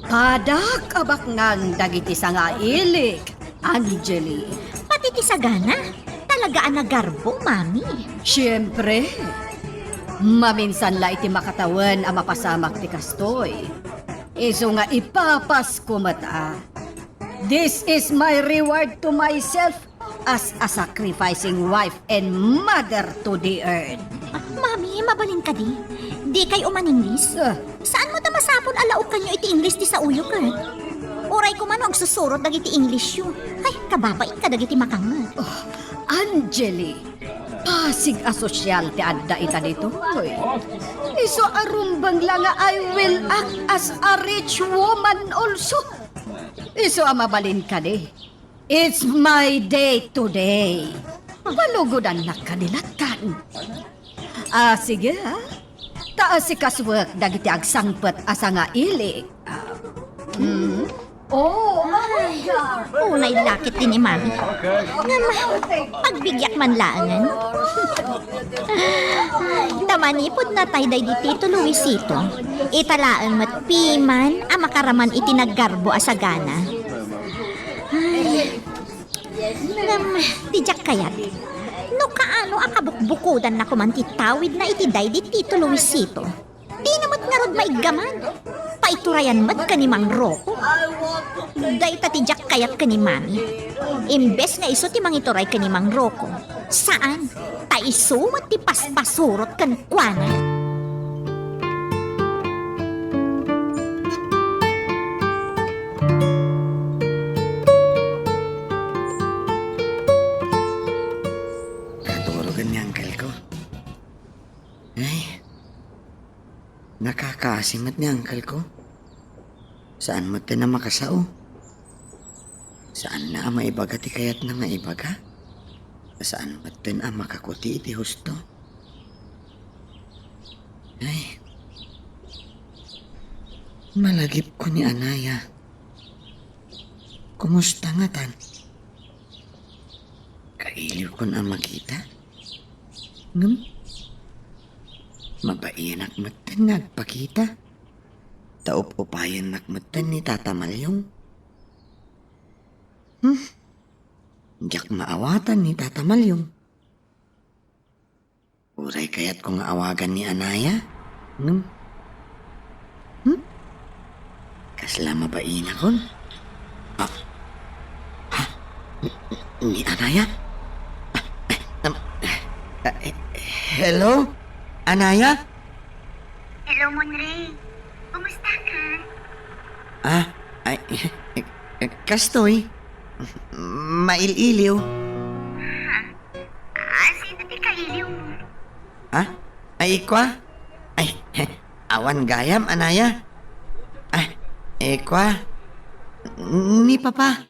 Padak a baknang dagiti sangailik, Angeli. Pati ti sagana, talaga a nagarbo, Mami. Siempre, maminsan la iti makatawen a mapasamak ti kastoy. Isu nga ipapasko met a, "This is my reward to myself as a sacrificing wife and mother to the earth." Ah, Mami, mabalin kadi? Dikay uman-Ingles? Ah. Saan met a masapul a laokanyo iti Ingles ti saoyo ket? Uray koma no agsusurot dagiti Inglesyo. Ay, kababain kadagiti makanget. Oh, Angeli, pasig a sosyal ti adda ita ditoy. Isu a rumbeng la nga I will act as a rich woman also. Isu a mabalin kadi. It's my day today. Palugodannak kadi lattan. Ah, sige, ah. Ta asikasuek dagiti agsangpet a sangailik. Ah, mm. Oh, ay, unay lakit din ni Mami. Ngem, pagbigyak man laengen. Ta manipud natay daydi Tito Luisito, ita laeng met piman a makaraman iti naggarbo a sagana. Ay. Ngem, ti diak kayat, no kaano a kabukbukodanna koman ti tawidna iti daydi Tito Luisito, dina met ngarud maiggaman. Paiturayan met ken ni Mang Rocco. Dayta ti diak kayat ken ni Mami. Imbes nga isu ti mangituray ken ni Mang Rocco, saan, ta isu met ti paspasurot kenkuana. Katurogen ni uncle ko. Ay, nakakaasi met ni uncle ko. Saan met ti a makasao. Saanna a maibaga ti kayatna nga ibaga. Saan met a makakuti iti husto. Ay. Malagipko ni Anaya. Kumusta ngatan? Kailiwkon a makita. Ngem, mabainak metten nga agpakita. Ta up-upayennak metten ni Tata Malyong. Hmm? Diak maawatan ni Tata Malyong. Uray kayatko nga awagan ni Anaya. Ngem, hmm? Kasla mabainakon. Ah. Ha? Ni, ni Anaya? Ah, eh, um, eh, eh, hello? Anaya? Hello, Monray. Kumusta ka? Ah, ay, eh, eh, kastoy. Mail-iliw. Ah, sino ti kailiw mo? Ha? Ay, ikwa? Ay, awan gayam, Anaya. Ah, ikwa? Ni Papa.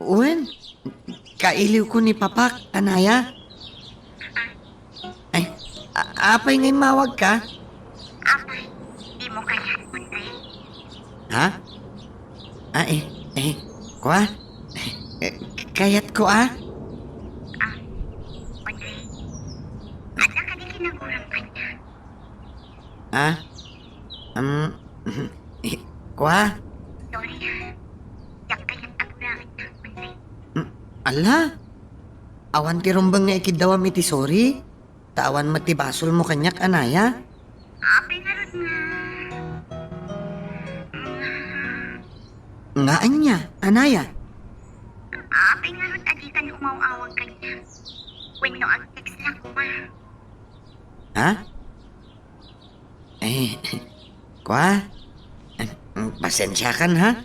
Wen, kailiwko ni Papak, Anaya. Ay, a-, apay nga immawag ka? Apay, di mo kayat, Monray? Ha? Ah, eh, eh, kwa? Eh, kayat ko, ah? Ah, Monray, adda kadi kinagurang kaniak? Ah? Um, eh, kwa? Sorry, ha. Diak kayat a guraennak, Monray. Mm, ala? Awan ti rumbeng nga ikiddawam iti sorry? Ta awan met ti basolmo kaniak, Anaya? Apay ngarud nga. Nga ania, Anaya? Apay ngarud a dikan umaw-awag kaniak? Wenno ag-text la koma? Ha? Eh, kwa? Eh, pasensiakan, ha?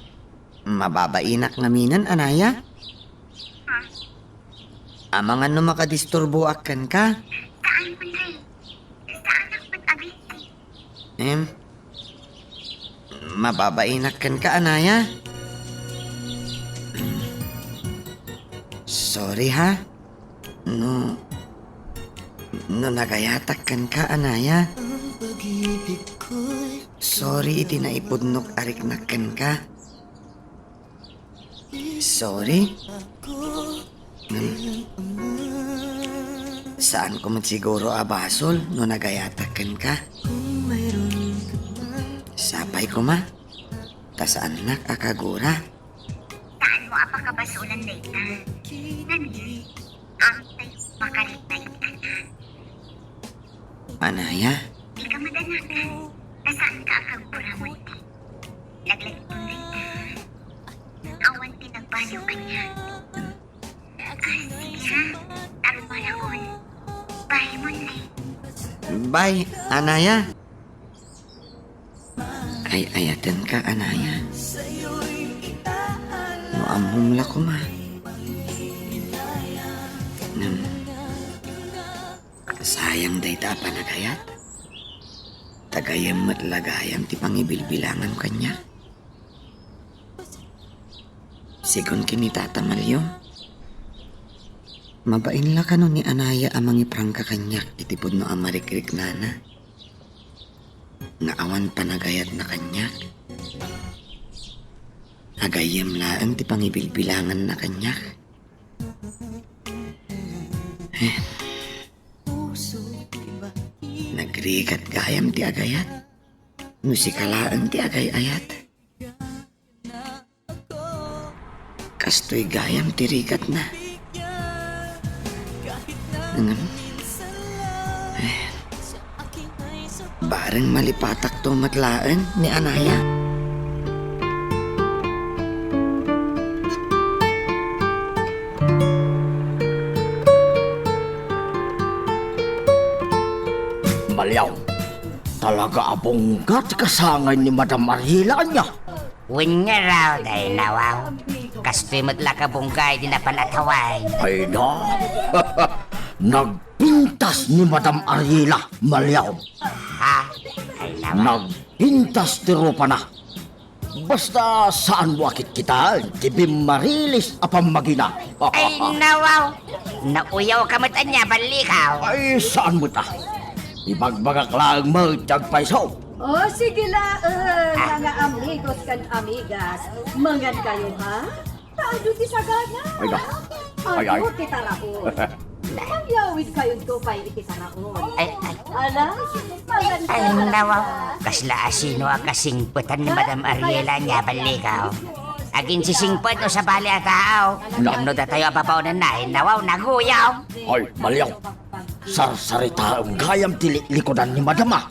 Mababainak ngaminen, Anaya? Ha? Amangan no makadisturboak kenka? Saan, Andre. Saanak met a busy. Em, mababainak kenka, Anaya? Sorry, ha? No, no nagayatak kenka, Anaya. Sorry iti naipudnok a riknak kenka. Sorry. Hmm. Saanko met siguro a basol no nagayatak kenka. Sapay koma, ta saannak a kagura. Saanmo a pakabasolan dayta. Ngem, amtayo makarikna iti anak. Anaya? Dika madanagan. Ta saanka a kagura, Monty. Laglagipon dayta. Awan ti nagbaliw kaniak. Ah, sige, ha? Tarumarakon. Bye, Monty. Bye, Anaya. Ay-ayatenka, Anaya. No ammom la koma. Ngem, sayang dayta a panagayat. Ta gayyem met la gayam ti pangibilbilangam kaniak. Sigun ken ni Tata Malyong, mabain la kano ni Anaya a mangiprangka kaniak iti pudno a marikriknana nga awan panagayatna kaniak? Agayyem laeng ti pangibilbilanganna kaniak. Eh. Nagrigat gayam ti agayat. No sika laeng ti agay-ayat. Kastoy gayam ti rigatna. Ngem, eh, bareng malipatakto met laeng ni Anaya. Maliaw, talaga a bungga ti kasangay ni Madam Ariela, ania? Wen ngarud, ay nawaw. Kastoy met la kabungga idi napan a tawag. Ay na. Nagpintas ni Madam Ariela, Maliaw. Ha? Ay nawaw. Nagpintas ti rupana. Basta saanmo a kitkitaen ti bimmarilis a pammagina. Ay nawaw. Nauyawka met ania, ballikaw? Ay, saan met a. Ibagbagak laeng met ti agpayso. O, sige laeng, mga amigos ken amigas. Mangan kayo, ha? Ta adu ti sagana. Ay, da. Ay, ay. Adu ti taraon. Mangyawid kayonto pay iti taraon. Ay, ay. Ala, mangan kayo. Ay, nawa. Kasla asino a kasingpetan ni Madam Ariela ania, ballikaw? Aginsisingpet no sabali a tao. No. Ngem no datayo a babaonenna, ay nawaw, naguyaw. Ay, Maliaw. Sarsaritaem gayam ti liklikudan ni Madam, a.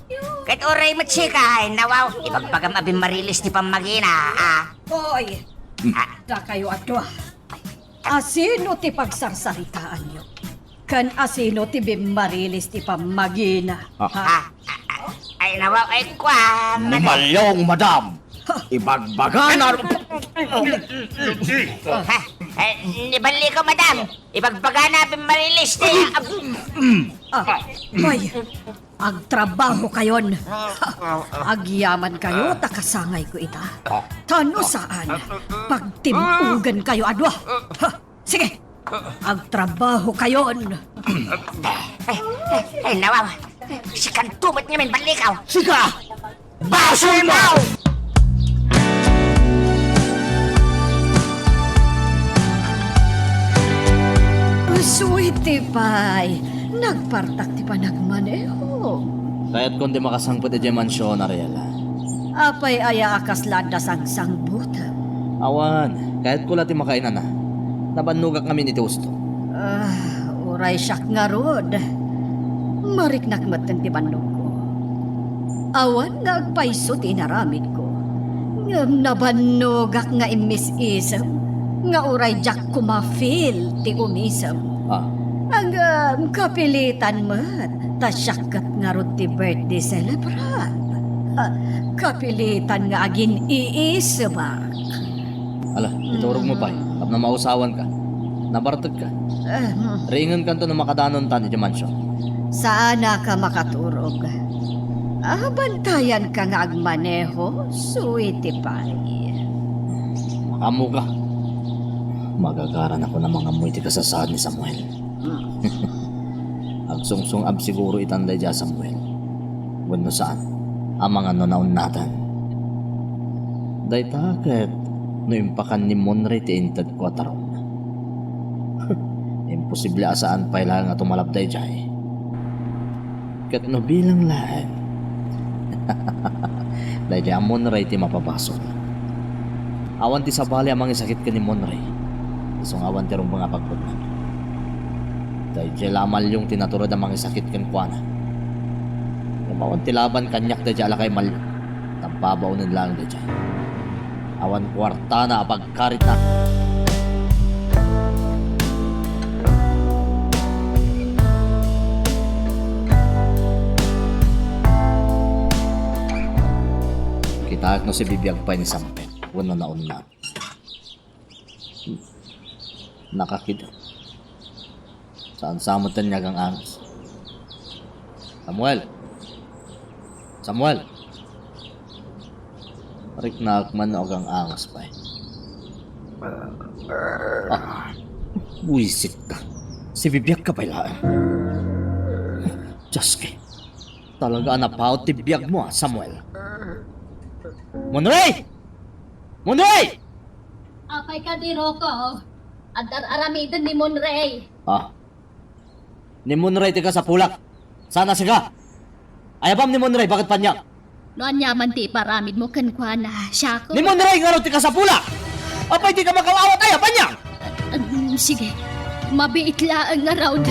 Ket uray met sika, ay nawaw, ibagbagam a bimmarilis ti pammagina, a. Hoy, hmm, dakayo a dua. Asino ti pagsarsaritaanyo? Ken asino ti bimmarilis ti pammagina? Ah. Ha? Ah, ah, ah, ay, nawaw, ay, kua, Madam. Maliaw, Madam. Ha? Ibagbagana. Ha? Ay, ni ballikaw, Madam. Ibagbagana bimmarilis ti, ah, ah, hoy, agtrabaho kayon. Agyaman kayo, ta kasangay ko ita. Ta no saan, pagtim-ugan kayo a dua. Ha, sige, agtrabaho kayon. Ay, ay, ay, nawaw. Sikanto met ngamin, ballikaw. Sika! Basol mo! Suwerte pay, nagpartak ti panagmaneho. Kayatkon ti makasangpet idiay mansion, Ariela. Apay aya a kasla adda sangsangbutem? Awan, kayatko la ti makainana. Nabannogak ngamin iti husto. Ah, Uray siak ngarud, mariknak metten ti bannogko. Awan nga agpayso ti inaramidko, ngem nabannogak nga immis-isem nga uray diak koma feel ti umisem. Ah. Ngem kapilitan met ta siak ket ngarud ti birthday celebrant. Ah, kapilitan nga agin-iisebak. Ala, iturogmo pay. Tapno mausawanka. Nabartekka. Riingenkanto no makadanontan iti mansion. Saanaka makaturog. Ah, bantayanka nga agmaneho, sweetie pie. Makaammoka. Magagaranakon a mangammo iti kasasaad ni Samuel. Agsungsung-ab siguro itan daydiay a Samuel. Wenno saan, amangan no naunnatan. Dayta ket no impakan ni Monray ti intedko a tarawna. Imposible a saan pay laeng a tumalab daydiay. Ket no bilang laeng, daydiay a Monray ti mapabasol. Awan ti sabali a mangisakit ken ni Monray, isu nga awan ti rumbeng a pagpudnona. Daydiay la a Malyong ti natured a mangisakit kenkuana. Ngem awan ti laban kaniak daydiay a lakay Malyong. Tabbabaonen laeng daydiay. Awan kuartana a pagkaritna. Kitaek no sibibiag pay ni Sampet wenno naunnat. Nakakita. Saan sa met ti agang-angas? Samuel! Samuel! Riknaek man no agang-angas pay. Ah, buisit ka. Sibibiag ka pay laeng. Diyos ko. Talaga a napaut ti biag mo, ah, Samuel. Monray! Monray! Apay kadi, Rocco? Adda ar-aramiden ni Monray. Ah. Ni Monray ti kasapulak. Sana siga. Ayabam ni Monray, baket paniang. No aniaman ti iparamid mo kenkuana, siako. Ni Monray ngarud ti kasapulak. Apay di ka makaw-awat, ayabam niya. Um, sige. Mabiit laeng ngarud.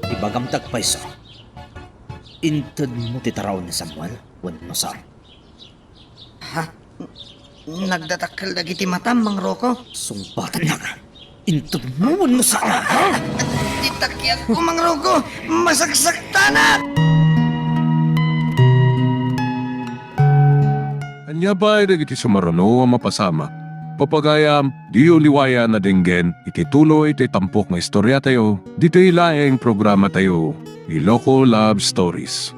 Ibagam ti agpayso. Inted mo ti taraon ni Samuel wenno saan? Ha? Nagdadakkel dagiti matam, Mang Rocco. Sungbatannak. Inted mo wenno saan, ha? Ti takiagko, Mang Rocco, masaksaktanak! Ania pay dagiti sumaruno a mapasamak? Pagayam, diyo liwayan a denggen iti tuloy ti tampok nga istoriatayo, ditoy laeng programatayo, Iloko Love Stories.